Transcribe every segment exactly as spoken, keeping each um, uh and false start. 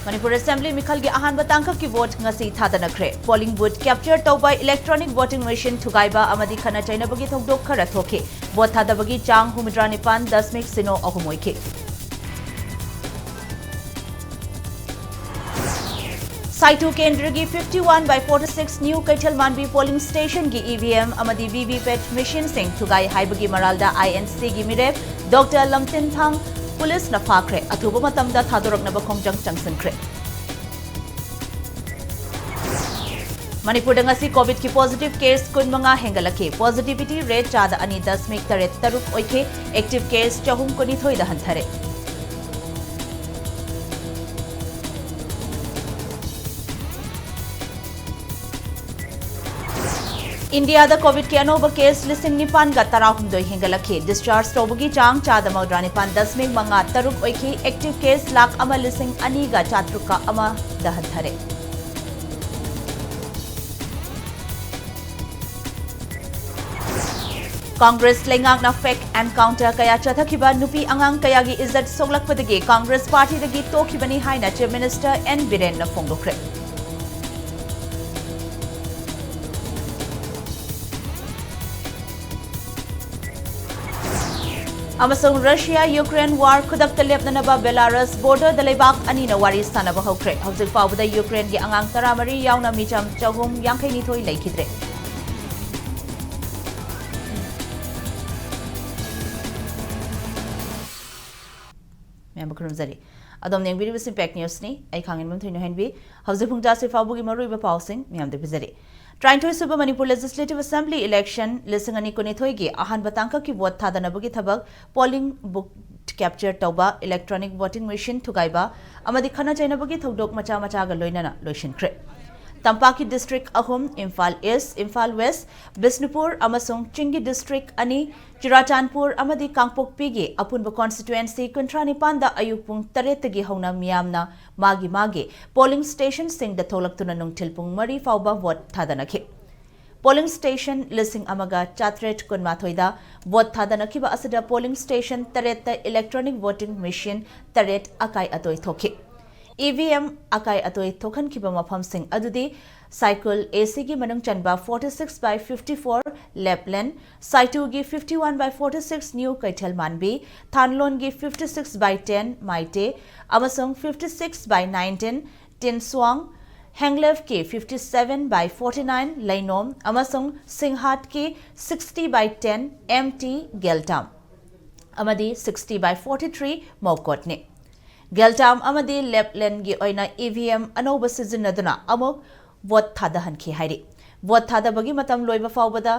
Manipur assembly ꯃꯤꯈꯜꯒꯤ ꯑꯍꯥꯟꯕ ꯇꯥꯡꯀꯛꯀꯤ vote ꯉꯁꯤ ꯊꯥꯗꯅꯈ꯭ꯔꯦ꯫ ꯄꯣꯂꯤꯡ ꯕꯨꯊ ꯀꯦꯞꯆꯔ ꯇꯧꯕ, ꯏꯂꯦꯛꯇ꯭ꯔꯣꯅꯤꯛ ꯚꯣꯇꯤꯡ ꯃꯦꯁꯤꯟ ꯊꯨꯒꯥꯏꯕ ꯑꯃꯗꯤ ꯈꯠꯅ ꯆꯩꯅꯕꯒꯤ ꯊꯧꯗꯣꯛ ꯈꯔ ꯊꯣꯛꯈꯤ꯫ ꯚꯣꯠ ꯊꯥꯗꯕꯒꯤ ꯆꯥꯡ ꯍꯨꯝꯐꯨꯇꯔꯥ ꯅꯤꯄꯥꯟ ꯗꯁꯃꯤꯛ ꯁꯤꯅꯣ ꯑꯍꯨꯝ ꯑꯣꯏꯈꯤ꯫ ꯁꯥꯏꯊꯨ ꯀꯦꯟꯗ꯭ꯔꯒꯤ fifty one by forty six new Keithel Manbi polling ꯁ꯭ꯇꯦꯁꯟꯒꯤ ꯏ ꯚꯤ ꯑꯦꯝ ꯑꯃꯗꯤ ꯚꯤ ꯚꯤ ꯄꯦꯠ ꯃꯦꯁꯤꯟꯁꯤꯡ ꯊꯨꯒꯥꯏ ꯍꯥꯏꯕꯒꯤ ꯃꯔꯥꯜꯗ ꯑꯥꯏ ꯑꯦꯟ ꯁꯤꯒꯤ ꯃꯤꯔꯦꯞ ꯗꯣꯛꯇꯔ ꯂꯝꯇꯤꯟꯊꯥꯡ ꯄꯨꯂꯤꯁꯅ ꯐꯥꯈ꯭ꯔꯦ꯫ ꯑꯊꯨꯕ ꯃꯇꯝꯗ ꯊꯥꯗꯣꯔꯛꯅꯕ ꯈꯣꯡꯖꯪ ꯆꯪꯁꯤꯟꯈ꯭ꯔꯦ꯫ ꯃꯅꯤꯄꯨꯔꯗ ꯉꯁꯤ ꯀꯣꯚꯤꯗꯀꯤ ꯄꯣꯖꯤꯇꯤꯚ ꯀꯦꯁ ꯀꯨꯟꯃꯉꯥ ꯍꯦꯟꯒꯠꯂꯛꯈꯤ꯫ ꯄꯣꯖꯤꯇꯤꯚꯤꯇꯤ ꯔꯦꯠ ꯆꯥꯗ ꯑꯅꯤ ꯗꯁꯃꯤꯛ ꯇꯔꯦꯠ ꯇꯔꯨꯛ ꯑꯣꯏꯈꯤ꯫ ꯑꯦꯛꯇꯤꯚ ꯀꯦꯁ ꯆꯍꯨꯝ ꯀꯨꯟꯅꯤꯊꯣꯏꯗ ꯍꯟꯊꯔꯦ꯫ ꯏꯟꯗꯤꯌꯥꯗ ꯀꯣꯚꯤꯗꯀꯤ ꯑꯅꯧꯕ ꯀꯦꯁ ꯂꯤꯁꯤꯡ ꯅꯤꯄꯥꯟꯒ ꯇꯔꯥꯍꯨꯝꯗꯣꯏ ꯍꯦꯟꯒꯠꯂꯛꯈꯤ꯫ ꯗꯤꯁꯆꯥꯔꯖ ꯇꯧꯕꯒꯤ ꯆꯥꯡ ꯆꯥꯗ ꯃꯧꯗ꯭ꯔꯥ ꯅꯤꯄꯥꯟ ꯗꯁꯃꯤꯛ ꯃꯉꯥ ꯇꯔꯨꯛ ꯑꯣꯏꯈꯤ꯫ ꯑꯦꯛꯇꯤꯚ ꯀꯦꯁ ꯂꯥꯈ ꯑꯃ ꯂꯤꯁꯤꯡ ꯑꯅꯤꯒ ꯆꯥꯇ꯭ꯔꯨꯛꯀ ꯑꯃꯗ ꯍꯟꯊꯔꯦ꯫ ꯀꯪꯒ꯭ꯔꯦꯁ ꯂꯩꯉꯥꯛꯅ ꯐꯦꯛ ꯑꯦꯟꯀꯥꯎꯟꯇꯔ ꯀꯌꯥ ꯆꯠꯊꯈꯤꯕ ꯅꯨꯄꯤ ꯑꯉꯥꯡ ꯀꯌꯥꯒꯤ ꯏꯖꯠ ꯁꯣꯛꯂꯛꯄꯗꯒꯤ ꯀꯪꯒ꯭ꯔꯦꯁ ꯄꯥꯔꯇꯤꯗꯒꯤ ꯇꯣꯛꯈꯤꯕꯅꯤ ꯍꯥꯏꯅ ꯆꯤꯐ ꯃꯤꯅꯤꯁꯇꯔ ꯑꯦꯟ ꯕꯤꯔꯦꯟꯅ ꯐꯣꯡꯗꯣꯛꯈ꯭ꯔꯦ꯫ ꯑꯃꯁꯨꯡ ꯔꯁꯤꯌꯥ ꯌꯨꯀ꯭ꯔꯦꯟ ꯋꯥꯔ ꯈꯨꯗꯛꯇ ꯂꯦꯞꯅꯅꯕ ꯕꯦꯂꯥꯔꯁ ꯕꯣꯔꯗꯔꯗ ꯂꯩꯕꯥꯛ ꯑꯅꯤꯅ ꯋꯥꯔꯤ ꯁꯥꯟꯅꯕ ꯍꯧꯈ꯭ꯔꯦ꯫ ꯍꯧꯖꯤꯛ ꯐꯥꯎꯕꯗ ꯌꯨꯀ꯭ꯔꯦꯟꯒꯤ ꯑꯉꯥꯡ ꯇꯔꯥꯃꯔꯤ ꯌꯥꯎꯅ ꯃꯤꯆꯝ ꯆꯍꯨꯝ ꯌꯥꯡꯈꯩ ꯅꯤꯊꯣꯏ ꯂꯩꯈꯤꯗ꯭ꯔꯦ꯫ ꯃꯌꯥꯝꯕꯨ ꯈꯨꯔꯨꯝꯖꯔꯤ꯫ ꯑꯗꯣꯝꯅ ꯌꯦꯡꯕꯤꯔꯤꯕꯁꯤ ꯏꯝꯄꯦꯛ ꯅ꯭ꯌꯨꯁꯅꯤ꯫ ꯑꯩ ꯈꯥꯡꯉꯦꯟꯕꯝ ꯊꯣꯏꯅꯣꯍꯦꯟꯕꯤ꯫ ꯍꯧꯖꯤꯛ ꯄꯨꯡ ꯇꯔꯥꯁꯤ ꯐꯥꯎꯕꯒꯤ ꯃꯔꯨꯑꯣꯏꯕ ꯄꯥꯎꯁꯤꯡ ꯃꯌꯥꯝꯗ ꯄꯤꯖꯔꯤ꯫ ꯇꯔꯥꯅꯤꯊꯣꯏ ꯁꯨꯕ ꯃꯅꯤꯄꯨꯔ ꯂꯦꯖꯤꯁꯂꯦꯇꯤꯚ ꯑꯦꯁꯦꯝꯕ꯭ꯂꯤ ꯏꯂꯦꯛꯁꯟ ꯂꯤꯁꯤꯡ ꯑꯅꯤ ꯀꯨꯟꯅꯤꯊꯣꯏꯒꯤ ꯑꯍꯥꯟꯕ ꯇꯥꯡꯀꯛꯀꯤ ꯚꯣꯠ ꯊꯥꯗꯅꯕꯒꯤ ꯊꯕꯛ, ꯄꯣꯂꯤꯡ ꯕꯨꯊ ꯀꯦꯞꯆꯔ ꯇꯧꯕ, ꯏꯂꯦꯛꯇ꯭ꯔꯣꯅꯤꯛ ꯚꯣꯇꯤꯡ ꯃꯦꯁꯤꯟ ꯊꯨꯒꯥꯏꯕ ꯑꯃꯗꯤ ꯈꯠꯅ ꯆꯩꯅꯕꯒꯤ ꯊꯧꯗꯣꯛ ꯃꯆꯥ ꯃꯆꯥꯒ ꯂꯣꯏꯅꯅ ꯂꯣꯏꯁꯤꯟꯈ꯭ꯔꯦ꯫ ꯇꯝꯄꯥꯛꯀꯤ ꯗꯤꯁꯇ꯭ꯔꯤꯛ ꯑꯍꯨꯝ, ꯏꯝꯐꯥꯜ ꯏꯁ, ꯏꯝꯐꯥꯜ ꯋꯦꯁ, ꯕꯤꯁꯅꯨꯄꯨꯔ ꯑꯃꯁꯨꯡ ꯆꯤꯡꯒꯤ ꯗꯤꯁꯇ꯭ꯔꯤꯛ ꯑꯅꯤ, ꯆꯨꯔꯥꯆꯥꯟꯄꯨꯔ ꯑꯃꯗꯤ ꯀꯥꯡꯄꯣꯛꯄꯤꯒꯤ ꯑꯄꯨꯟꯕ ꯀꯣꯟꯁꯇꯤꯇ꯭ꯋꯦꯟꯁꯤ ꯀꯨꯟꯊ꯭ꯔꯥ ꯅꯤꯄꯥꯟꯗ ꯑꯌꯨꯛ ꯄꯨꯡ ꯇꯔꯦꯠꯇꯒꯤ ꯍꯧꯅ ꯃꯤꯌꯥꯝꯅ ꯃꯥꯒꯤ ꯃꯥꯒꯤ ꯄꯣꯂꯤꯡ ꯁ꯭ꯇꯦꯁꯟꯁꯤꯡꯗ ꯊꯣꯛꯂꯛꯇꯨꯅ ꯅꯨꯡꯊꯤꯜ ꯄꯨꯡ ꯃꯔꯤ ꯐꯥꯎꯕ ꯚꯣꯠ ꯊꯥꯗꯅꯈꯤ꯫ ꯄꯣꯂꯤꯡ ꯁ꯭ꯇꯦꯁꯟ ꯂꯤꯁꯤꯡ ꯑꯃꯒ ꯆꯥꯇ꯭ꯔꯦꯠ ꯀꯨꯟꯃꯥꯊꯣꯏꯗ ꯚꯣꯠ ꯊꯥꯗꯅꯈꯤꯕ ꯑꯁꯤꯗ ꯄꯣꯂꯤꯡ ꯁ꯭ꯇꯦꯁꯟ ꯇꯔꯦꯠꯇ ꯏꯂꯦꯛꯇ꯭ꯔꯣꯅꯤꯛ ꯚꯣꯇꯤꯡ ꯃꯦꯁꯤꯟ ꯇꯔꯦꯠ ꯑꯀꯥꯏ ꯑꯇꯣꯏ ꯊꯣꯛꯈꯤ꯫ EVM ꯑꯀꯥꯏ ꯑꯇꯣꯏ ꯊꯣꯛꯍꯟꯈꯤꯕ ꯃꯐꯝꯁꯤꯡ ꯑꯗꯨꯗꯤ ꯁꯥꯏꯀꯨꯜ ACꯒꯤ ꯃꯅꯨꯡ ꯆꯟꯕ forty six by fifty four Lapland, ꯁꯥꯏꯇꯨꯒꯤ fifty one by forty six New ꯀꯩꯊꯦꯜ ꯃꯥꯟꯕꯤ, ꯊꯥꯟꯂꯣꯟꯒꯤ fifty six by ten ꯃꯥꯏꯇꯦ ꯑꯃꯁꯨꯡ fifty six by nineteen ꯇꯤꯟꯁ꯭ꯋꯥꯡ, ꯍꯦꯡꯂꯦꯐꯀꯤ fifty seven by forty nine ꯂꯩꯅꯣꯝ ꯑꯃꯁꯨꯡ ꯁꯤꯡꯍꯥꯠꯀꯤ sixty by ten MT ꯒꯦꯜꯇꯥꯝ ꯑꯃꯗꯤ sixty by forty three ꯃꯧꯀꯣꯠꯅꯤ꯫ ꯒꯦꯜꯇꯥꯝ ꯑꯃꯗꯤ ꯂꯦꯞꯂꯦꯟꯒꯤ ꯑꯣꯏꯅ EVM ꯑꯅꯧꯕ ꯁꯤꯖꯤꯟꯅꯗꯨꯅ ꯑꯃꯨꯛ vote ꯊꯥꯗꯍꯟꯈꯤ ꯍꯥꯏꯔꯤ꯫ ꯚꯣꯠ ꯊꯥꯗꯕꯒꯤ ꯃꯇꯝ ꯂꯣꯏꯕ ꯐꯥꯎꯕꯗ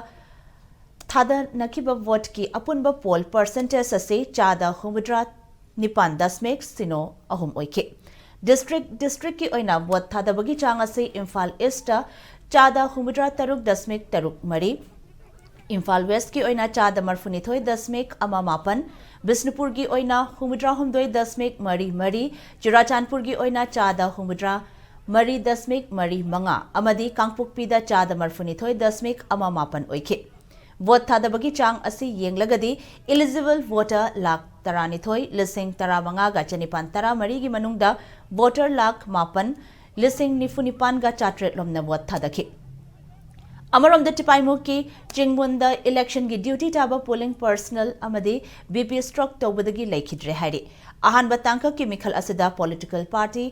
ꯊꯥꯗꯅꯈꯤꯕ ꯚꯣꯠꯀꯤ ꯑꯄꯨꯟꯕ ꯄꯣꯜ ꯄꯔꯁꯦꯟꯇꯦꯖ ꯑꯁꯤ ꯆꯥꯗ ꯍꯨꯝꯐꯨꯇꯔꯥ ꯅꯤꯄꯥꯟ ꯗꯁꯃꯤꯛ ꯁꯤꯅꯣ ꯑꯍꯨꯝ ꯑꯣꯏꯈꯤ꯫ ꯗꯤꯁꯇ꯭ꯔꯤꯛ ꯗꯤꯁꯇ꯭ꯔꯤꯛꯀꯤ ꯑꯣꯏꯅ ꯚꯣꯠ ꯊꯥꯗꯕꯒꯤ ꯆꯥꯡ ꯑꯁꯤ ꯏꯝꯐꯥꯜ ꯏꯁꯇ ꯆꯥꯗ ꯍꯨꯝꯐꯨꯇꯔꯥ ꯇꯔꯨꯛ ꯗꯁꯃꯤꯛ ꯇꯔꯨꯛ ꯃꯔꯤ, ꯏꯝꯐꯥꯜ ꯋꯦꯁꯀꯤ ꯑꯣꯏꯅ ꯆꯥꯗ ꯃꯔꯤꯐꯨꯅꯤꯊꯣꯏ ꯗꯁꯃꯤꯛ ꯑꯃ ꯃꯥꯄꯟ, ꯕꯤꯁꯅꯨꯄꯨꯔꯒꯤ ꯑꯣꯏꯅ ꯍꯨꯝꯐꯨꯇꯔꯥ ꯍꯨꯝꯗꯣꯏ ꯗꯁꯃꯤꯛ ꯃꯔꯤ ꯃꯔꯤ, ꯆꯨꯔꯥꯆꯥꯟꯄꯨꯔꯒꯤ ꯑꯣꯏꯅ ꯆꯥꯗ ꯍꯨꯝꯐꯨꯇꯔꯥ ꯃꯔꯤ ꯗꯁꯃꯤꯛ ꯃꯔꯤ ꯃꯉꯥ ꯑꯃꯗꯤ ꯀꯥꯡꯄꯣꯛꯄꯤꯗ ꯆꯥꯗ ꯃꯔꯤꯐꯨꯅꯤꯊꯣꯏ ꯗꯁꯃꯤꯛ ꯑꯃ ꯃꯥꯄꯟ ꯑꯣꯏꯈꯤ꯫ ꯚꯣꯠ ꯊꯥꯗꯕꯒꯤ ꯆꯥꯡ ꯑꯁꯤ ꯌꯦꯡꯂꯒꯗꯤ eligible voter ꯂꯥꯈ ꯇꯔꯥꯅꯤꯊꯣꯏ ꯂꯤꯁꯤꯡ ꯇꯔꯥꯃꯉꯥꯒ ꯆꯅꯤꯄꯥꯟ ꯇꯔꯥꯃꯔꯤꯒꯤ ꯃꯅꯨꯡꯗ voter ꯂꯥꯈ ꯃꯥꯄꯟ ꯂꯤꯁꯤꯡ ꯅꯤꯐꯨ ꯅꯤꯄꯥꯟꯒ ꯆꯥꯇ꯭ꯔꯦꯠ ꯂꯣꯝꯅ ꯚꯣꯠ ꯊꯥꯗꯈꯤ꯫ ꯑꯃꯔꯣꯝꯗ ꯇꯤꯄꯥꯏꯃꯨꯛꯀꯤ ꯆꯤꯡꯃꯨꯟꯗ electionꯒꯤ duty ꯇꯥꯕ polling personnel ꯑꯃꯗꯤ BP stroke ꯇꯧꯕꯗꯒꯤ ꯂꯩꯈꯤꯗ꯭ꯔꯦ ꯍꯥꯏꯔꯤ꯫ ꯑꯍꯥꯟꯕ ꯇꯥꯡꯀꯛꯀꯤ ꯃꯤꯈꯜ ꯑꯁꯤꯗ political party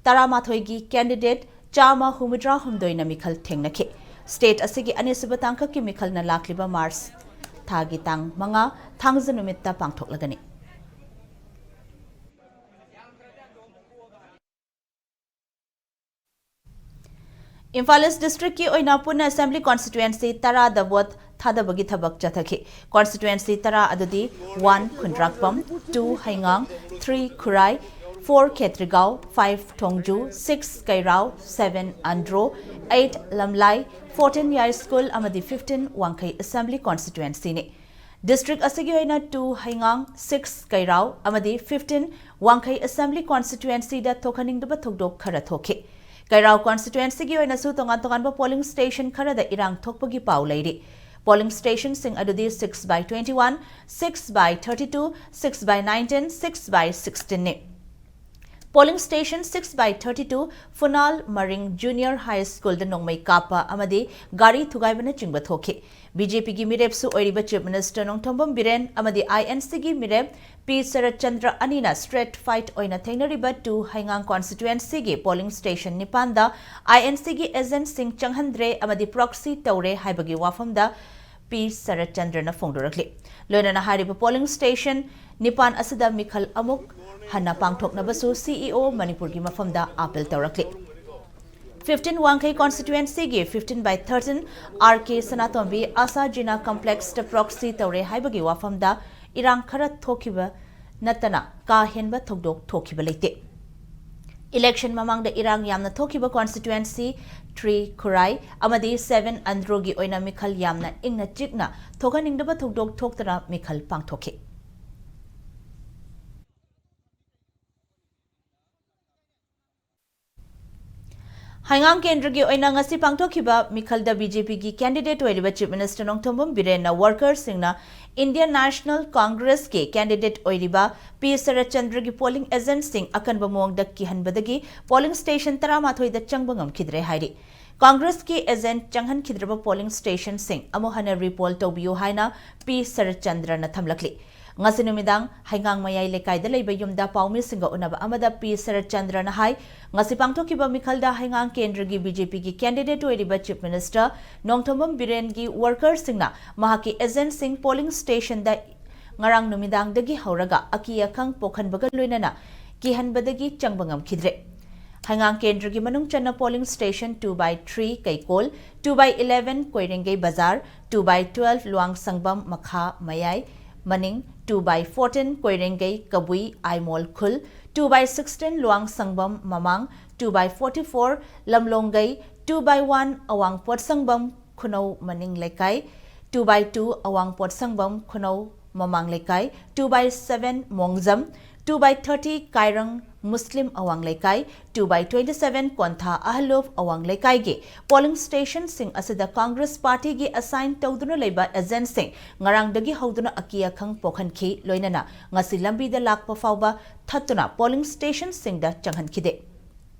ꯇꯔꯥꯃꯥꯊꯣꯏꯒꯤ candidate ꯆꯥꯝꯃ ꯍꯨꯝꯐꯨꯇꯔꯥ ꯍꯨꯝꯗꯣꯏꯅ ꯃꯤꯈꯜ ꯊꯦꯡꯅꯈꯤ꯫ State ꯑꯁꯤꯒꯤ ꯑꯅꯤꯁꯨꯕ ꯇꯥꯡꯀꯛꯀꯤ ꯃꯤꯈꯜꯅ ꯂꯥꯛꯂꯤꯕ March ꯊꯥꯒꯤ ꯇꯥꯡ ꯃꯉꯥ ꯊꯥꯡꯖ ꯅꯨꯃꯤꯠꯇ ꯄꯥꯡꯊꯣꯛꯂꯒꯅꯤ꯫ ꯏꯝꯐꯥꯜ ꯏꯁ ꯗꯤꯁꯇ꯭ꯔꯤꯛꯀꯤ ꯑꯣꯏꯅ ꯄꯨꯟꯅ assembly constituency ꯇꯔꯥꯗ ꯚꯣꯠ ꯊꯥꯗꯕꯒꯤ ꯊꯕꯛ ꯆꯠꯊꯈꯤ꯫ Constituency ꯇꯔꯥ ꯑꯗꯨꯗꯤ: one ꯈꯨꯟꯗ꯭ꯔꯥꯛꯄꯝ, two ꯍꯩꯉꯥꯡ, three ꯈꯨꯔꯥꯏ, four ꯈꯦꯇ꯭ꯔꯤꯒꯥꯎ, five ꯊꯣꯡꯖꯨ, six ꯀꯩꯔꯥꯎ, seven Andro, eight ꯂꯝꯂꯥꯏ, fourteen ꯌꯥꯏꯁ꯭ꯀꯨꯜ ꯑꯃꯗꯤ fifteen ꯋꯥꯡꯈꯩ assembly constituencyꯅꯤ꯫ ꯗꯤꯁꯇ꯭ꯔꯤꯛ ꯑꯁꯤꯒꯤ ꯑꯣꯏꯅ two ꯍꯩꯉꯥꯡ, six ꯀꯩꯔꯥꯎ ꯑꯃꯗꯤ fifteen ꯋꯥꯡꯈꯩ assembly constituencyꯗ ꯊꯣꯛꯍꯟꯅꯤꯡꯗꯕ ꯊꯧꯗꯣꯛ ꯈꯔ ꯊꯣꯛꯈꯤ꯫ ꯀꯩꯔꯥꯎ constituencyꯒꯤ ꯑꯣꯏꯅꯁꯨ ꯇꯣꯉꯥꯟ ꯇꯣꯉꯥꯟꯕ polling station ꯈꯔꯗ ꯏꯔꯥꯡ ꯊꯣꯛꯄꯒꯤ ꯄꯥꯎ ꯂꯩꯔꯤ꯫ Polling stationꯁꯤꯡ ꯑꯗꯨꯗꯤ six by twenty one, six by thirty two, six by nineteen, six by sixteenꯅꯤ꯫ Polling station six by thirty two Phunal ꯃꯔꯤꯡ Junior High School ꯗ ꯅꯣꯡꯃꯩ ꯀꯥꯞꯄ ꯑꯃꯗꯤ ꯒꯥꯔꯤ ꯊꯨꯒꯥꯏꯕꯅꯆꯤꯡꯕ ꯊꯣꯛꯈꯤ꯫ ꯕꯤ ꯖꯦ ꯄꯤꯒꯤ ꯃꯤꯔꯦꯞꯁꯨ ꯑꯣꯏꯔꯤꯕ Chief Minister ꯅꯣꯡꯊꯣꯝꯕꯝ ꯕꯤꯔꯦꯟ ꯑꯃꯗꯤ ꯑꯥꯏ ꯑꯦꯟ ꯁꯤꯒꯤ ꯃꯤꯔꯦꯞ ꯄꯤ ꯁꯔꯠ ꯆꯟꯗ꯭ꯔ ꯑꯅꯤꯅ straight fight ꯑꯣꯏꯅ ꯊꯦꯡꯅꯔꯤꯕ two ꯍꯩꯉꯥꯡ constituency ꯒꯤ polling station ꯅꯤꯄꯥꯟꯗ ꯑꯥꯏ ꯑꯦꯟ ꯁꯤꯒꯤ agent ꯁꯤꯡ ꯆꯪꯍꯟꯗ꯭ꯔꯦ ꯑꯃꯗꯤ proxy ꯇꯧꯔꯦ ꯍꯥꯏꯕꯒꯤ ꯋꯥꯐꯝꯗ ꯄꯤ ꯁꯔꯠ ꯆꯟꯗ꯭ꯔꯅ ꯐꯣꯡꯗꯣꯔꯛꯂꯤ꯫ ꯂꯣꯏꯅꯅ ꯍꯥꯏꯔꯤꯕ polling station ꯅꯤꯄꯥꯟ ꯑꯁꯤꯗ ꯃꯤꯈꯜ ꯑꯃꯨꯛ ꯍꯟꯅ ꯄꯥꯡꯊꯣꯛꯅꯕꯁꯨ ꯁꯤ ꯏ ꯑꯣ ꯃꯅꯤꯄꯨꯔꯒꯤ ꯃꯐꯝꯗ appeal ꯇꯧꯔꯛꯂꯤ꯫ Fifteen ꯋꯥꯡꯈꯩ constituency ꯒꯤ fifteen by thirteen ꯑꯥꯔ ꯀꯦ ꯁꯅꯥꯇꯣꯝꯕꯤ ꯑꯁꯥ ꯖꯤꯅꯥ complex ꯇ proxy ꯇꯧꯔꯦ ꯍꯥꯏꯕꯒꯤ ꯋꯥꯐꯝꯗ ꯏꯔꯥꯡ ꯈꯔ ꯊꯣꯛꯈꯤꯕ ꯅꯠꯇꯅ ꯀꯥ ꯍꯦꯟꯕ ꯊꯧꯗꯣꯛ ꯊꯣꯛꯈꯤꯕ ꯂꯩꯇꯦ꯫ Election ꯃꯃꯥꯡꯗ ꯏꯔꯥꯡ ꯌꯥꯝꯅ ꯊꯣꯛꯈꯤꯕ constituency three ꯈꯨꯔꯥꯏ ꯑꯃꯗꯤ seven ꯑꯟꯗ꯭ꯔꯣꯒꯤ ꯑꯣꯏꯅ ꯃꯤꯈꯜ ꯌꯥꯝꯅ ꯏꯪꯅ ꯆꯤꯛꯅ ꯊꯣꯛꯍꯟꯅꯤꯡꯗꯕ ꯊꯧꯗꯣꯛ ꯊꯣꯛꯇꯅ ꯃꯤꯈꯜ ꯄꯥꯡꯊꯣꯛꯈꯤ꯫ ꯍꯩꯉꯥꯡ ꯀꯦꯟꯗ꯭ꯔꯒꯤ ꯑꯣꯏꯅ ꯉꯁꯤ ꯄꯥꯡꯊꯣꯛꯈꯤꯕ ꯃꯤꯈꯜꯗ ꯕꯤ ꯖꯦ ꯄꯤꯒꯤ candidate ꯑꯣꯏꯔꯤꯕ Chief Minister ꯅꯣꯡꯊꯣꯝꯕꯝ ꯕꯤꯔꯦꯟꯅ worker ꯁꯤꯡꯅ Indian National Congress ꯀꯤ candidate ꯑꯣꯏꯔꯤꯕ ꯄꯤ ꯁꯔꯠ ꯆꯟꯗ꯭ꯔꯒꯤ polling agent ꯁꯤꯡ ꯑꯀꯟꯕ ꯃꯑꯣꯡꯗ ꯀꯤꯍꯟꯕꯗꯒꯤ polling station ꯇꯔꯥꯃꯥꯊꯣꯏꯗ ꯆꯪꯕ ꯉꯝꯈꯤꯗ꯭ꯔꯦ ꯍꯥꯏꯔꯤ꯫ Congress ꯀꯤ agent ꯆꯪꯍꯟꯈꯤꯗ꯭ꯔꯕ polling station ꯁꯤꯡ ꯑꯃꯨꯛ ꯍꯟꯅ repoll ꯇꯧꯕꯤꯌꯨ ꯍꯥꯏꯅ ꯄꯤ ꯁꯔꯠ ꯆꯟꯗ꯭ꯔꯅ ꯊꯝꯂꯛꯂꯤ꯫ ꯉꯁꯤ ꯅꯨꯃꯤꯗꯥꯡ ꯍꯩꯉꯥꯡ ꯃꯌꯥꯏ ꯂꯩꯀꯥꯏꯗ ꯂꯩꯕ ꯌꯨꯝꯗ ꯄꯥꯎꯃꯤꯁꯤꯡꯒ ꯎꯅꯕ ꯑꯃꯗ ꯄꯤ ꯁꯔꯠ ꯆꯟꯗ꯭ꯔꯅ ꯍꯥꯏ, ꯉꯁꯤ ꯄꯥꯡꯊꯣꯛꯈꯤꯕ ꯃꯤꯈꯜꯗ ꯍꯩꯉꯥꯡ ꯀꯦꯟꯗ꯭ꯔꯒꯤ ꯕꯤ ꯖꯦ ꯄꯤꯒꯤ candidate ꯑꯣꯏꯔꯤꯕ Chief Minister ꯅꯣꯡꯊꯣꯝꯕꯝ ꯕꯤꯔꯦꯟꯒꯤ worker ꯁꯤꯡꯅ ꯃꯍꯥꯛꯀꯤ agent ꯁꯤꯡ polling station ꯗ ꯉꯔꯥꯡ ꯅꯨꯃꯤꯗꯥꯡꯗꯒꯤ ꯍꯧꯔꯒ ꯑꯀꯤ ꯑꯈꯪ ꯄꯣꯛꯍꯟꯕꯒ ꯂꯣꯏꯅꯅ ꯀꯤꯍꯟꯕꯗꯒꯤ ꯆꯪꯕ ꯉꯝꯈꯤꯗ꯭ꯔꯦ꯫ ꯍꯩꯉꯥꯡ ꯀꯦꯟꯗ꯭ꯔꯒꯤ ꯃꯅꯨꯡ ꯆꯟꯅ polling station two by three ꯀꯩꯀꯣꯜ, two by eleven ꯀꯣꯏꯔꯦꯡꯒꯩ ꯕꯖꯥꯔ, two by twelve ꯂꯨꯋꯥꯡꯁꯪꯕꯝ ꯃꯈꯥ ꯃꯌꯥꯏ ꯃꯅꯤꯡ, two by fourteen ꯀꯣꯏꯔꯦꯡꯒꯩ ꯀꯕꯨꯏ ꯑꯥꯏꯃꯣꯜ ꯈꯨꯜ, two by sixteen ꯂꯨꯋꯥꯡꯁꯪꯕꯝ ꯃꯃꯥꯡ, two by forty four ꯂꯝꯂꯣꯡꯒꯩ, two by one ꯑꯋꯥꯡ ꯄꯣꯠꯁꯪꯕꯝ ꯈꯨꯅꯧ ꯃꯅꯤꯡ ꯂꯩꯀꯥꯏ, two by two ꯑꯋꯥꯡ ꯄꯣꯠꯁꯪꯕꯝ ꯈꯨꯅꯧ ꯃꯃꯥꯡ ꯂꯩꯀꯥꯏ, two by seven ꯃꯣꯡꯖꯝ, two by thirty ꯀꯥꯏꯔꯪ ꯃꯨꯁꯂꯤꯝ ꯑꯋꯥꯡ ꯂꯩꯀꯥꯏ, two by twenty seven ꯀꯣꯟꯊꯥ ꯑꯍꯂꯨꯐ ꯑꯋꯥꯡ ꯂꯩꯀꯥꯏꯒꯤ ꯄꯣꯂꯤꯡ ꯁ꯭ꯇꯦꯁꯟꯁꯤꯡ ꯑꯁꯤꯗ ꯀꯪꯒ꯭ꯔꯦꯁ ꯄꯥꯔꯇꯤꯒꯤ ꯑꯦꯁꯥꯏꯟ ꯇꯧꯗꯨꯅ ꯂꯩꯕ ꯑꯦꯖꯦꯟꯠꯁꯤꯡ ꯉꯔꯥꯡꯗꯒꯤ ꯍꯧꯗꯨꯅ ꯑꯀꯤ ꯑꯈꯪ ꯄꯣꯛꯍꯟꯈꯤ꯫ ꯂꯣꯏꯅꯅ ꯉꯁꯤ ꯂꯝꯕꯤꯗ ꯂꯥꯛꯄ ꯐꯥꯎꯕ ꯊꯠꯇꯨꯅ ꯄꯣꯂꯤꯡ ꯁ꯭ꯇꯦꯁꯟꯁꯤꯡꯗ ꯆꯪꯍꯟꯈꯤꯗꯦ꯫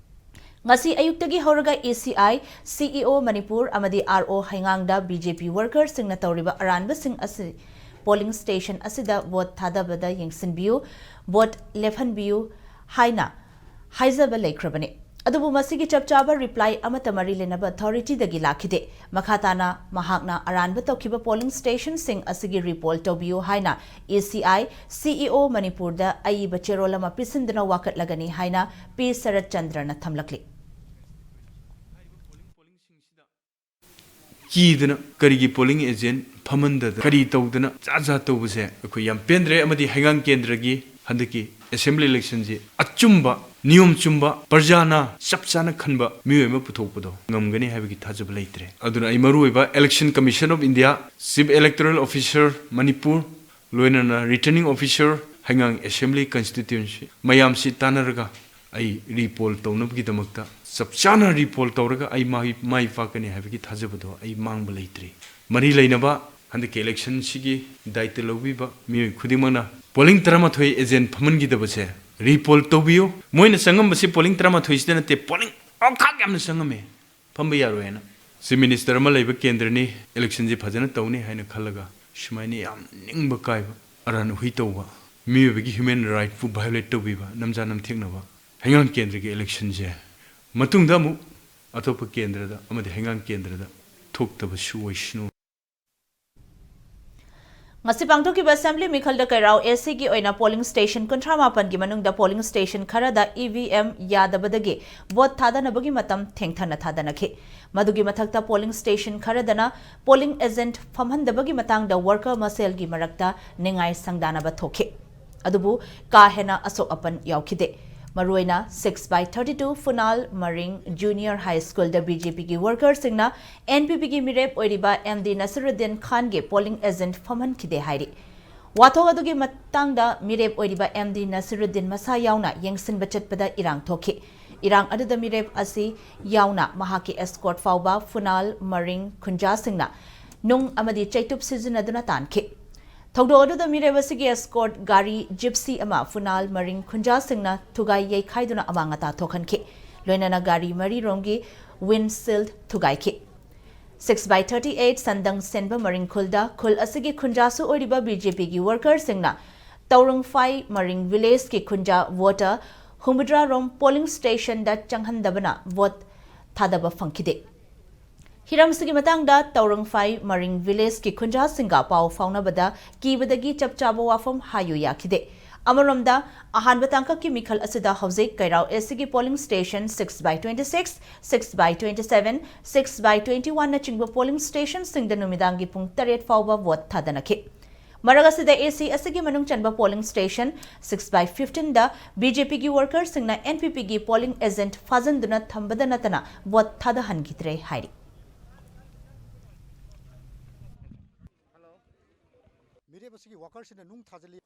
ꯉꯁꯤ ꯑꯌꯨꯛꯇꯒꯤ ꯍꯧꯔꯒ ꯏ ꯁꯤ ꯑꯥꯏ, ꯁꯤ ꯏ ꯑꯣ ꯃꯅꯤꯄꯨꯔ ꯑꯃꯗꯤ ꯑꯥꯔ ꯑꯣ ꯍꯩꯉꯥꯡꯗ ꯕꯤ ꯖꯦ ꯄꯤ ꯋꯥꯔꯀꯔꯁꯤꯡꯅ ꯇꯧꯔꯤꯕ ꯑꯔꯥꯟꯕꯁꯤꯡ ꯑꯁꯤ ꯄꯣꯂꯤꯡ ꯁ꯭ꯇꯦꯁꯟ ꯑꯁꯤꯗ ꯚꯣꯠ ꯊꯥꯗꯕꯗ ꯌꯦꯡꯁꯤꯟꯕꯤꯌꯨ, ꯚꯣꯠ ꯂꯦꯞꯍꯟꯕꯤꯌꯨ ꯍꯥꯏꯅ ꯍꯥꯏꯖꯕ ꯂꯩꯈ꯭ꯔꯕꯅꯤ꯫ ꯑꯗꯨꯕꯨ ꯃꯁꯤꯒꯤ ꯆꯞ ꯆꯥꯕ ꯔꯤꯄ꯭ꯂꯥꯏ ꯑꯃꯠꯇ ꯃꯔꯤ ꯂꯩꯅꯕ ꯑꯊꯣꯔꯤꯇꯤꯗꯒꯤ ꯂꯥꯛꯈꯤꯗꯦ꯫ ꯃꯈꯥ ꯇꯥꯅ ꯃꯍꯥꯛꯅ ꯑꯔꯥꯟꯕ ꯇꯧꯈꯤꯕ ꯄꯣꯂꯤꯡ ꯁ꯭ꯇꯦꯁꯟꯁꯤꯡ ꯑꯁꯤꯒꯤ ꯔꯤꯄꯣꯔꯠ ꯇꯧꯕꯤꯌꯨ ꯍꯥꯏꯅ ꯏ ꯁꯤ ꯑꯥꯏ, ꯁꯤ ꯏ ꯑꯣ ꯃꯅꯤꯄꯨꯔꯗ ꯑꯏꯕ ꯆꯦꯔꯣꯜ ꯑꯃ ꯄꯤꯁꯤꯟꯗꯨꯅ ꯋꯥꯀꯠꯂꯒꯅꯤ ꯍꯥꯏꯅ ꯄꯤ ꯁꯔꯠ ꯆꯟꯗ꯭ꯔꯅ ꯊꯝꯂꯛꯂꯤ꯫ ꯀꯤꯗꯅ ꯀꯔꯤꯒꯤ ꯄꯣꯂꯤꯡ ꯑꯦꯖꯦꯟꯠ ꯐꯝꯍꯟꯗꯗꯅ ꯀꯔꯤ ꯇꯧꯗꯅ ꯖꯥꯠ ꯖꯥꯠ ꯇꯧꯕꯁꯦ ꯑꯩꯈꯣꯏ ꯌꯥꯝ ꯄꯦꯟꯗ꯭ꯔꯦ꯫ ꯑꯃꯗꯤ ꯍꯩꯉꯥꯡ ꯀꯦꯟꯗ꯭ꯔꯒꯤ ꯍꯟꯗꯛꯀꯤ ꯑꯦꯁꯦꯝꯕ꯭ꯂꯤ ꯏꯂꯦꯛꯁꯟꯁꯤ ꯑꯆꯨꯝꯕ, ꯅꯤꯌꯣꯝ ꯆꯨꯝꯕ, ꯄ꯭ꯔꯖꯥꯅ ꯆꯞ ꯆꯥꯅ ꯈꯟꯕ ꯃꯤꯑꯣꯏ ꯑꯃ ꯄꯨꯊꯣꯛꯄꯗꯣ ꯉꯝꯒꯅꯤ ꯍꯥꯏꯕꯒꯤ ꯊꯥꯖꯕ ꯂꯩꯇ꯭ꯔꯦ꯫ ꯑꯗꯨꯅ ꯑꯩ ꯃꯔꯨꯑꯣꯏꯕ Election Commission of India, Chief Electoral Officer Manipur, ꯂꯣꯏꯅꯅ Returning Officer ꯍꯩꯉꯥꯡ ꯑꯦꯁꯦꯝꯕ꯭ꯂꯤ ꯀꯟꯁꯇꯤꯇ꯭ꯋꯦꯟꯁꯤ ꯃꯌꯥꯝꯁꯤ ꯇꯥꯟꯅꯔꯒ ꯑꯩ ꯔꯤꯄꯣꯜ ꯇꯧꯅꯕꯒꯤꯗꯃꯛꯇ ꯆꯞ ꯆꯥꯅ ꯔꯤꯄꯣꯜ ꯇꯧꯔꯒ ꯑꯩ ꯃꯥꯏ, ꯃꯥꯏ ꯄꯥꯛꯀꯅꯤ ꯍꯥꯏꯕꯒꯤ ꯊꯥꯖꯕꯗꯣ ꯑꯩ ꯃꯥꯡꯕ ꯂꯩꯇ꯭ꯔꯤ꯫ ꯃꯔꯤ ꯂꯩꯅꯕ ꯍꯟꯗꯛꯀꯤ ꯏꯂꯦꯛꯁꯟꯁꯤꯒꯤ ꯗꯥꯏꯇ ꯂꯧꯕꯤꯕ ꯃꯤꯑꯣꯏ ꯈꯨꯗꯤꯡꯃꯛꯅ ꯄꯣꯂꯤꯡ ꯇꯔꯥꯃꯥꯊꯣꯏ ꯑꯦꯖꯦꯟꯠ ꯐꯝꯍꯟꯈꯤꯗꯕꯁꯦ ꯔꯤꯄꯣꯜ ꯇꯧꯕꯤꯌꯨ꯫ ꯃꯣꯏꯅ ꯆꯪꯉꯝꯕꯁꯤ ꯄꯣꯂꯤꯡ ꯇꯔꯥꯃꯥꯊꯣꯏꯁꯤꯗ ꯅꯠꯇꯦ, ꯄꯣꯂꯤꯡ ꯑꯣꯈꯥꯛ ꯌꯥꯝꯅ ꯆꯪꯉꯝꯃꯦ꯫ ꯐꯝꯕ ꯌꯥꯔꯣꯏ ꯍꯥꯏꯅ꯫ ꯆꯤꯐ ꯃꯤꯅꯤꯁꯇꯔ ꯑꯃ ꯂꯩꯕ ꯀꯦꯟꯗ꯭ꯔꯅꯤ, ꯏꯂꯦꯛꯁꯟꯁꯤ ꯐꯖꯅ ꯇꯧꯅꯤ ꯍꯥꯏꯅ ꯈꯜꯂꯒ ꯁꯨꯃꯥꯏꯅ ꯌꯥꯝ ꯅꯤꯡꯕ ꯀꯥꯏꯕ, ꯑꯔꯥꯟ ꯎꯍꯩ ꯇꯧꯕ, ꯃꯤꯑꯣꯏꯕꯒꯤ ꯍ꯭ꯌꯨꯃꯦꯟ ꯔꯥꯏꯠꯄꯨ ꯚꯥꯏꯑꯣꯂꯦꯠ ꯇꯧꯕꯤꯕ, ꯅꯝꯖꯥ ꯅꯝꯊꯦꯛꯅꯕ ꯍꯩꯉꯥꯡ ꯀꯦꯟꯗ꯭ꯔꯒꯤ ꯏꯂꯦꯛꯁꯟꯁꯦ ꯃꯇꯨꯡꯗ ꯑꯃꯨꯛ ꯑꯇꯣꯞꯄ ꯀꯦꯟꯗ꯭ꯔꯗ ꯑꯃꯗꯤ ꯍꯩꯉꯥꯡ ꯀꯦꯟꯗ꯭ꯔꯗ ꯊꯣꯛꯇꯕꯁꯨ ꯑꯣꯏꯁꯅꯨ꯫ ꯉꯁꯤ ꯄꯥꯡꯊꯣꯛꯈꯤꯕ ꯑꯦꯁꯦꯝꯕ꯭ꯂꯤ ꯃꯤꯈꯜꯗ ꯀꯩꯔꯥꯎ ꯑꯦ ꯁꯤꯒꯤ ꯑꯣꯏꯅ ꯄꯣꯂꯤꯡ ꯁ꯭ꯇꯦꯁꯟ ꯀꯨꯟꯊ꯭ꯔꯥ ꯃꯥꯄꯟꯒꯤ ꯃꯅꯨꯡꯗ ꯄꯣꯂꯤꯡ ꯁ꯭ꯇꯦꯁꯟ ꯈꯔꯗ ꯏ ꯚꯤ ꯑꯦꯝ ꯌꯥꯗꯕꯗꯒꯤ ꯚꯣꯠ ꯊꯥꯗꯅꯕꯒꯤ ꯃꯇꯝ ꯊꯦꯡꯊꯅ ꯊꯥꯗꯅꯈꯤ꯫ ꯃꯗꯨꯒꯤ ꯃꯊꯛꯇ ꯄꯣꯂꯤꯡ ꯁ꯭ꯇꯦꯁꯟ ꯈꯔꯗꯅ ꯄꯣꯂꯤꯡ ꯑꯦꯖꯦꯟꯠ ꯐꯝꯍꯟꯗꯕꯒꯤ ꯃꯇꯥꯡꯗ ꯋꯥꯔꯀꯔ ꯃꯁꯦꯜꯒꯤ ꯃꯔꯛꯇ ꯅꯤꯡꯉꯥꯏ ꯁꯪꯗꯥꯅꯕ ꯊꯣꯛꯈꯤ꯫ ꯑꯗꯨꯕꯨ ꯀꯥ ꯍꯦꯟꯅ ꯑꯁꯣꯛ ꯑꯄꯟ ꯌꯥꯎꯈꯤꯗꯦ꯫ ꯃꯔꯨꯑꯣꯏꯅ six by thirty two Phunal Maring junior high ꯁ꯭ꯀꯨꯜꯗ ꯕꯤ ꯖꯦ ꯄꯤꯒꯤ ꯋꯥꯔꯀꯔꯁꯤꯡꯅ ꯑꯦꯟ ꯄꯤ ꯄꯤꯒꯤ ꯃꯤꯔꯦꯞ ꯑꯣꯏꯔꯤꯕ ꯑꯦꯝ ꯗꯤ ꯅꯁꯤꯔꯨꯗꯤꯟ ꯈꯥꯟꯒꯤ ꯄꯣꯂꯤꯡ ꯑꯦꯖꯦꯟꯠ ꯐꯝꯍꯟꯈꯤꯗꯦ ꯍꯥꯏꯔꯤ꯫ ꯋꯥꯊꯣꯛ ꯑꯗꯨꯒꯤ ꯃꯇꯥꯡꯗ ꯃꯤꯔꯦꯞ ꯑꯣꯏꯔꯤꯕ ꯑꯦꯝ ꯗꯤ ꯅꯁꯤꯔꯨꯗꯤꯟ ꯃꯁꯥ ꯌꯥꯎꯅ ꯌꯦꯡꯁꯤꯟꯕ ꯆꯠꯄꯗ ꯏꯔꯥꯡ ꯊꯣꯛꯈꯤ꯫ ꯏꯔꯥꯡ ꯑꯗꯨꯗ ꯃꯤꯔꯦꯞ ꯑꯁꯤ ꯌꯥꯎꯅ ꯃꯍꯥꯛꯀꯤ escort ꯐꯥꯎꯕ ꯐꯨꯅꯥꯜ ꯃꯔꯤꯡ ꯈꯨꯟꯖꯥꯁꯤꯡꯅ ꯅꯨꯡ ꯑꯃꯗꯤ ꯆꯩꯇꯨꯞ ꯁꯤꯖꯤꯟꯅꯗꯨꯅ ꯇꯥꯟꯈꯤ꯫ ꯊꯧꯗꯣꯛ ꯑꯗꯨꯗ ꯃꯤꯔꯦꯞ ꯑꯁꯤꯒꯤ escort ꯒꯥꯔꯤ ꯖꯤꯞꯁꯤ ꯑꯃ ꯐꯨꯅꯥꯜ ꯃꯔꯤꯡ ꯈꯨꯟꯖꯥꯁꯤꯡꯅ ꯊꯨꯒꯥꯏ ꯌꯩꯈꯥꯏꯗꯨꯅ ꯑꯃꯥꯡ ꯑꯇꯥ ꯊꯣꯛꯍꯟꯈꯤ꯫ ꯂꯣꯏꯅꯅ ꯒꯥꯔꯤ ꯃꯔꯤꯔꯣꯝꯒꯤ windshield ꯊꯨꯒꯥꯏꯈꯤ꯫ Six by thirty eight ꯁꯟꯗꯪ ꯁꯦꯟꯕ ꯃꯔꯤꯡ ꯈꯨꯜꯗ ꯈꯨꯜ ꯑꯁꯤꯒꯤ ꯈꯨꯟꯖꯥꯁꯨ ꯑꯣꯏꯔꯤꯕ ꯕꯤ ꯖꯦ ꯄꯤꯒꯤ workerꯁꯤꯡꯅ ꯇꯧꯔꯪꯐꯥꯏ ꯃꯔꯤꯡ villageꯀꯤ ꯈꯨꯟꯖꯥ voter ꯍꯨꯝꯐꯨꯇꯔꯥ ꯔꯣꯝ polling stationꯗ ꯆꯪꯍꯟꯗꯕꯅ vote ꯊꯥꯗꯕ ꯐꯪꯈꯤꯗꯦ꯫ ꯍꯤꯔꯝꯁꯤꯒꯤ ꯃꯇꯥꯡꯗ ꯇꯧꯔꯪꯐꯥꯏ ꯃꯔꯤꯡ villageꯀꯤ ꯈꯨꯟꯖꯥꯁꯤꯡꯒ ꯄꯥꯎ ꯐꯥꯎꯅꯕꯗ ꯀꯤꯕꯗꯒꯤ ꯆꯞ ꯆꯥꯕ ꯋꯥꯐꯝ ꯍꯥꯏꯌꯨ ꯌꯥꯈꯤꯗꯦ꯫ ꯑꯃꯔꯣꯝꯗ, ꯑꯍꯥꯟꯕ ꯇꯥꯡꯀꯛꯀꯤ ꯃꯤꯈꯜ ꯑꯁꯤꯗ ꯍꯧꯖꯤꯛ ꯀꯩꯔꯥꯎ ꯑꯦꯁꯤꯒꯤ polling station six by twenty six, six by twenty seven, six by twenty one ꯅꯆꯤꯡꯕ polling stationꯁꯤꯡꯗ ꯅꯨꯃꯤꯗꯥꯡꯒꯤ ꯄꯨꯡ ꯇꯔꯦꯠ ꯐꯥꯎꯕ vote ꯊꯥꯗꯅꯈꯤ꯫ ꯃꯔꯛ ꯑꯁꯤꯗ ꯑꯦꯁꯤ ꯑꯁꯤꯒꯤ ꯃꯅꯨꯡ ꯆꯟꯕ polling station six by fifteenꯗ ꯕꯤ ꯖꯦ ꯄꯤꯒꯤ workerꯁꯤꯡꯅ ꯑꯦꯟ ꯄꯤ ꯄꯤꯒꯤ polling agent ꯐꯥꯖꯤꯟꯗꯨꯅ ꯊꯝꯕꯗ ꯅꯠꯇꯅ vote ꯊꯥꯗꯍꯟꯈꯤꯗ꯭ꯔꯦ ꯍꯥꯏꯔꯤ꯫ ꯃꯤꯔꯦꯞ ꯑꯁꯤꯒꯤ workerꯁꯤꯡꯅ ꯅꯨꯡ ꯊꯥꯖꯤꯜꯂꯤ꯫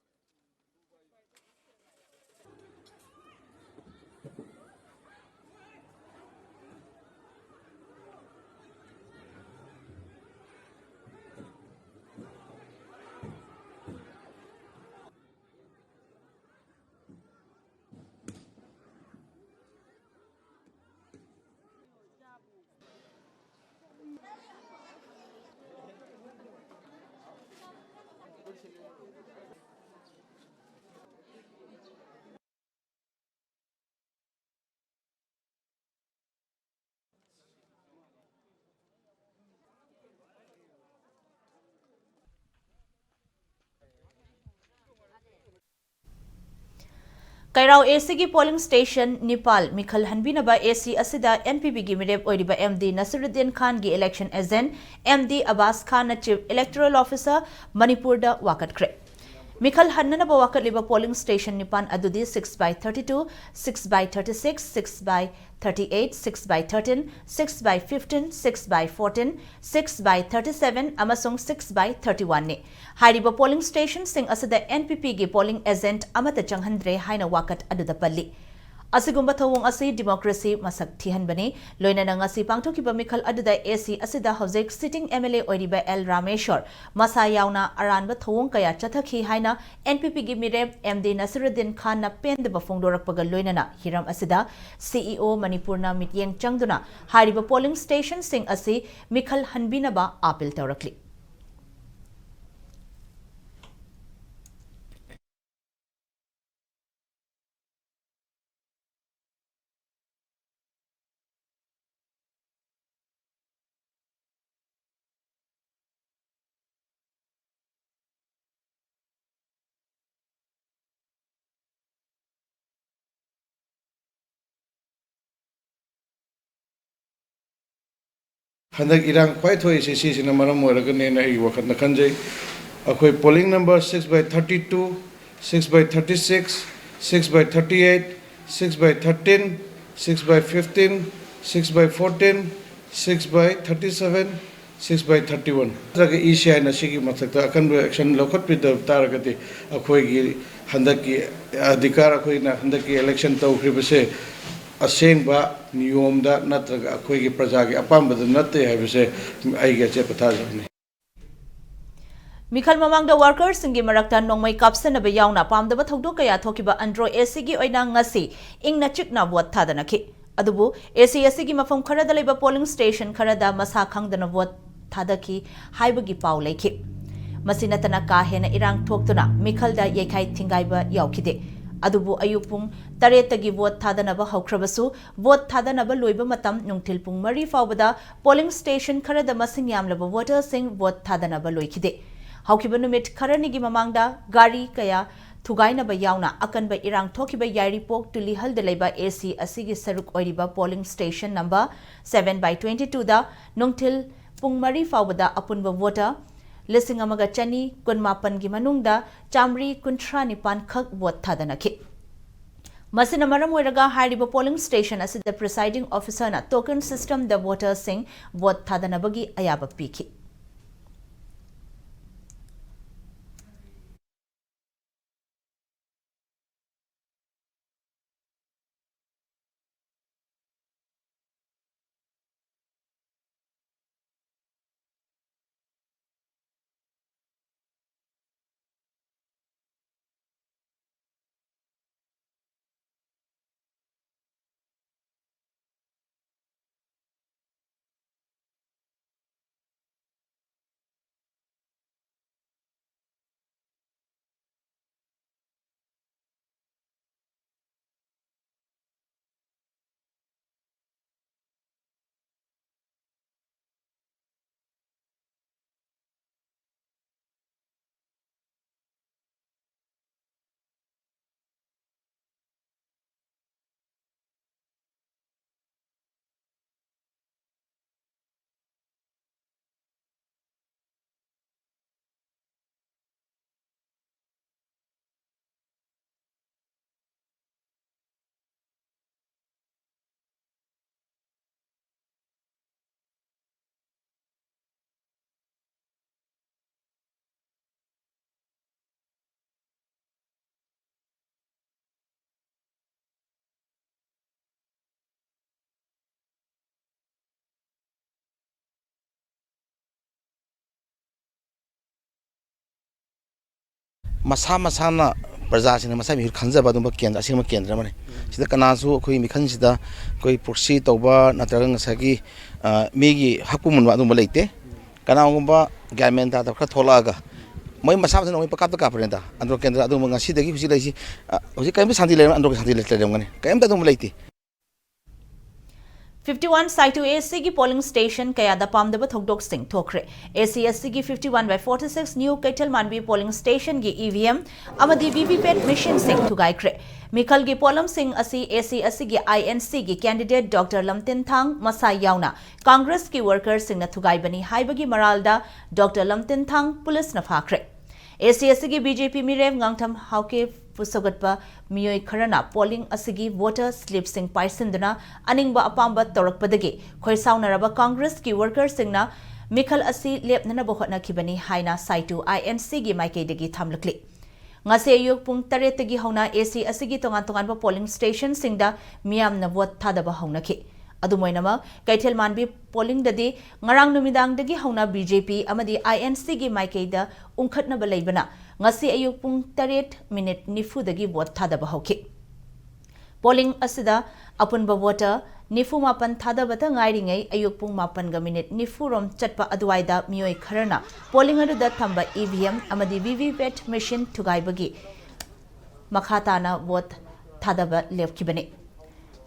ꯀꯩꯔꯥꯎ ꯑꯦꯁꯤꯒꯤ polling station ꯅꯤꯄꯥꯜ ꯃꯤꯈꯜ ꯍꯟꯕꯤꯅꯕ ꯑꯦꯁꯤ ꯑꯁꯤꯗ ꯑꯦꯟ ꯄꯤ ꯄꯤꯒꯤ ꯃꯤꯔꯦꯞ ꯑꯣꯏꯔꯤꯕ ꯑꯦꯝ ꯗꯤ ꯅꯁꯤꯔꯨꯗꯤꯟ ꯈꯥꯟꯒꯤ election agent M D Abbas ꯈꯥꯟꯅ Chief Electoral Officer ꯃꯅꯤꯄꯨꯔꯗ ꯋꯥꯀꯠꯈ꯭ꯔꯦ꯫ ꯃꯤꯈꯜ ꯍꯟꯅꯅꯕ ꯋꯥꯀꯠꯂꯤꯕ polling station ꯅꯤꯄꯥꯟ ꯑꯗꯨꯗꯤ six by thirty two, six by thirty six, six by thirty eight, six by thirteen, six by fifteen, six by fourteen, six by thirty seven ꯑꯃꯁꯨꯡ six by thirty one ꯅꯤ꯫ ꯍꯥꯏꯔꯤꯕ polling station ꯁꯤꯡ ꯑꯁꯤꯗ N P P ꯒꯤ polling agent ꯑꯃꯠꯇ ꯆꯪꯍꯟꯗ꯭ꯔꯦ ꯍꯥꯏꯅ ꯋꯥꯀꯠ ꯑꯗꯨꯗ ꯄꯜꯂꯤ꯫ ꯑꯁꯤꯒꯨꯝꯕ ꯊꯧꯑꯣꯡ ꯑꯁꯤ democracy ꯃꯁꯛ ꯊꯤꯍꯟꯕꯅꯤ꯫ ꯂꯣꯏꯅꯅ ꯉꯁꯤ ꯄꯥꯡꯊꯣꯛꯈꯤꯕ ꯃꯤꯈꯜ ꯑꯗꯨꯗ A C ꯑꯁꯤꯗ ꯍꯧꯖꯤꯛ sitting M L A ꯑꯣꯏꯔꯤꯕ L ꯔꯥꯃꯦꯁ꯭ꯋꯔ ꯃꯁꯥ ꯌꯥꯎꯅ ꯑꯔꯥꯟꯕ ꯊꯧꯑꯣꯡ ꯀꯌꯥ ꯆꯠꯊꯈꯤ ꯍꯥꯏꯅ N P P ꯒꯤ ꯃꯤꯔꯦꯞ M D ꯅꯁꯤꯔꯨꯗꯗꯤꯟ ꯈꯥꯟꯅ ꯄꯦꯟꯗꯕ ꯐꯣꯡꯗꯣꯔꯛꯄꯒ ꯂꯣꯏꯅꯅ ꯍꯤꯔꯝ ꯑꯁꯤꯗ C E O ꯃꯅꯤꯄꯨꯔꯅ ꯃꯤꯠꯌꯦꯡ ꯆꯪꯗꯨꯅ ꯍꯥꯏꯔꯤꯕ polling station ꯁꯤꯡ ꯑꯁꯤ ꯃꯤꯈꯜ ꯍꯟꯕꯤꯅꯕ appeal ꯇꯧꯔꯛꯂꯤ꯫ ꯍꯟꯗꯛ ꯏꯔꯥꯡ ꯈ꯭ꯋꯥꯏ ꯊꯣꯛꯏꯁꯦ ꯁꯤꯁꯤꯅ ꯃꯔꯝ ꯑꯣꯏꯔꯒꯅꯦꯅ ꯑꯩꯒꯤ ꯋꯥꯈꯜꯗ ꯈꯟꯖꯩ꯫ ꯑꯩꯈꯣꯏ polling number six by thirty two, six by thirty six, six by thirty eight, six by thirteen, six by fifteen, six by fourteen, six by thirty seven, six by thirty one ꯅꯠꯇ꯭ꯔꯒ E C I ꯅ ꯁꯤꯒꯤ ꯃꯊꯛꯇ ꯑꯀꯟꯕ action ꯂꯧꯈꯠꯄꯤꯗꯕ ꯇꯥꯔꯒꯗꯤ ꯑꯩꯈꯣꯏꯒꯤ ꯍꯟꯗꯛꯀꯤ ꯑꯙꯤꯀꯥꯔ, ꯑꯩꯈꯣꯏꯅ ꯍꯟꯗꯛꯀꯤ election ꯇꯧꯈ꯭ꯔꯤꯕꯁꯦ ꯑꯁꯦꯡꯕ ꯅꯤꯌꯣꯝꯗ ꯅꯠꯇ꯭ꯔꯒ ꯑꯩꯈꯣꯏꯒꯤ ꯄ꯭ꯔꯖꯥꯒꯤ ꯑꯄꯥꯝꯕꯗ ꯅꯠꯇꯦ ꯍꯥꯏꯕꯁꯦ ꯑꯩꯒꯤ ꯑꯆꯦꯠꯄ ꯊꯥꯖꯕꯅꯤ꯫ ꯃꯤꯈꯜ ꯃꯃꯥꯡꯗ worker ꯁꯤꯡꯒꯤ ꯃꯔꯛꯇ ꯅꯣꯡꯃꯩ ꯀꯥꯞꯁꯟꯅꯕ ꯌꯥꯎꯅ ꯄꯥꯝꯗꯕ ꯊꯧꯗꯣꯛ ꯀꯌꯥ ꯊꯣꯛꯈꯤꯕ ꯑꯟꯗ꯭ꯔꯣ A C ꯒꯤ ꯑꯣꯏꯅ ꯉꯁꯤ ꯏꯪꯅ ꯆꯤꯛꯅ vote ꯊꯥꯗꯅꯈꯤ꯫ ꯑꯗꯨꯕꯨ A C ꯑꯁꯤꯒꯤ ꯃꯐꯝ ꯈꯔꯗ ꯂꯩꯕ polling station ꯈꯔꯗ ꯃꯁꯥ ꯈꯪꯗꯅ vote ꯊꯥꯗꯈꯤ ꯍꯥꯏꯕꯒꯤ ꯄꯥꯎ ꯂꯩꯈꯤ꯫ ꯃꯁꯤ ꯅꯠꯇꯅ ꯀꯥ ꯍꯦꯟꯅ ꯏꯔꯥꯡ ꯊꯣꯛꯇꯨꯅ ꯃꯤꯈꯜꯗ ꯌꯩꯈꯥꯏ ꯊꯤꯡꯒꯥꯏꯕ ꯌꯥꯎꯈꯤꯗꯦ꯫ ꯑꯗꯨꯕꯨ ꯑꯌꯨꯛ ꯄꯨꯡ ꯇꯔꯦꯠꯇꯒꯤ vote ꯊꯥꯗꯅꯕ ꯍꯧꯈ꯭ꯔꯕꯁꯨ, vote ꯊꯥꯗꯅꯕ ꯂꯣꯏꯕ ꯃꯇꯝ ꯅꯨꯡꯊꯤꯜ ꯄꯨꯡ ꯃꯔꯤ ꯐꯥꯎꯕꯗ polling station ꯈꯔꯗ ꯃꯁꯤꯡ ꯌꯥꯝꯂꯕ voter ꯁꯤꯡ vote ꯊꯥꯗꯅꯕ ꯂꯣꯏꯈꯤꯗꯦ꯫ ꯍꯧꯈꯤꯕ ꯅꯨꯃꯤꯠ ꯈꯔꯅꯤꯒꯤ ꯃꯃꯥꯡꯗ ꯒꯥꯔꯤ ꯀꯌꯥ ꯊꯨꯒꯥꯏꯅꯕ ꯌꯥꯎꯅ ꯑꯀꯟꯕ ꯏꯔꯥꯡ ꯊꯣꯛꯈꯤꯕ ꯌꯥꯏꯔꯤꯄꯣꯛ ꯇꯨꯂꯤꯍꯜꯗ ꯂꯩꯕ A C ꯑꯁꯤꯒꯤ ꯁꯔꯨꯛ ꯑꯣꯏꯔꯤꯕ polling station number seven by twenty two ꯗ ꯅꯨꯡꯊꯤꯜ ꯄꯨꯡ ꯃꯔꯤ ꯐꯥꯎꯕꯗ ꯑꯄꯨꯟꯕ voter ꯂꯤꯁꯤꯡ ꯑꯃꯒ ꯆꯅꯤ ꯀꯨꯟꯃꯥꯄꯟꯒꯤ ꯃꯅꯨꯡꯗ ꯆꯥꯃꯔꯤ ꯀꯨꯟꯊ꯭ꯔꯥ ꯅꯤꯄꯥꯟ ꯈꯛ ꯚꯣꯠ ꯊꯥꯗꯅꯈꯤ꯫ ꯃꯁꯤꯅ ꯃꯔꯝ ꯑꯣꯏꯔꯒ ꯍꯥꯏꯔꯤꯕ polling station ꯑꯁꯤꯗ presiding officerꯅ token systemꯗ voterꯁꯤꯡ ꯚꯣꯠ ꯊꯥꯗꯅꯕꯒꯤ ꯑꯌꯥꯕ ꯄꯤꯈꯤ꯫ ꯃꯁꯥ ꯃꯁꯥꯅ, ꯄ꯭ꯔꯖꯥꯁꯤꯡꯅ ꯃꯁꯥ ꯃꯤꯍꯨꯠ ꯈꯟꯖꯕ ꯑꯗꯨꯝꯕ ꯀꯦꯟꯗ꯭ꯔ, ꯑꯁꯦꯡꯕ ꯀꯦꯟꯗ꯭ꯔ ꯑꯃꯅꯤ꯫ ꯁꯤꯗ ꯀꯅꯥꯁꯨ ꯑꯩꯈꯣꯏ ꯃꯤꯈꯜꯁꯤꯗ ꯑꯩꯈꯣꯏ proxy ꯇꯧꯕ ꯅꯠꯇ꯭ꯔꯒ ꯉꯁꯥꯏꯒꯤ, ꯑ, ꯃꯤꯒꯤ ꯍꯛꯄꯨ ꯃꯨꯟꯕ ꯑꯗꯨꯝꯕ ꯂꯩꯇꯦ꯫ ꯀꯅꯥꯒꯨꯝꯕ ꯒ꯭ꯌꯥꯟ ꯃꯦꯟ ꯇꯥꯗꯕ ꯈꯔ ꯊꯣꯛꯂꯛꯑꯒ ꯃꯣꯏ ꯃꯁꯥ ꯃꯊꯟꯇ ꯃꯣꯏ ꯄꯪꯀꯥꯞꯇ ꯀꯥꯞꯄꯅꯤꯗ ꯑꯟꯗ꯭ꯔꯣ ꯀꯦꯟꯗ꯭ꯔ꯫ ꯑꯗꯨꯝꯕ ꯉꯁꯤꯗꯒꯤ ꯍꯧꯖꯤꯛ ꯂꯩꯔꯤꯁꯤ, ꯑ, ꯍꯧꯖꯤꯛ ꯀꯔꯤꯝꯇ ꯁꯥꯟꯇꯤ ꯂꯩꯔꯝ-, ꯑꯟꯗ꯭ꯔꯣ ꯁꯥꯟꯇꯤ ꯂꯩꯔꯝꯒꯅꯤ? ꯀꯔꯤꯝꯇ ꯑꯗꯨꯝꯕ ꯂꯩꯇꯦ꯫ ꯐꯤꯐꯇꯤ ꯋꯥꯟ ꯁꯥꯏꯇꯨ ꯑꯦ ꯁꯤꯒꯤ ꯄꯣꯂꯤꯡ ꯁ꯭ꯇꯦꯁꯟ ꯀꯌꯥꯗ ꯄꯥꯝꯗꯕ ꯊꯧꯗꯣꯛꯁꯤꯡ ꯊꯣꯛꯈ꯭ꯔꯦ꯫ ꯑꯦ ꯁꯤ ꯑꯦꯁ ꯁꯤꯒꯤ fifty one by forty six new Keithel Manbi polling ꯁ꯭ꯇꯦꯁꯟꯒꯤ ꯏ ꯚꯤ ꯑꯦꯝ ꯑꯃꯗꯤ ꯚꯤ ꯚꯤ ꯄꯦꯠ ꯃꯦꯁꯤꯟꯁꯤꯡ ꯊꯨꯒꯥꯏꯈ꯭ꯔꯦ꯫ ꯃꯤꯈꯜꯒꯤ ꯄꯣꯠꯂꯝꯁꯤꯡ ꯑꯁꯤ ꯑꯦ ꯁꯤ ꯑꯦꯁ ꯁꯤꯒꯤ ꯑꯥꯏ ꯑꯦꯟ ꯁꯤꯒꯤ ꯀꯦꯟꯗꯤꯗꯦꯠ ꯗꯣꯛꯇꯔ ꯂꯝꯇꯤꯟꯊꯥꯡ ꯃꯁꯥ ꯌꯥꯎꯅ ꯀꯪꯒ꯭ꯔꯦꯁꯀꯤ ꯋꯥꯔꯀꯔꯁꯤꯡꯅ ꯊꯨꯒꯥꯏꯕꯅꯤ ꯍꯥꯏꯕꯒꯤ ꯃꯔꯥꯜꯗ ꯗꯣꯛꯇꯔ ꯂꯝꯇꯤꯟꯊꯥꯡ ꯄꯨꯂꯤꯁꯅ ꯐꯥꯈ꯭ꯔꯦ꯫ ꯑꯦ ꯁꯤ ꯑꯦꯁ ꯁꯤꯒꯤ ꯕꯤ ꯖꯦ ꯄꯤ ꯃꯤꯔꯦꯞ ꯉꯥꯡꯊꯝ ꯍꯥꯎꯀꯤꯞ ꯄꯨ ꯁꯧꯒꯠꯄ ꯃꯤꯑꯣꯏ ꯈꯔꯅ ꯄꯣꯂꯤꯡ ꯑꯁꯤꯒꯤ ꯚꯣꯇꯔ ꯁ꯭ꯂꯤꯞꯁꯤꯡ ꯄꯥꯏꯁꯤꯟꯗꯨꯅ ꯑꯅꯤꯡꯕ ꯑꯄꯥꯝꯕ ꯇꯧꯔꯛꯄꯗꯒꯤ ꯈꯣꯏꯁꯥꯎꯅꯔꯕ ꯀꯪꯒ꯭ꯔꯦꯁꯀꯤ ꯋꯥꯔꯀꯔꯁꯤꯡꯅ ꯃꯤꯈꯜ ꯑꯁꯤ ꯂꯦꯞꯅꯅꯕ ꯍꯣꯠꯅꯈꯤꯕꯅꯤ ꯍꯥꯏꯅ ꯁꯥꯏꯇꯨ ꯑꯥꯏ ꯑꯦꯟ ꯁꯤꯒꯤ ꯃꯥꯏꯀꯩꯗꯒꯤ ꯊꯝꯂꯛꯂꯤ꯫ ꯉꯁꯤ ꯑꯌꯨꯛ ꯄꯨꯡ ꯇꯔꯦꯠꯇꯒꯤ ꯍꯧꯅ ꯑꯦ ꯁꯤ ꯑꯁꯤꯒꯤ ꯇꯣꯉꯥꯟ ꯇꯣꯉꯥꯟꯕ ꯄꯣꯂꯤꯡ ꯁ꯭ꯇꯦꯁꯟꯁꯤꯡꯗ ꯃꯤꯌꯥꯝꯅ ꯚꯣꯠ ꯊꯥꯗꯕ ꯍꯧꯅꯈꯤ꯫ ꯑꯗꯨꯝ ꯑꯣꯏꯅꯃꯛ, ꯀꯩꯊꯦꯜ ꯃꯥꯟꯕꯤ ꯄꯣꯂꯤꯡꯗꯗꯤ ꯉꯔꯥꯡ ꯅꯨꯃꯤꯗꯥꯡꯗꯒꯤ ꯍꯧꯅ ꯕꯤ ꯖꯦ ꯄꯤ ꯑꯃꯗꯤ ꯑꯥꯏ ꯑꯦꯟ ꯁꯤꯒꯤ ꯃꯥꯏꯀꯩꯗ ꯎꯪꯈꯠꯅꯕ ꯂꯩꯕꯅ ꯉꯁꯤ ꯑꯌꯨꯛ ꯄꯨꯡ ꯇꯔꯦꯠ ꯃꯤꯅꯤꯠ ꯅꯤꯐꯨꯗꯒꯤ ꯚꯣꯠ ꯊꯥꯗꯕ ꯍꯧꯈꯤ꯫ ꯄꯣꯂꯤꯡ ꯑꯁꯤꯗ ꯑꯄꯨꯟꯕ ꯚꯣꯇꯔ ꯅꯤꯐꯨ ꯃꯥꯄꯟ ꯊꯥꯗꯕꯇ ꯉꯥꯏꯔꯤꯉꯩ ꯑꯌꯨꯛ ꯄꯨꯡ ꯃꯥꯄꯟꯒ ꯃꯤꯅꯤꯠ ꯅꯤꯐꯨ ꯔꯣꯝ ꯆꯠꯄ ꯑꯗꯨꯋꯥꯏꯗ ꯃꯤꯑꯣꯏ ꯈꯔꯅ ꯄꯣꯂꯤꯡ ꯑꯗꯨꯗ ꯊꯝꯕ ꯏ ꯚꯤ ꯑꯦꯝ ꯑꯃꯗꯤ ꯚꯤ ꯚꯤ ꯄꯦꯠ ꯃꯦꯁꯤꯟ ꯊꯨꯒꯥꯏꯕꯒꯤ ꯃꯈꯥ ꯇꯥꯅ ꯚꯣꯠ ꯊꯥꯗꯕ ꯂꯦꯞꯈꯤꯕꯅꯤ꯫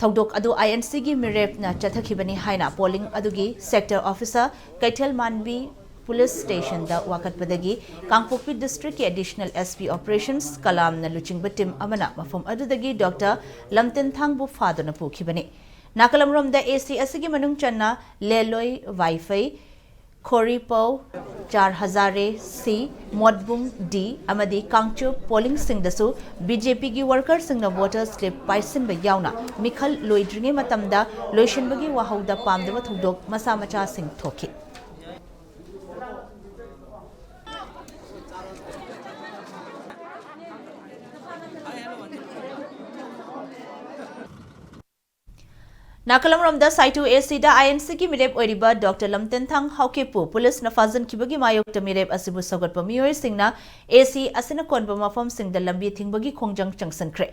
ꯊꯧꯗꯣꯛ ꯑꯗꯨ ꯑꯥꯏ ꯑꯦꯟ ꯁꯤꯒꯤ ꯃꯤꯔꯦꯞꯅ ꯆꯠꯊꯈꯤꯕꯅꯤ ꯍꯥꯏꯅ ꯄꯣꯂꯤꯡ ꯑꯗꯨꯒꯤ ꯁꯦꯛꯇꯔ ꯑꯣꯐꯤꯁꯔ ꯀꯩꯊꯦꯜ ꯃꯥꯟꯕꯤ ꯄꯨꯂꯤꯁ ꯁ꯭ꯇꯦꯁꯟꯗ ꯋꯥꯀꯠꯄꯗꯒꯤ ꯀꯥꯡꯄꯣꯛꯄꯤ ꯗꯤꯁꯇ꯭ꯔꯤꯛꯀꯤ ꯑꯦꯗꯤꯁꯅꯦꯜ ꯑꯦꯁ ꯄꯤ ꯑꯣꯄꯔꯦꯁꯟꯁ ꯀꯂꯥꯝꯅ ꯂꯨꯆꯤꯡꯕ ꯇꯤꯝ ꯑꯃꯅ ꯃꯐꯝ ꯑꯗꯨꯗꯒꯤ ꯗꯣꯛꯇꯔ ꯂꯝꯇꯤꯟꯊꯥꯡꯕꯨ ꯐꯥꯗꯨꯅ ꯄꯨꯈꯤꯕꯅꯤ꯫ ꯅꯥꯀꯂꯝꯔꯣꯝꯗ ꯑꯦ ꯁꯤ ꯑꯁꯤꯒꯤ ꯃꯅꯨꯡ ꯆꯟꯅ ꯂꯦꯂꯣꯏ ꯋꯥꯏꯐꯩ, ꯈꯣꯔꯤꯄꯧ, ꯆꯥꯔ ꯍꯖꯥꯔꯦ ꯁꯤ, ꯃꯣꯠꯕꯨꯡ ꯗꯤ ꯑꯃꯗꯤ ꯀꯥꯡꯆꯨꯞ ꯄꯣꯂꯤꯡꯁꯤꯡꯗꯁꯨ ꯕꯤ ꯖꯦ ꯄꯤꯒꯤ ꯋꯥꯔꯀꯔꯁꯤꯡꯅ ꯚꯣꯇꯔ ꯁ꯭ꯂꯤꯞ ꯄꯥꯏꯁꯤꯟꯕ ꯌꯥꯎꯅ ꯃꯤꯈꯜ ꯂꯣꯏꯗ꯭ꯔꯤꯉꯩ ꯃꯇꯝꯗ ꯂꯣꯏꯁꯤꯟꯕꯒꯤ ꯋꯥꯍꯧꯗ ꯄꯥꯝꯗꯕ ꯊꯧꯗꯣꯛ ꯃꯆꯥ ꯃꯆꯥꯁꯤꯡ ꯊꯣꯛꯈꯤ꯫ ꯅꯥꯀꯜꯂꯝꯔꯣꯝꯗ ꯁꯥꯏꯇꯨ ꯑꯦ ꯁꯤꯗ ꯑꯥꯏ ꯑꯦꯟ ꯁꯤꯒꯤ ꯃꯤꯔꯦꯞ ꯑꯣꯏꯔꯤꯕ ꯗꯣꯛꯇꯔ ꯂꯝꯇꯦꯟꯊꯥꯡ ꯍꯥꯎꯀꯤꯞꯄꯨ ꯄꯨꯂꯤꯁꯅ ꯐꯥꯖꯤꯟꯈꯤꯕꯒꯤ ꯃꯥꯌꯣꯛꯇ ꯃꯤꯔꯦꯞ ꯑꯁꯤꯕꯨ ꯁꯧꯒꯠꯄ ꯃꯤꯑꯣꯏꯁꯤꯡꯅ ꯑꯦ ꯁꯤ ꯑꯁꯤꯅ ꯀꯣꯟꯕ ꯃꯐꯝꯁꯤꯡꯗ ꯂꯝꯕꯤ ꯊꯤꯡꯕꯒꯤ ꯈꯣꯡꯖꯪ ꯆꯪꯁꯤꯟꯈ꯭ꯔꯦ꯫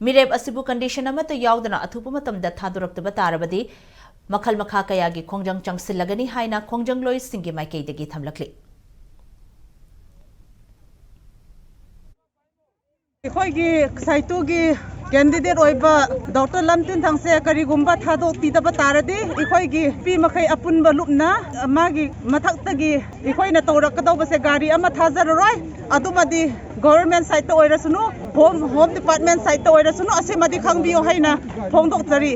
ꯃꯤꯔꯦꯞ ꯑꯁꯤꯕꯨ ꯀꯟꯗꯤꯁꯟ ꯑꯃꯠꯇ ꯌꯥꯎꯗꯅ ꯑꯊꯨꯕ ꯃꯇꯝꯗ ꯊꯥꯗꯣꯔꯛꯇꯕ ꯇꯥꯔꯕꯗꯤ ꯃꯈꯜ ꯃꯈꯥ ꯀꯌꯥꯒꯤ ꯈꯣꯡꯖꯪ ꯆꯪꯁꯤꯜꯂꯒꯅꯤ ꯍꯥꯏꯅ ꯈꯣꯡꯖꯪꯂꯣꯏꯁꯤꯡꯒꯤ ꯃꯥꯏꯀꯩꯗꯒꯤ ꯊꯝꯂꯛꯂꯤ꯫ ꯑꯩꯈꯣꯏꯒꯤ ꯁꯥꯏꯇꯨꯒꯤ ꯀꯦꯟꯗꯤꯗꯦꯠ ꯑꯣꯏꯕ ꯗꯣꯛꯇꯔ ꯂꯝꯇꯤꯟꯊꯪꯁꯦ ꯀꯔꯤꯒꯨꯝꯕ ꯊꯥꯗꯣꯛꯄꯤꯗꯕ ꯇꯥꯔꯗꯤ, ꯑꯩꯈꯣꯏꯒꯤ ꯅꯨꯄꯤ ꯃꯈꯩ ꯑꯄꯨꯟꯕ ꯂꯨꯞꯅ ꯃꯥꯒꯤ ꯃꯊꯛꯇꯒꯤ ꯑꯩꯈꯣꯏꯅ ꯇꯧꯔꯛꯀꯗꯧꯕꯁꯦ ꯒꯥꯔꯤ ꯑꯃ ꯊꯥꯖꯔꯔꯣꯏ꯫ ꯑꯗꯨꯃꯗꯤ ꯒꯣꯚꯔꯟꯃꯦꯟꯠ ꯁꯥꯏꯠꯇ ꯑꯣꯏꯔꯁꯅꯨ, ꯍꯣꯝ, ꯍꯣꯝ ꯗꯤꯄꯥꯔꯠꯃꯦꯟꯠ ꯁꯥꯏꯠꯇ ꯑꯣꯏꯔꯁꯅꯨ, ꯑꯁꯤꯃꯗꯤ ꯈꯪꯕꯤꯌꯨ ꯍꯥꯏꯅ ꯐꯣꯡꯗꯣꯛꯆꯔꯤ꯫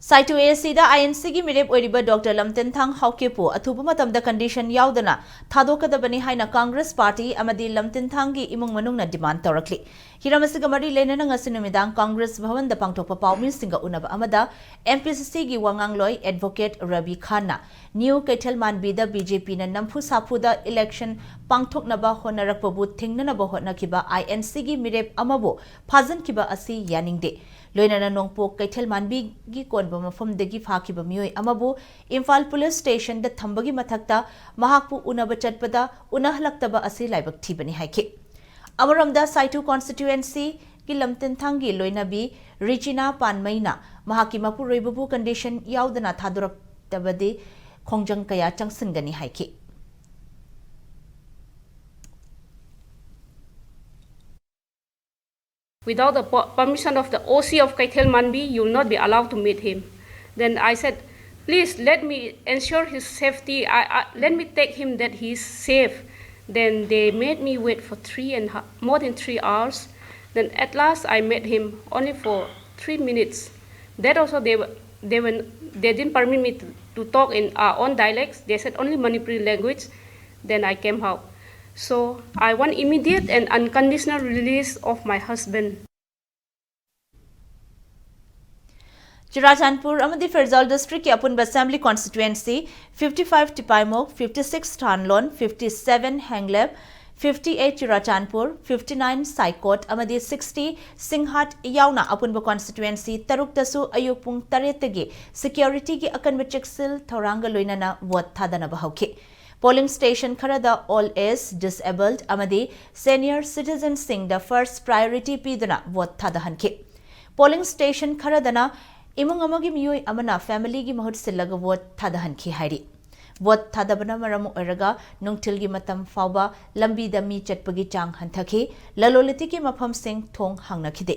ꯁꯥꯏꯇꯨ ꯑꯦꯁꯤꯗ ꯑꯥꯏ ꯑꯦꯟ ꯁꯤꯒꯤ ꯃꯤꯔꯦꯞ ꯑꯣꯏꯔꯤꯕ ꯗꯣꯛꯇꯔ ꯂꯝꯇꯤꯟꯊꯥꯡ ꯍꯥꯎꯀꯤꯞꯄꯨ ꯑꯊꯨꯕ ꯃꯇꯝꯗ ꯀꯟꯗꯤꯁꯟ ꯌꯥꯎꯗꯅ ꯊꯥꯗꯣꯛꯀꯗꯕꯅꯤ ꯍꯥꯏꯅ ꯀꯪꯒ꯭ꯔꯦꯁ ꯄꯥꯔꯇꯤ ꯑꯃꯗꯤ ꯂꯝꯇꯤꯟꯊꯥꯡꯒꯤ ꯏꯃꯨꯡ ꯃꯅꯨꯡꯅ ꯗꯤꯃꯥꯟ ꯇꯧꯔꯛꯂꯤ꯫ ꯍꯤꯔꯝ ꯑꯁꯤꯒ ꯃꯔꯤ ꯂꯩꯅꯅ ꯉꯁꯤ ꯅꯨꯃꯤꯗꯥꯡ ꯀꯪꯒ꯭ꯔꯦꯁ ꯚꯋꯟꯗ ꯄꯥꯡꯊꯣꯛꯄ ꯄꯥꯎꯃꯤꯁꯤꯡꯒ ꯎꯅꯕ ꯑꯃꯗ ꯑꯦꯝ ꯄꯤ ꯁꯤ ꯁꯤꯒꯤ ꯋꯥꯉꯥꯡꯂꯣꯏ ꯑꯦꯗꯚꯣꯀꯦꯠ ꯔꯕꯤ ꯈꯥꯟꯅ ꯅ꯭ꯌꯨ ꯀꯩꯊꯦꯜ ꯃꯥꯟꯕꯤꯗ ꯕꯤ ꯖꯦ ꯄꯤꯅ ꯅꯝꯐꯨ ꯁꯥꯐꯨꯗ ꯏꯂꯦꯛꯁꯟ ꯄꯥꯡꯊꯣꯛꯅꯕ ꯍꯣꯠꯅꯔꯛꯄꯕꯨ ꯊꯤꯡꯅꯅꯕ ꯍꯣꯠꯅꯈꯤꯕ ꯑꯥꯏ ꯑꯦꯟ ꯁꯤꯒꯤ ꯃꯤꯔꯦꯞ ꯑꯃꯕꯨ ꯐꯥꯖꯤꯟꯈꯤꯕ ꯑꯁꯤ ꯌꯥꯅꯤꯡꯗꯦ꯫ ꯂꯣꯏꯅꯅ ꯅꯣꯡꯄꯣꯛ ꯀꯩꯊꯦꯜ ꯃꯥꯟꯕꯤꯒꯤ ꯀꯣꯟꯕ ꯃꯐꯝꯗꯒꯤ ꯐꯥꯈꯤꯕ ꯃꯤꯑꯣꯏ ꯑꯃꯕꯨ ꯏꯝꯐꯥꯜ ꯄꯨꯂꯤꯁ ꯁ꯭ꯇꯦꯁꯟꯗ ꯊꯝꯕꯒꯤ ꯃꯊꯛꯇ ꯃꯍꯥꯛꯄꯨ ꯎꯅꯕ ꯆꯠꯄꯗ ꯎꯅꯍꯜꯂꯛꯇꯕ ꯑꯁꯤ ꯂꯥꯏꯕꯛ ꯊꯤꯕꯅꯤ ꯍꯥꯏꯈꯤ꯫ ꯑꯃꯔꯣꯝꯗ ꯁꯥꯏꯇꯨ ꯀꯣꯟꯁꯇꯤꯇ꯭ꯌꯨꯑꯦꯟꯁꯤꯒꯤ ꯂꯝꯇꯤꯟꯊꯥꯡꯒꯤ ꯂꯣꯏꯅꯕꯤ ꯔꯤꯖꯤꯅꯥ ꯄꯥꯟꯃꯩꯅ ꯃꯍꯥꯛꯀꯤ ꯃꯄꯨꯔꯣꯏꯕꯕꯨ ꯀꯟꯗꯤꯁꯟ ꯌꯥꯎꯗꯅ ꯊꯥꯗꯣꯔꯛꯇꯕꯗꯤ ꯈꯣꯡꯖꯪ ꯀꯌꯥ ꯆꯪꯁꯤꯟꯒꯅꯤ ꯍꯥꯏꯈꯤ꯫ Without the po-, permission of the O C of Kaithel Manbi, you will not be allowed to meet him. Then I said, "Please let me ensure his safety. I, I, let me take him that he is safe." Then they made me wait for three and ha-, more than three hours. Then at last I met him only for three minutes. That also they were, they were, they didn't permit me to, to talk in our own dialects. They said only Manipuri language. Then I came out. So I want immediate and unconditional release of my husband. Churachandpur ꯑꯃꯗꯤ ꯐꯦꯔꯖꯥꯜ ꯗꯤꯁꯇ꯭ꯔꯤꯛꯀꯤ ꯑꯄꯨꯟꯕ assembly constituency fifty five Tipaimukh, fifty six Thanlon, fifty seven Henglep, fifty eight Churachandpur, fifty nine Saikot ꯑꯃꯗꯤ sixty ꯁꯤꯡꯍꯥꯠ ꯌꯥꯎꯅ ꯑꯄꯨꯟꯕ ꯀꯣꯟꯁꯇꯤꯇ꯭ꯌꯨꯑꯦꯟꯁꯤ ꯇꯔꯨꯛꯇꯁꯨ ꯑꯌꯨꯛ ꯄꯨꯡ ꯇꯔꯦꯠꯇꯒꯤ ꯁꯦꯀ꯭ꯌꯨꯔꯤꯇꯤꯒꯤ ꯑꯀꯟꯕ ꯆꯦꯛꯁꯤꯜ ꯊꯧꯔꯥꯡꯒ ꯂꯣꯏꯅꯅ ꯚꯣꯠ ꯊꯥꯗꯅꯕ ꯍꯧꯈꯤ꯫ ꯄꯣꯂꯤꯡ ꯁ꯭ꯇꯦꯁꯟ ꯈꯔꯗ ꯑꯣꯜ ꯑꯦꯖ, ꯗꯤꯁꯑꯦꯕꯜꯗ ꯑꯃꯗꯤ ꯁꯦꯅꯤꯌꯔ ꯁꯤꯇꯤꯖꯟꯁꯤꯡꯗ ꯐꯔꯁ꯭ꯠ ꯄ꯭ꯔꯥꯏꯑꯣꯔꯤꯇꯤ ꯄꯤꯗꯨꯅ ꯚꯣꯠ ꯊꯥꯗꯍꯟꯈꯤ꯫ ꯄꯣꯂꯤꯡ ꯁ꯭ꯇꯦꯁꯟ ꯈꯔꯗꯅ ꯏꯃꯨꯡ ꯑꯃꯒꯤ ꯃꯤꯑꯣꯏ ꯑꯃꯅ ꯐꯦꯃꯤꯂꯤꯒꯤ ꯃꯍꯨꯠ ꯁꯤꯜꯂꯒ ꯚꯣꯠ ꯊꯥꯗꯍꯟꯈꯤ ꯍꯥꯏꯔꯤ꯫ ꯚꯣꯠ ꯊꯥꯗꯕꯅ ꯃꯔꯝ ꯑꯣꯏꯔꯒ ꯅꯨꯡꯊꯤꯜꯒꯤ ꯃꯇꯝ ꯐꯥꯎꯕ ꯂꯝꯕꯤꯗ ꯃꯤ ꯆꯠꯄꯒꯤ ꯆꯥꯡ ꯍꯟꯊꯈꯤ꯫ ꯂꯂꯣꯟ ꯏꯇꯤꯛꯀꯤ ꯃꯐꯝꯁꯤꯡ ꯊꯣꯡ ꯍꯥꯡꯅꯈꯤꯗꯦ꯫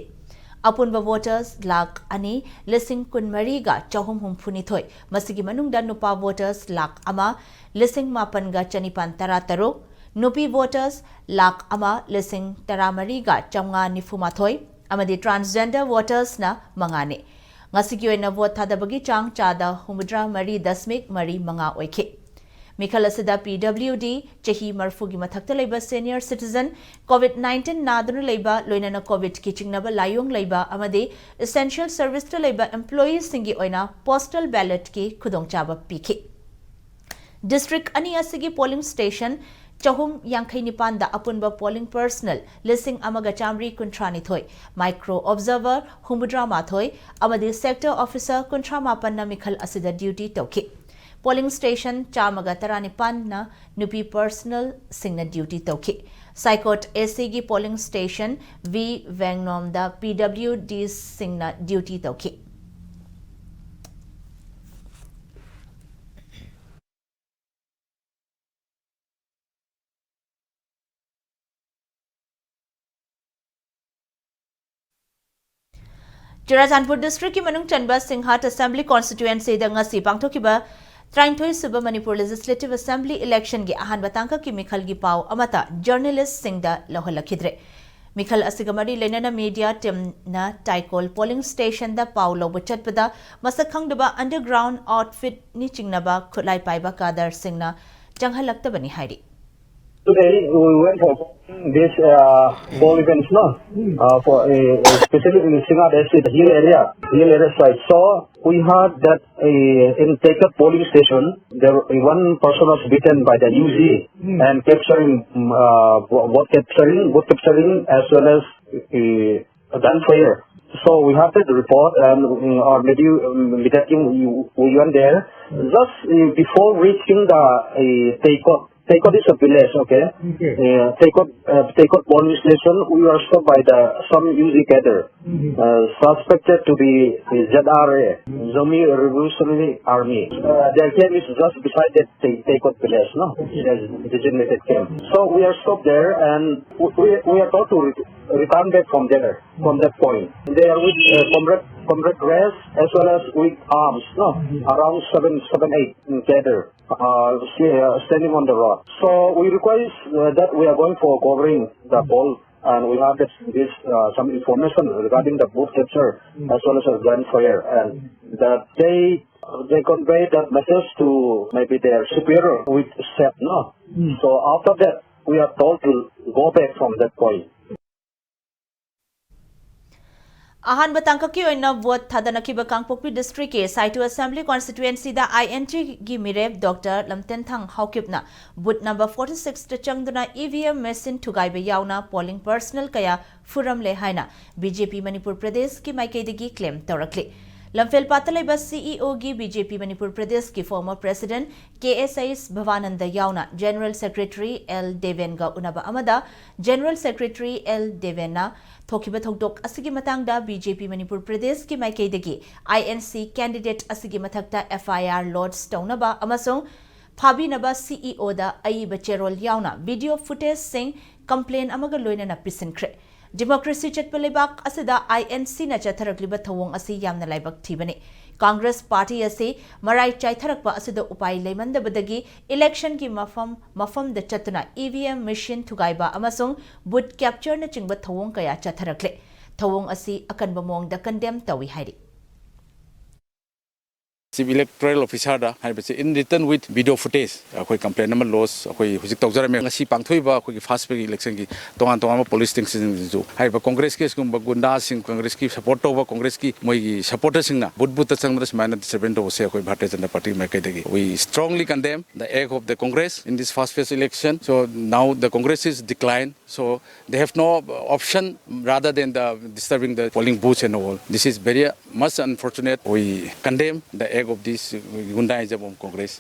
ꯑꯄꯨꯟꯕ ꯚꯣꯇꯔꯁ ꯂꯥꯈ ꯑꯅꯤ ꯂꯤꯁꯤꯡ ꯀꯨꯟꯃꯔꯤꯒ ꯆꯍꯨꯝ ꯍꯨꯝꯐꯨꯅꯤꯊꯣꯏ, ꯃꯁꯤꯒꯤ ꯃꯅꯨꯡꯗ ꯅꯨꯄꯥ ꯚꯣꯇꯔꯁ ꯂꯥꯈ ꯑꯃ ꯂꯤꯁꯤꯡ ꯃꯥꯄꯟꯒ ꯆꯅꯤꯄꯥꯟ ꯇꯔꯥꯇꯔꯨꯛ, ꯅꯨꯄꯤ ꯚꯣꯇꯔꯁ ꯂꯥꯈ ꯑꯃ ꯂꯤꯁꯤꯡ ꯇꯔꯥꯃꯔꯤꯒ ꯆꯥꯝꯃꯉꯥ ꯅꯤꯐꯨꯃꯥꯊꯣꯏ ꯑꯃꯗꯤ ꯇ꯭ꯔꯥꯟꯁꯖꯦꯟꯗꯔ ꯚꯣꯇꯔꯁꯅ ꯃꯉꯥꯅꯤ꯫ ꯉꯁꯤꯒꯤ ꯑꯣꯏꯅ ꯚꯣꯠ ꯊꯥꯗꯕꯒꯤ ꯆꯥꯡ ꯆꯥꯗ ꯍꯨꯝꯐꯨꯇꯔꯥ ꯃꯔꯤ ꯗꯁꯃꯤꯛ ꯃꯔꯤ ꯃꯉꯥ ꯑꯣꯏꯈꯤ꯫ ꯃꯤꯈꯜ ꯑꯁꯤꯗ ꯄꯤ ꯗꯕ꯭ꯂꯤꯎ ꯗꯤ, ꯆꯍꯤ ꯃꯔꯤꯐꯨꯒꯤ ꯃꯊꯛꯇ ꯂꯩꯕ ꯁꯦꯅꯤꯌꯔ ꯁꯤꯇꯤꯖꯟ, ꯀꯣꯚꯤꯗ ꯅꯥꯏꯟꯇꯤꯟ ꯅꯥꯗꯨꯅ ꯂꯩꯕ, ꯂꯣꯏꯅꯅ ꯀꯣꯚꯤꯗꯀꯤ ꯆꯤꯡꯅꯕ ꯂꯥꯏꯑꯣꯡ ꯂꯩꯕ ꯑꯃꯗꯤ ꯏꯁꯦꯟꯁꯤꯌꯦꯜ ꯁꯔꯚꯤꯁꯇ ꯂꯩꯕ ꯑꯦꯝꯄ꯭ꯂꯣꯌꯤꯁꯤꯡꯒꯤ ꯑꯣꯏꯅ ꯄꯣꯁꯇꯦꯜ ꯕꯦꯂꯦꯠꯀꯤ ꯈꯨꯗꯣꯡꯆꯥꯕ ꯄꯤꯈꯤ꯫ ꯗꯤꯁꯇ꯭ꯔꯤꯛ ꯑꯅꯤ ꯑꯁꯤꯒꯤ ꯄꯣꯂꯤꯡ ꯁ꯭ꯇꯦꯁꯟ ꯆꯍꯨꯝ ꯌꯥꯡꯈꯩ ꯅꯤꯄꯥꯟꯗ ꯑꯄꯨꯟꯕ ꯄꯣꯂꯤꯡ ꯄꯔꯁꯅꯦꯜ ꯂꯤꯁꯤꯡ ꯑꯃꯒ ꯆꯥꯃꯔꯤ ꯀꯨꯟꯊ꯭ꯔꯥꯅꯤꯊꯣꯏ, ꯃꯥꯏꯀ꯭ꯔꯣ ꯑꯣꯕꯖꯔꯚꯔ ꯍꯨꯝꯐꯨꯇꯔꯥ ꯃꯥꯊꯣꯏ ꯑꯃꯗꯤ ꯁꯦꯛꯇꯔ ꯑꯣꯐꯤꯁꯔ ꯀꯨꯟꯊ꯭ꯔꯥ ꯃꯥꯄꯟꯅ ꯃꯤꯈꯜ ꯑꯁꯤꯗ ꯗ꯭ꯌꯨꯇꯤ ꯇꯧꯈꯤ꯫ ꯄꯣꯂꯤꯡ ꯁ꯭ꯇꯦꯁꯟ ꯆꯥꯝꯃꯒ ꯇꯔꯥꯅꯤꯄꯥꯟꯅ ꯅꯨꯄꯤ ꯄꯔꯁꯅꯦꯜꯁꯤꯡꯅ ꯗ꯭ꯌꯨꯇꯤ ꯇꯧꯈꯤ꯫ ꯁꯥꯏꯀꯣꯠ ꯑꯦ ꯁꯤꯒꯤ ꯄꯣꯂꯤꯡ ꯁ꯭ꯇꯦꯁꯟ ꯚꯤ ꯋꯦꯡꯅꯣꯝꯗ ꯄꯤ ꯗꯕ꯭ꯂꯤꯎ ꯗꯤꯁꯤꯡꯅ ꯗ꯭ꯌꯨꯇꯤ ꯇꯧꯈꯤ꯫ ꯆꯨꯔꯥꯆꯥꯟꯄꯨꯔ ꯗꯤꯁꯇ꯭ꯔꯤꯛꯀꯤ ꯃꯅꯨꯡ ꯆꯟꯕ ꯁꯤꯡꯍꯥꯠ ꯑꯦꯁꯦꯝꯕ꯭ꯂꯤ ꯀꯣꯟꯁꯇꯤꯇ꯭ꯌꯨꯑꯦꯟꯁꯤꯗ ꯉꯁꯤ ꯄꯥꯡꯊꯣꯛꯈꯤꯕ ꯇꯔꯥꯅꯤꯊꯣꯏ ꯁꯨꯕ ꯃꯅꯤꯄꯨꯔ ꯂꯦꯖꯤꯁꯂꯦꯇꯤꯚ ꯑꯦꯁꯦꯝꯕ꯭ꯂꯤ ꯏꯂꯦꯛꯁꯟꯒꯤ ꯑꯍꯥꯟꯕ ꯇꯥꯡꯀꯛꯀꯤ ꯃꯤꯈꯜꯒꯤ ꯄꯥꯎ ꯑꯃꯠꯇ ꯖꯔꯅꯦꯂꯤꯁ꯭ꯠꯁꯤꯡꯗ ꯂꯧꯍꯜꯂꯛꯈꯤꯗ꯭ꯔꯦ꯫ ꯃꯤꯈꯜ ꯑꯁꯤꯒ ꯃꯔꯤ ꯂꯩꯅꯅ ꯃꯤꯗꯤꯌꯥ ꯇꯤꯝꯅ ꯇꯥꯏꯀꯣꯜ ꯄꯣꯂꯤꯡ ꯁ꯭ꯇꯦꯁꯟꯗ ꯄꯥꯎ ꯂꯧꯕ ꯆꯠꯄꯗ ꯃꯁꯛ ꯈꯪꯗꯕ ꯑꯟꯗꯔꯒ꯭ꯔꯥꯎꯟ ꯑꯥꯎꯠꯐꯤꯠꯅꯤ ꯆꯤꯡꯅꯕ ꯈꯨꯠꯂꯥꯏ ꯄꯥꯏꯕ ꯀꯥꯗꯔꯁꯤꯡꯅ ꯆꯪꯍꯜꯂꯛꯇꯕꯅꯤ ꯍꯥꯏꯔꯤ꯫ Today we went for this uh, poll events, no? Uh, for uh, especially in Singa District, the hill area, hill area side. So we heard that uh, in Tekap polling station, there one person was beaten by the U G and capturing, um, uh, vote capturing, vote capturing as well as uh, gunfire. So we have that report and uh, our media, um, media team, we, we went there. Just uh, before reaching the uh, Tekap, Tekot is a village, okay? Okay. Uh, Tekot, uh, Tekot polling station, we are stopped by the some U G cadre, Mm-hmm. uh, suspected to be the Z R A, Zomi Revolutionary Army. Uh, their camp is just beside that Te- Tekot village, no? Okay. Their designated camp. So we are stopped there and we, we, we are told to re- return back from there, from that point. They are with uh, Comrade, Comrade Rest as well as with arms, no? Mm-hmm. Around seven, seven, eight in cadre. Uh, sta- uh, standing on the road. So we request uh, that we are going for covering the ball, and we have this, this uh, some information regarding the boat capture as well as the gunfire, and that they they convey that message to maybe their superior with step, no. So after that, we are told to go back from that point. ꯑꯍꯥꯟꯕ ꯇꯥꯡꯀꯛꯀꯤ ꯑꯣꯏꯅ vote ꯊꯥꯗꯅꯈꯤꯕ ꯀꯥꯡꯄꯣꯛꯄꯤ ꯗꯤꯁꯇ꯭ꯔꯤꯛꯀꯤ ꯁꯥꯏꯇꯨ assembly ꯀꯣꯟꯁꯇꯤꯇ꯭ꯋꯦꯟꯁꯤꯗ I and ꯇꯤꯒꯤ ꯃꯤꯔꯦꯞ doctor ꯂꯝꯇꯦꯟꯊꯪ ꯍꯥꯎꯀꯤꯞꯅ ꯕꯨꯠ number forty ꯁꯤꯛꯁꯇ ꯆꯪꯗꯨꯅ E V M machine ꯊꯨꯒꯥꯏꯕ ꯌꯥꯎꯅ polling personal ꯀꯌꯥ ꯐꯨꯔꯝꯂꯦ ꯍꯥꯏꯅ ꯕꯤ ꯖꯦ ꯄꯤ ꯃꯅꯤꯄꯨꯔ ꯄ꯭ꯔꯗꯦꯁꯀꯤ ꯃꯥꯏꯀꯩꯗꯒꯤ ꯀ꯭ꯂꯦꯝ ꯇꯧꯔꯛꯂꯤ꯫ ꯂꯝꯐꯦꯜꯄꯥꯠꯇ ꯂꯩꯕ ꯁꯤ ꯏ ꯑꯣꯒꯤ ꯕꯤ ꯖꯦ ꯄꯤ ꯃꯅꯤꯄꯨꯔ ꯄ꯭ꯔꯗꯦꯁꯀꯤ ꯐꯣꯔꯃꯔ ꯄ꯭ꯔꯦꯁꯤꯗꯦꯟꯠ ꯀꯦ ꯑꯦꯁ ꯑꯩꯁ ꯚꯕꯥꯅꯟꯗ ꯌꯥꯎꯅ ꯖꯦꯅꯔꯦꯜ ꯁꯦꯀ꯭ꯔꯦꯇꯔꯤ ꯑꯦꯜ ꯗꯦꯕꯦꯟꯒ ꯎꯅꯕ ꯑꯃꯗ ꯖꯦꯅꯔꯦꯜ ꯁꯦꯀ꯭ꯔꯦꯇꯔꯤ ꯑꯦꯜ ꯗꯦꯕꯦꯟꯅ ꯊꯣꯛꯈꯤꯕ ꯊꯧꯗꯣꯛ ꯑꯁꯤꯒꯤ ꯃꯇꯥꯡꯗ ꯕꯤ ꯖꯦ ꯄꯤ ꯃꯅꯤꯄꯨꯔ ꯄ꯭ꯔꯗꯦꯁꯀꯤ ꯃꯥꯏꯀꯩꯗꯒꯤ ꯑꯥꯏ ꯑꯦꯟ ꯁꯤ ꯀꯦꯟꯗꯤꯗꯦꯠ ꯑꯁꯤꯒꯤ ꯃꯊꯛꯇ ꯑꯦꯐ ꯑꯥꯏ ꯑꯥꯔ ꯂꯣꯗꯖ ꯇꯧꯅꯕ ꯑꯃꯁꯨꯡ ꯐꯥꯕꯤꯅꯕ ꯁꯤ ꯏ ꯑꯣꯗ ꯑꯏꯕ ꯆꯦꯔꯣꯜ ꯌꯥꯎꯅ ꯚꯤꯗꯤꯑꯣ ꯐꯨꯇꯦꯖꯁꯤꯡ ꯀꯝꯄ꯭ꯂꯦꯟ ꯑꯃꯒ ꯂꯣꯏꯅꯅ ꯄꯤꯁꯤꯟꯈ꯭ꯔꯦ꯫ ꯗꯤꯃꯣꯀ꯭ꯔꯦꯁꯤ ꯆꯠꯄ ꯂꯩꯕꯥꯛ ꯑꯁꯤꯗ ꯑꯥꯏ ꯑꯦꯟ ꯁꯤꯅ ꯆꯠꯊꯔꯛꯂꯤꯕ ꯊꯧꯑꯣꯡ ꯑꯁꯤ ꯌꯥꯝꯅ ꯂꯥꯏꯕꯛ ꯊꯤꯕꯅꯤ꯫ ꯀꯪꯒ꯭ꯔꯦꯁ ꯄꯥꯔꯇꯤ ꯑꯁꯤ ꯃꯔꯥꯏ ꯆꯥꯏꯊꯔꯛꯄ ꯑꯁꯤꯗ ꯎꯄꯥꯏ ꯂꯩꯃꯟꯗꯕꯗꯒꯤ ꯏꯂꯦꯛꯁꯟꯒꯤ ꯃꯐꯝ ꯃꯐꯝꯗ ꯆꯠꯇꯨꯅ ꯏ ꯚꯤ ꯑꯦꯝ ꯃꯦꯁꯤꯟ ꯊꯨꯒꯥꯏꯕ ꯑꯃꯁꯨꯡ ꯕꯨꯠ ꯀꯦꯞꯆꯔꯅꯆꯤꯡꯕ ꯊꯧꯑꯣꯡ ꯀꯌꯥ ꯆꯠꯊꯔꯛꯂꯦ꯫ ꯊꯧꯑꯣꯡ ꯑꯁꯤ ꯑꯀꯟꯕ ꯃꯑꯣꯡꯗ ꯀꯟꯗꯦꯝ ꯇꯧꯏ ꯍꯥꯏꯔꯤ꯫ Chief Electoral Officer ꯗ ꯍꯥꯏꯕꯁꯤ in written with video footage ꯑꯩꯈꯣꯏ ꯀꯝꯄ꯭ꯂꯦꯟ ꯑꯃ ꯂꯣꯗꯖ ꯑꯩꯈꯣꯏ ꯍꯧꯖꯤꯛ ꯇꯧꯖꯔꯝꯃꯦ꯫ ꯉꯁꯤ ꯄꯥꯡꯊꯣꯛꯏꯕ ꯑꯩꯈꯣꯏꯒꯤ ꯐꯥꯁ ꯐꯦꯁ ꯏꯂꯦꯛꯁꯟꯒꯤ ꯇꯣꯉꯥꯟ ꯇꯣꯉꯥꯟꯕ ꯄꯣꯂꯤꯡ ꯁ꯭ꯇꯦꯁꯟꯁꯤꯡꯁꯤꯁꯨ ꯍꯥꯏꯔꯤꯕ ꯀꯣꯡꯒ꯭ꯔꯦꯁꯀꯤ ꯑꯁꯤꯒꯨꯝꯕ ꯒꯨꯟꯗꯥꯁꯤꯡ, ꯀꯣꯡꯒ꯭ꯔꯦꯁꯀꯤ ꯁꯄꯣꯔꯠ ꯇꯧꯕ ꯀꯣꯡꯒ꯭ꯔꯦꯁꯀꯤ ꯃꯣꯏꯒꯤ ꯁꯄꯣꯔꯇꯔꯁꯤꯡꯅ ꯕꯨꯠ ꯕꯨꯠꯇ ꯆꯪꯗꯅ ꯁꯨꯃꯥꯏꯅ ꯗꯤꯁꯇꯔꯕꯦꯟꯁ ꯇꯧꯕꯁꯦ ꯑꯩꯈꯣꯏ ꯚꯥꯔꯇꯤꯌ ꯖꯅꯇꯥ ꯄꯥꯔꯇꯤꯒꯤ ꯃꯥꯏꯀꯩꯗꯒꯤ we strongly condemn the act of the Congress in this fast phase election. So now the Congress is declined. So they have no option rather than the disturbing the polling booths and all. This is very much unfortunate. We condemn the act of this Gundaism of Congress.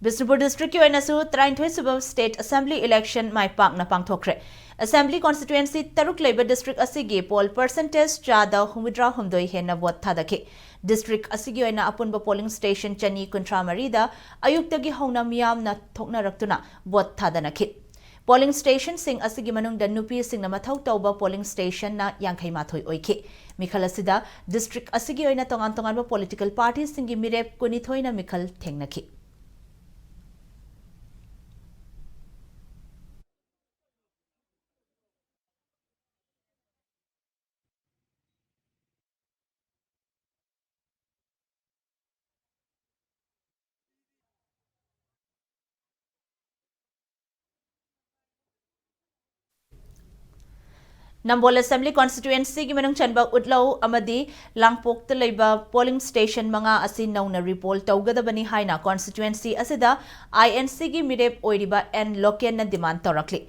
Bishnupur ꯗꯤꯁꯇ꯭ꯔꯤꯛꯀꯤ ꯑꯣꯏꯅꯁꯨ ꯇꯔꯥꯅꯤꯊꯣꯏ ꯁꯨꯕ state assembly election ꯃꯥꯏ ꯄꯥꯛꯅ ꯄꯥꯡꯊꯣꯛꯈ꯭ꯔꯦ꯫ Assembly ꯀꯣꯟꯁꯇꯤꯇ꯭ꯌꯨꯑꯦꯟꯁꯤ ꯇꯔꯨꯛ ꯂꯩꯕ district ꯑꯁꯤꯒꯤ pol percentage ꯆꯥꯗ ꯍꯨꯝꯐꯨꯇꯔꯥ ꯍꯨꯝꯗꯣꯏ ꯍꯦꯟꯅ ꯚꯣꯠ ꯊꯥꯗꯈꯤ꯫ ꯗꯤꯁꯇ꯭ꯔꯤꯛ ꯑꯁꯤꯒꯤ ꯑꯣꯏꯅ ꯑꯄꯨꯟꯕ ꯄꯣꯂꯤꯡ ꯁ꯭ꯇꯦꯁꯟ ꯆꯅꯤ ꯀꯨꯟꯊ꯭ꯔꯥ ꯃꯔꯤꯗ ꯑꯌꯨꯛꯇꯒꯤ ꯍꯧꯅ ꯃꯤꯌꯥꯝꯅ ꯊꯣꯛꯅꯔꯛꯇꯨꯅ ꯚꯣꯠ ꯊꯥꯗꯅꯈꯤ꯫ ꯄꯣꯂꯤꯡ ꯁ꯭ꯇꯦꯁꯟꯁꯤꯡ ꯑꯁꯤꯒꯤ ꯃꯅꯨꯡꯗ ꯅꯨꯄꯤꯁꯤꯡꯅ ꯃꯊꯧ ꯇꯧꯕ ꯄꯣꯂꯤꯡ ꯁ꯭ꯇꯦꯁꯟꯅ ꯌꯥꯡꯈꯩ ꯃꯥꯊꯣꯏ ꯑꯣꯏꯈꯤ꯫ ꯃꯤꯈꯜ ꯑꯁꯤꯗ ꯗꯤꯁꯇ꯭ꯔꯤꯛ ꯑꯁꯤꯒꯤ ꯑꯣꯏꯅ ꯇꯣꯉꯥꯟ ꯇꯣꯉꯥꯟꯕ ꯄꯣꯂꯤꯇꯤꯀꯦꯜ ꯄꯥꯔꯇꯤꯁꯤꯡꯒꯤ ꯃꯤꯔꯦꯞ ꯀꯨꯟꯅꯤꯊꯣꯏꯅ ꯃꯤꯈꯜ ꯊꯦꯡꯅꯈꯤ꯫ ꯅꯝꯕꯣꯜ ꯑꯦꯁꯦꯝꯕ꯭ꯂꯤ ꯀꯣꯟꯁꯇꯤꯇ꯭ꯌꯨꯑꯦꯟꯁꯤꯒꯤ ꯃꯅꯨꯡ ꯆꯟꯕ ꯎꯠꯂꯧ ꯑꯃꯗꯤ ꯂꯥꯡꯄꯣꯛꯇ ꯂꯩꯕ ꯄꯣꯂꯤꯡ ꯁ꯭ꯇꯦꯁꯟ ꯃꯉꯥ ꯑꯁꯤ ꯅꯧꯅ ꯔꯤꯄꯣꯜ ꯇꯧꯒꯗꯕꯅꯤ ꯍꯥꯏꯅ ꯀꯣꯟꯁꯇꯤꯇ꯭ꯌꯨꯑꯦꯟꯁꯤ ꯑꯁꯤꯗ ꯑꯥꯏ ꯑꯦꯟ ꯁꯤꯒꯤ ꯃꯤꯔꯦꯞ ꯑꯣꯏꯔꯤꯕ ꯑꯦꯟ ꯂꯣꯀꯦꯟꯅ ꯗꯤꯃꯥꯟ ꯇꯧꯔꯛꯂꯤ꯫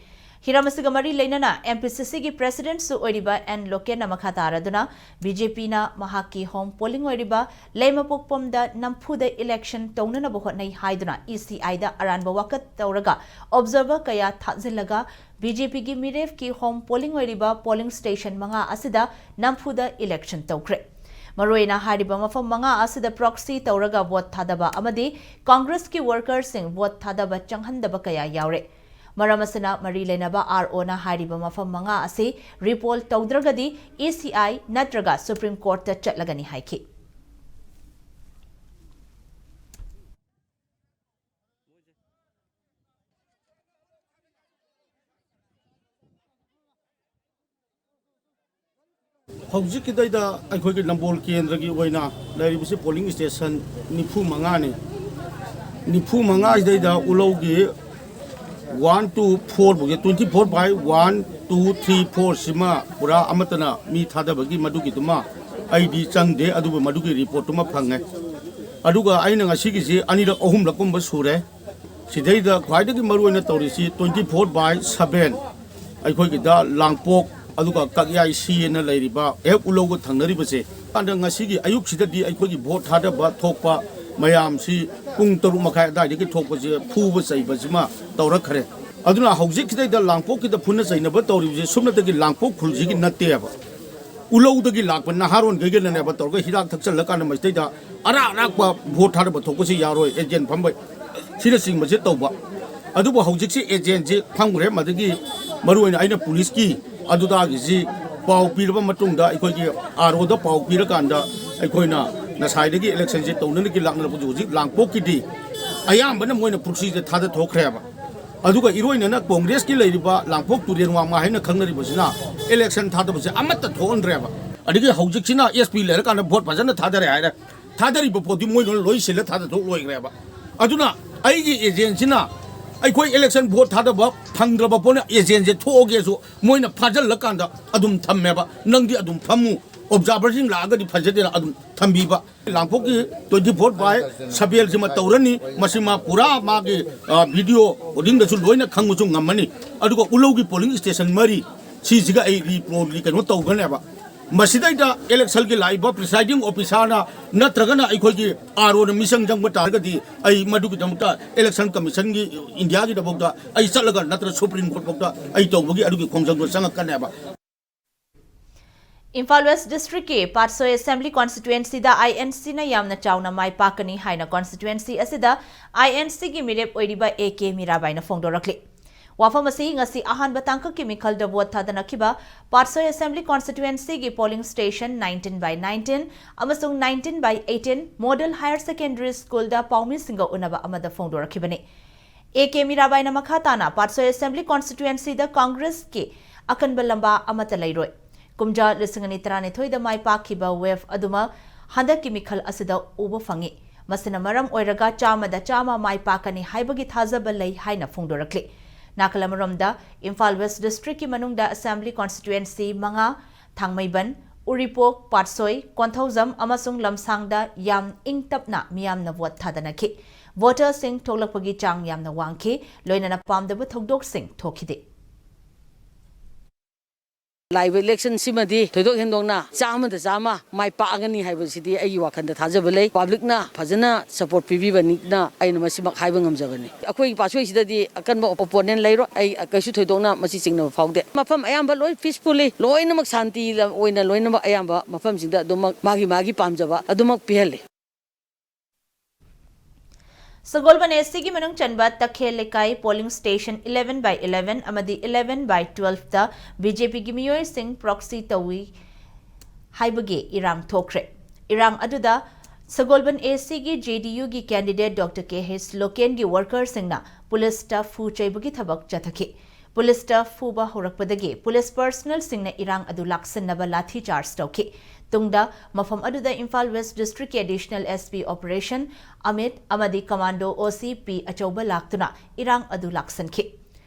ꯍꯤꯔꯝ ꯑꯁꯤꯒ ꯃꯔꯤ ꯂꯩꯅꯅ ꯑꯦꯝ ꯄꯤ ꯁꯤ ꯁꯤꯒꯤ ꯄ꯭ꯔꯦꯁꯤꯗꯦꯟꯠꯁꯨ ꯑꯣꯏꯔꯤꯕ ꯑꯦꯟ ꯂꯣꯀꯦꯟꯅ ꯃꯈꯥ ꯇꯥꯔꯗꯨꯅ ꯕꯤ ꯖꯦ ꯄꯤꯅ ꯃꯍꯥꯛꯀꯤ ꯍꯣꯝ ꯄꯣꯂꯤꯡ ꯑꯣꯏꯔꯤꯕ ꯂꯩꯃꯄꯣꯛꯄꯝꯗ ꯅꯝꯐꯨꯗ ꯏꯂꯦꯛꯁꯟ ꯇꯧꯅꯅꯕ ꯍꯣꯠꯅꯩ ꯍꯥꯏꯗꯨꯅ ꯏ ꯁꯤ ꯑꯥꯏꯗ ꯑꯔꯥꯟꯕ ꯋꯥꯀꯠ ꯇꯧꯔꯒ ꯑꯣꯕꯖꯔꯚꯔ ꯀꯌꯥ ꯊꯥꯖꯤꯜꯂꯒ ꯕꯤ ꯖꯦ ꯄꯤꯒꯤ ꯃꯤꯔꯦꯞꯀꯤ ꯍꯣꯝ ꯄꯣꯂꯤꯡ ꯑꯣꯏꯔꯤꯕ ꯄꯣꯂꯤꯡ ꯁ꯭ꯇꯦꯁꯟ ꯃꯉꯥ ꯑꯁꯤꯗ ꯅꯝꯐꯨꯗ ꯏꯂꯦꯛꯁꯟ ꯇꯧꯈ꯭ꯔꯦ꯫ ꯃꯔꯨꯑꯣꯏꯅ ꯍꯥꯏꯔꯤꯕ ꯃꯐꯝ ꯃꯉꯥ ꯑꯁꯤꯗ ꯄ꯭ꯔꯣꯛꯁꯤ ꯇꯧꯔꯒ ꯚꯣꯠ ꯊꯥꯗꯕ ꯑꯃꯗꯤ ꯀꯣꯡꯒ꯭ꯔꯦꯁꯀꯤ ꯋꯥꯔꯀꯔꯁꯤꯡ ꯚꯣꯠ ꯊꯥꯗꯕ ꯆꯪꯍꯟꯗꯕ ꯀꯌꯥ ꯌꯥꯎꯔꯦ꯫ ꯃꯔꯝ ꯑꯁꯤꯅ ꯃꯔꯤ ꯂꯩꯅꯕ ꯑꯥꯔ ꯑꯣꯅ ꯍꯥꯏꯔꯤꯕ ꯃꯐꯝ ꯃꯉꯥ ꯑꯁꯤ ꯔꯤꯄꯣꯜ ꯇꯧꯗ꯭ꯔꯒꯗꯤ ꯏ ꯁꯤ ꯑꯥꯏ ꯅꯠꯇ꯭ꯔꯒ ꯁꯨꯄ꯭ꯔꯤꯝ ꯀꯣꯔꯠꯇ ꯆꯠꯂꯒꯅꯤ ꯍꯥꯏꯈꯤ꯫ ꯍꯧꯖꯤꯛꯀꯤꯗꯩꯗ ꯑꯩꯈꯣꯏꯒꯤ ꯅꯝꯕꯣꯜ ꯀꯦꯟꯗ꯭ꯔꯒꯤ ꯑꯣꯏꯅ ꯂꯩꯔꯤꯕꯁꯤ ꯄꯣꯂꯤꯡ ꯁ꯭ꯇꯦꯁꯟ ꯅꯤꯐꯨ ꯃꯉꯥꯅꯤ꯫ ꯅꯤꯐꯨ ꯃꯉꯥꯁꯤꯗꯩꯗ ꯎꯂꯧꯒꯤ one to four ꯐꯥꯎꯒꯤ, twenty four by one, two, three, four ꯁꯤꯃ ꯄꯨꯔꯥ ꯑꯃꯠꯇꯅ ꯃꯤ ꯊꯥꯗꯕꯒꯤ ꯃꯗꯨꯒꯤꯗꯨꯃ ꯑꯩꯗꯤ ꯆꯪꯗꯦ, ꯑꯗꯨꯕꯨ ꯃꯗꯨꯒꯤ ꯔꯤꯄꯣꯔꯠꯇꯨꯃ ꯐꯪꯉꯦ꯫ ꯑꯗꯨꯒ ꯑꯩꯅ ꯉꯁꯤꯒꯤꯁꯤ ꯑꯅꯤꯔꯛ ꯑꯍꯨꯝꯂꯛꯀꯨꯝꯕ ꯁꯨꯔꯦ꯫ ꯁꯤꯗꯩꯗ ꯈ꯭ꯋꯥꯏꯗꯒꯤ ꯃꯔꯨꯑꯣꯏꯅ ꯇꯧꯔꯤꯁꯤ twenty four by seven, ꯑꯩꯈꯣꯏꯒꯤꯗ ꯂꯥꯡꯄꯣꯛ, ꯑꯗꯨꯒ ꯀꯛꯌꯥꯏ ꯁꯤ ꯑꯅ ꯂꯩꯔꯤꯕ ꯍꯦꯛ ꯎꯂꯧꯒ ꯊꯪꯅꯔꯤꯕꯁꯦ꯫ ꯑꯗ ꯉꯁꯤꯒꯤ ꯑꯌꯨꯛꯁꯤꯗꯗꯤ ꯑꯩꯈꯣꯏꯒꯤ ꯚꯣꯠ ꯊꯥꯗꯕ ꯊꯣꯛꯄ ꯃꯌꯥꯝꯁꯤ ꯄꯨꯡ ꯇꯔꯨꯛ ꯃꯈꯥꯏ ꯑꯗꯨꯋꯥꯏꯗꯒꯤ ꯊꯣꯛꯄꯁꯦ ꯐꯨꯕ ꯆꯩꯕꯁꯤꯃ ꯇꯧꯔꯛꯈ꯭ꯔꯦ꯫ ꯑꯗꯨꯅ ꯍꯧꯖꯤꯛꯁꯤꯗꯩꯗ ꯂꯥꯡꯄꯣꯛꯀꯤꯗ ꯐꯨꯅ ꯆꯩꯅꯕ ꯇꯧꯔꯤꯕꯁꯦ ꯁꯨꯞꯅꯇꯒꯤ ꯂꯥꯡꯄꯣꯛ ꯈꯨꯜꯁꯤꯒꯤ ꯅꯠꯇꯦꯕ꯫ ꯎꯂꯧꯗꯒꯤ ꯂꯥꯛꯄ ꯅꯍꯥꯔꯣꯟꯈꯩꯒꯅꯅꯦꯕ ꯇꯧꯔꯒ ꯍꯤꯗꯥꯛ ꯊꯛꯆꯜꯂꯀꯥꯟꯗ ꯃꯁꯤꯗꯩꯗ ꯑꯔꯥꯛ ꯑꯔꯥꯛꯄ ꯚꯣꯠ ꯊꯥꯗꯕ ꯊꯣꯛꯄꯁꯤ ꯌꯥꯔꯣꯏ, ꯑꯦꯖꯦꯟ ꯐꯝꯕ ꯁꯤꯅꯆꯤꯡꯕꯁꯦ ꯇꯧꯕ꯫ ꯑꯗꯨꯕꯨ ꯍꯧꯖꯤꯛꯁꯤ ꯑꯦꯖꯦꯟꯁꯤ ꯐꯝꯈ꯭ꯔꯦ, ꯃꯗꯨꯒꯤ ꯃꯔꯨꯑꯣꯏꯅ ꯑꯩꯅ ꯄꯨꯂꯤꯁꯀꯤ ꯑꯗꯨꯗꯥꯒꯤꯁꯤ ꯄꯥꯎ ꯄꯤꯔꯕ ꯃꯇꯨꯡꯗ ꯑꯩꯈꯣꯏꯒꯤ ꯑꯥꯔ ꯑꯣꯗ ꯄꯥꯎ ꯄꯤꯔꯀꯥꯟꯗ ꯑꯩꯈꯣꯏꯅ ꯉꯁꯥꯏꯗꯒꯤ ꯏꯂꯦꯛꯁꯟꯁꯤ ꯇꯧꯅꯅꯒꯤ ꯂꯥꯛꯅꯔꯛꯄꯁꯨ ꯍꯧꯖꯤꯛ ꯂꯥꯡꯄꯣꯛꯀꯤꯗꯤ ꯑꯌꯥꯝꯕꯅ ꯃꯣꯏꯅ ꯄ꯭ꯔꯣꯛꯁꯤꯁꯦ ꯊꯥꯗ ꯊꯣꯛꯈ꯭ꯔꯦꯕ꯫ ꯑꯗꯨꯒ ꯏꯔꯣꯏꯅꯅ ꯀꯣꯡꯒ꯭ꯔꯦꯁꯀꯤ ꯂꯩꯔꯤꯕ ꯂꯥꯡꯄꯣꯛ ꯇꯨꯔꯦꯟ ꯋꯥꯡꯃ ꯍꯥꯏꯅ ꯈꯪꯅꯔꯤꯕꯁꯤꯅ ꯏꯂꯦꯛꯁꯟ ꯊꯥꯗꯕꯁꯦ ꯑꯃꯠꯇ ꯊꯣꯛꯍꯟꯗ꯭ꯔꯦꯕ꯫ ꯑꯗꯒꯤ ꯍꯧꯖꯤꯛꯁꯤꯅ ꯑꯦꯁ ꯄꯤ ꯂꯩꯔꯀꯥꯟꯗ ꯚꯣꯠ ꯐꯖꯅ ꯊꯥꯗꯔꯦ ꯍꯥꯏꯔꯦ꯫ ꯊꯥꯗꯔꯤꯕ ꯄꯣꯠꯇꯤ ꯃꯣꯏꯅ ꯂꯣꯏ ꯁꯤꯜꯂ ꯊꯥꯗ ꯊꯣꯛ ꯂꯣꯏꯈ꯭ꯔꯦꯕ꯫ ꯑꯗꯨꯅ ꯑꯩꯒꯤ ꯑꯦꯖꯦꯟꯁꯤꯅ ꯑꯩꯈꯣꯏ ꯏꯂꯦꯛꯁꯟ ꯚꯣꯠ ꯊꯥꯗꯕ ꯐꯪꯗ꯭ꯔꯕ ꯄꯣꯠꯅ ꯑꯦꯖꯦꯟꯁꯦ ꯊꯣꯛꯑꯒꯦꯁꯨ ꯃꯣꯏꯅ ꯐꯥꯖꯤꯜꯂꯀꯥꯟꯗ ꯑꯗꯨꯝ ꯊꯝꯃꯦꯕ꯫ ꯅꯪꯗꯤ ꯑꯗꯨꯝ ꯐꯝꯃꯨ, ꯑꯣꯕꯖꯥꯔꯚꯔꯁꯤꯡ ꯂꯥꯛꯑꯒꯗꯤ ꯐꯖꯗꯦꯅ ꯑꯗꯨꯝ ꯊꯝꯕꯤꯕ꯫ ꯂꯥꯡꯄꯣꯛꯀꯤ ꯇ꯭ꯋꯦꯟꯇꯤ ꯐꯣꯔ ꯕꯥꯏ ꯁꯕꯦꯜꯁꯤꯃ ꯇꯧꯔꯅꯤ꯫ ꯃꯁꯤ ꯃꯥ ꯄꯨꯔꯥ ꯃꯥꯒꯤ, ꯑ, ꯚꯤꯗꯤꯑꯣ ꯔꯦꯀꯣꯔꯗꯤꯡꯗꯁꯨ ꯂꯣꯏꯅ ꯈꯪꯕꯁꯨ ꯉꯝꯃꯅꯤ꯫ ꯑꯗꯨꯒ ꯎꯂꯧꯒꯤ ꯄꯣꯂꯤꯡ ꯁ꯭ꯇꯦꯁꯟ ꯃꯔꯤ ꯁꯤꯁꯤꯒ ꯑꯩ ꯔꯤꯄ꯭ꯔꯣꯒꯤ ꯀꯩꯅꯣ ꯇꯧꯒꯅꯦꯕ꯫ ꯃꯁꯤꯗꯩꯗ ꯏꯂꯦꯛꯁꯟꯒꯤ ꯂꯥꯛꯏꯕ ꯄ꯭ꯔꯤꯁꯥꯏꯗꯤꯡ ꯑꯣꯐꯤꯁꯥꯔꯅ ꯅꯠꯇ꯭ꯔꯒꯅ ꯑꯩꯈꯣꯏꯒꯤ ꯑꯥꯔ ꯑꯣꯅ ꯃꯤꯆꯪ ꯆꯪꯕ ꯇꯥꯔꯒꯗꯤ ꯑꯩ ꯃꯗꯨꯒꯤꯗꯃꯛꯇ ꯏꯂꯦꯛꯁꯟ ꯀꯃꯤꯁꯟꯒꯤ ꯏꯟꯗꯤꯌꯥꯒꯤꯗꯃꯛꯇ ꯑꯩ ꯆꯠꯂꯒ ꯅꯠꯇ꯭ꯔꯒ ꯁꯨꯄ꯭ꯔꯤꯝ ꯀꯣꯔꯠ ꯐꯥꯎꯗ ꯑꯩ ꯇꯧꯕꯒꯤ ꯑꯗꯨꯒꯤ ꯈꯣꯡꯖꯪꯗꯣ ꯆꯪꯉꯛꯀꯅꯦꯕ꯫ ꯏꯝꯐꯥꯜ ꯋꯦꯁ꯭ꯠ ꯗꯤꯁ꯭ꯠꯔꯤꯛꯀꯤ ꯄꯥꯠꯁꯣꯏ ꯑꯦꯁꯦꯝꯕ꯭ꯂꯤ ꯀꯣꯟꯁꯇꯤꯇ꯭ꯋꯦꯟꯁꯤꯗ ꯑꯥꯏ ꯑꯦꯟ ꯁꯤꯅ ꯌꯥꯝꯅ ꯆꯥꯎꯅ ꯃꯥꯏ ꯄꯥꯛꯀꯅꯤ ꯍꯥꯏꯅ ꯀꯣꯟꯁꯇꯤꯇ꯭ꯋꯦꯟꯁꯤ ꯑꯁꯤꯗ ꯑꯥꯏ ꯑꯦꯟ ꯁꯤꯒꯤ ꯃꯤꯔꯦꯞ ꯑꯣꯏꯔꯤꯕ ꯑꯦ ꯀꯦ ꯃꯤꯔꯥꯕꯥꯏꯅ ꯐꯣꯡꯗꯣꯔꯛꯂꯤ꯫ ꯋꯥꯐꯝ ꯑꯁꯤ ꯉꯁꯤ ꯑꯍꯥꯟꯕ ꯇꯥꯡꯀꯛꯀꯤ ꯃꯤꯈꯜꯗ ꯚꯣꯠ ꯊꯥꯗꯅꯈꯤꯕ ꯄꯥꯠꯁꯣꯏ ꯑꯦꯁꯦꯝꯕ꯭ꯂꯤ ꯀꯣꯟꯁꯇꯤꯇ꯭ꯋꯦꯟꯁꯤꯒꯤ polling station nineteen by nineteen ꯑꯃꯁꯨꯡ nineteen by eighteen model higher secondary ꯁ꯭ꯀꯨꯜꯗ ꯄꯥꯎꯃꯤꯁꯤꯡꯒ ꯎꯅꯕ ꯑꯃꯗ ꯐꯣꯡꯗꯣꯔꯛꯈꯤꯕꯅꯤ꯫ ꯑꯦ ꯀꯦ ꯃꯤꯔꯥꯕꯥꯏꯅ ꯃꯈꯥ ꯇꯥꯅ ꯄꯥꯠꯁꯣꯏ ꯑꯦꯁꯦꯝꯕ꯭ꯂꯤ ꯀꯣꯟꯁꯇꯤꯇ꯭ꯋꯦꯟꯁꯤꯗ ꯀꯪꯒ꯭ꯔꯦꯁꯀꯤ ꯑꯀꯟꯕ ꯂꯝꯕꯥ ꯑꯃꯠꯇ ꯂꯩꯔꯣꯏ꯫ ꯀꯨꯝꯖꯥ ꯂꯤꯁꯤꯡ ꯑꯅꯤ ꯇꯔꯥꯅꯤꯊꯣꯏꯗ ꯃꯥꯏ ꯄꯥꯛꯈꯤꯕ ꯋꯦꯚ ꯑꯗꯨꯃꯛ ꯍꯟꯗꯛꯀꯤ ꯃꯤꯈꯜ ꯑꯁꯤꯗ ꯎꯕ ꯐꯪꯏ꯫ ꯃꯁꯤꯅ ꯃꯔꯝ ꯑꯣꯏꯔꯒ ꯆꯥꯝꯃꯗ ꯆꯥꯝꯃ ꯃꯥꯏ ꯄꯥꯛꯀꯅꯤ ꯍꯥꯏꯕꯒꯤ ꯊꯥꯖꯕ ꯂꯩ ꯍꯥꯏꯅ ꯐꯣꯡꯗꯣꯔꯛꯂꯤ꯫ ꯅꯥꯀꯜ ꯑꯃꯔꯣꯝꯗ ꯏꯝꯐꯥꯜ ꯋꯦꯁ꯭ꯠ ꯗꯤꯁ꯭ꯠꯔꯤꯛꯀꯤ ꯃꯅꯨꯡꯗ ꯑꯦꯁꯦꯝꯕ꯭ꯂꯤ ꯀꯣꯟꯁꯇꯤꯇ꯭ꯋꯦꯟꯁꯤ ꯃꯉꯥ, ꯊꯥꯡꯃꯩꯕꯟ, ꯎꯔꯤꯄꯣꯛ, ꯄꯥꯠꯁꯣꯏ, ꯀꯣꯟꯊꯧꯖꯝ ꯑꯃꯁꯨꯡ ꯂꯝꯁꯥꯡꯗ ꯌꯥꯝ ꯏꯪ ꯇꯞꯅ ꯃꯤꯌꯥꯝꯅ ꯚꯣꯠ ꯊꯥꯗꯅꯈꯤ꯫ ꯚꯣꯇꯔꯁꯤꯡ ꯊꯣꯛꯂꯛꯄꯒꯤ ꯆꯥꯡ ꯌꯥꯝꯅ ꯋꯥꯡꯈꯤ, ꯂꯣꯏꯅꯅ ꯄꯥꯝꯗꯕ ꯊꯧꯗꯣꯛꯁꯤꯡ ꯊꯣꯛꯈꯤꯗꯦ꯫ ꯂꯥꯛꯏꯕ ꯏꯂꯦꯛꯁꯟꯁꯤꯃꯗꯤ ꯊꯣꯏꯗꯣꯛ ꯍꯦꯟꯗꯣꯛꯅ ꯆꯥꯝꯃꯗ ꯆꯥꯝꯃ ꯃꯥꯏ ꯄꯥꯛꯑꯒꯅꯤ ꯍꯥꯏꯕꯁꯤꯗꯤ ꯑꯩꯒꯤ ꯋꯥꯈꯜꯗ ꯊꯥꯖꯕ ꯂꯩ꯫ ꯄꯕ꯭ꯂꯤꯛꯅ ꯐꯖꯅ ꯁꯄꯣꯔꯠ ꯄꯤꯕꯤꯕꯅꯤꯅ ꯑꯩꯅ ꯃꯁꯤꯃꯛ ꯍꯥꯏꯕ ꯉꯝꯖꯕꯅꯤ꯫ ꯑꯩꯈꯣꯏꯒꯤ ꯄꯥꯠꯁꯣꯏꯁꯤꯗꯗꯤ ꯑꯀꯟꯕ ꯑꯣꯄꯣꯅꯦꯟ ꯂꯩꯔꯣꯏ꯫ ꯑꯩ ꯀꯩꯁꯨ ꯊꯣꯏꯗꯣꯛꯅ ꯃꯁꯤ ꯆꯤꯡꯅꯕ ꯐꯥꯎꯗꯦ꯫ ꯃꯐꯝ ꯑꯌꯥꯝꯕ ꯂꯣꯏ ꯄꯤꯁꯐꯨꯜꯂꯤ, ꯂꯣꯏꯅꯃꯛ ꯁꯥꯟꯇꯤ ꯑꯣꯏꯅ ꯂꯣꯏꯅꯃꯛ ꯑꯌꯥꯝꯕ ꯃꯐꯝꯁꯤꯡꯗ ꯑꯗꯨꯃꯛ ꯃꯥꯒꯤ ꯃꯥꯒꯤ ꯄꯥꯝꯖꯕ ꯑꯗꯨꯃꯛ ꯄꯤꯍꯜꯂꯤ꯫ ꯁꯒꯣꯜꯕꯟ ꯑꯦꯁ ꯁꯤꯒꯤ ꯃꯅꯨꯡ ꯆꯟꯕ ꯇꯈꯦꯜ ꯂꯩꯀꯥꯏ polling station eleven by eleven ꯑꯃꯗꯤ eleven by twelveꯇ ꯕꯤꯖꯦꯄꯤꯒꯤ ꯃꯤꯑꯣꯏꯁꯤꯡ ꯄ꯭ꯔꯣꯛꯁꯤ ꯇꯧꯏ ꯍꯥꯏꯕꯒꯤ ꯏꯔꯥꯡ ꯊꯣꯛꯈ꯭ꯔꯦ꯫ ꯏꯔꯥꯡ ꯑꯗꯨꯗ ꯁꯒꯣꯜꯕꯟ ꯑꯦꯁ ꯁꯤꯒꯤ ꯖꯦ ꯗꯤ ꯌꯨꯒꯤ ꯀꯦꯟꯗꯤꯗꯦꯠ ꯗꯣꯛꯇꯔ ꯀꯦ ꯑꯩꯆ ꯂꯣꯀꯦꯟꯒꯤ ꯋꯥꯔꯀꯔꯁꯤꯡꯅ ꯄꯨꯂꯤꯁꯇ ꯐꯨ ꯆꯩꯕꯒꯤ ꯊꯕꯛ ꯆꯠꯊꯈꯤ꯫ ꯄꯨꯂꯤꯁꯇ ꯐꯨꯕ ꯍꯧꯔꯛꯄꯗꯒꯤ ꯄꯨꯂꯤꯁ ꯄꯔꯁꯅꯦꯜꯁꯤꯡꯅ ꯏꯔꯥꯡ ꯑꯗꯨ ꯂꯥꯛꯁꯤꯟꯅꯕ ꯂꯥꯊꯤ ꯆꯥꯔꯖ ꯇꯧꯈꯤ꯫ ꯇꯨꯡꯗ ꯃꯐꯝ ꯑꯗꯨꯗ ꯏꯝꯐꯥꯜ ꯋꯦꯁ ꯗꯤꯁꯇ꯭ꯔꯤꯛꯀꯤ additional S P operation Amit ꯑꯃꯗꯤ ꯀꯃꯥꯟꯗꯣ ꯑꯣ ꯁꯤ ꯄꯤ ꯑꯆꯧꯕ ꯂꯥꯛꯇꯨꯅ ꯏꯔꯥꯡ ꯑꯗꯨ ꯂꯥꯛꯁꯤꯟꯈꯤ꯫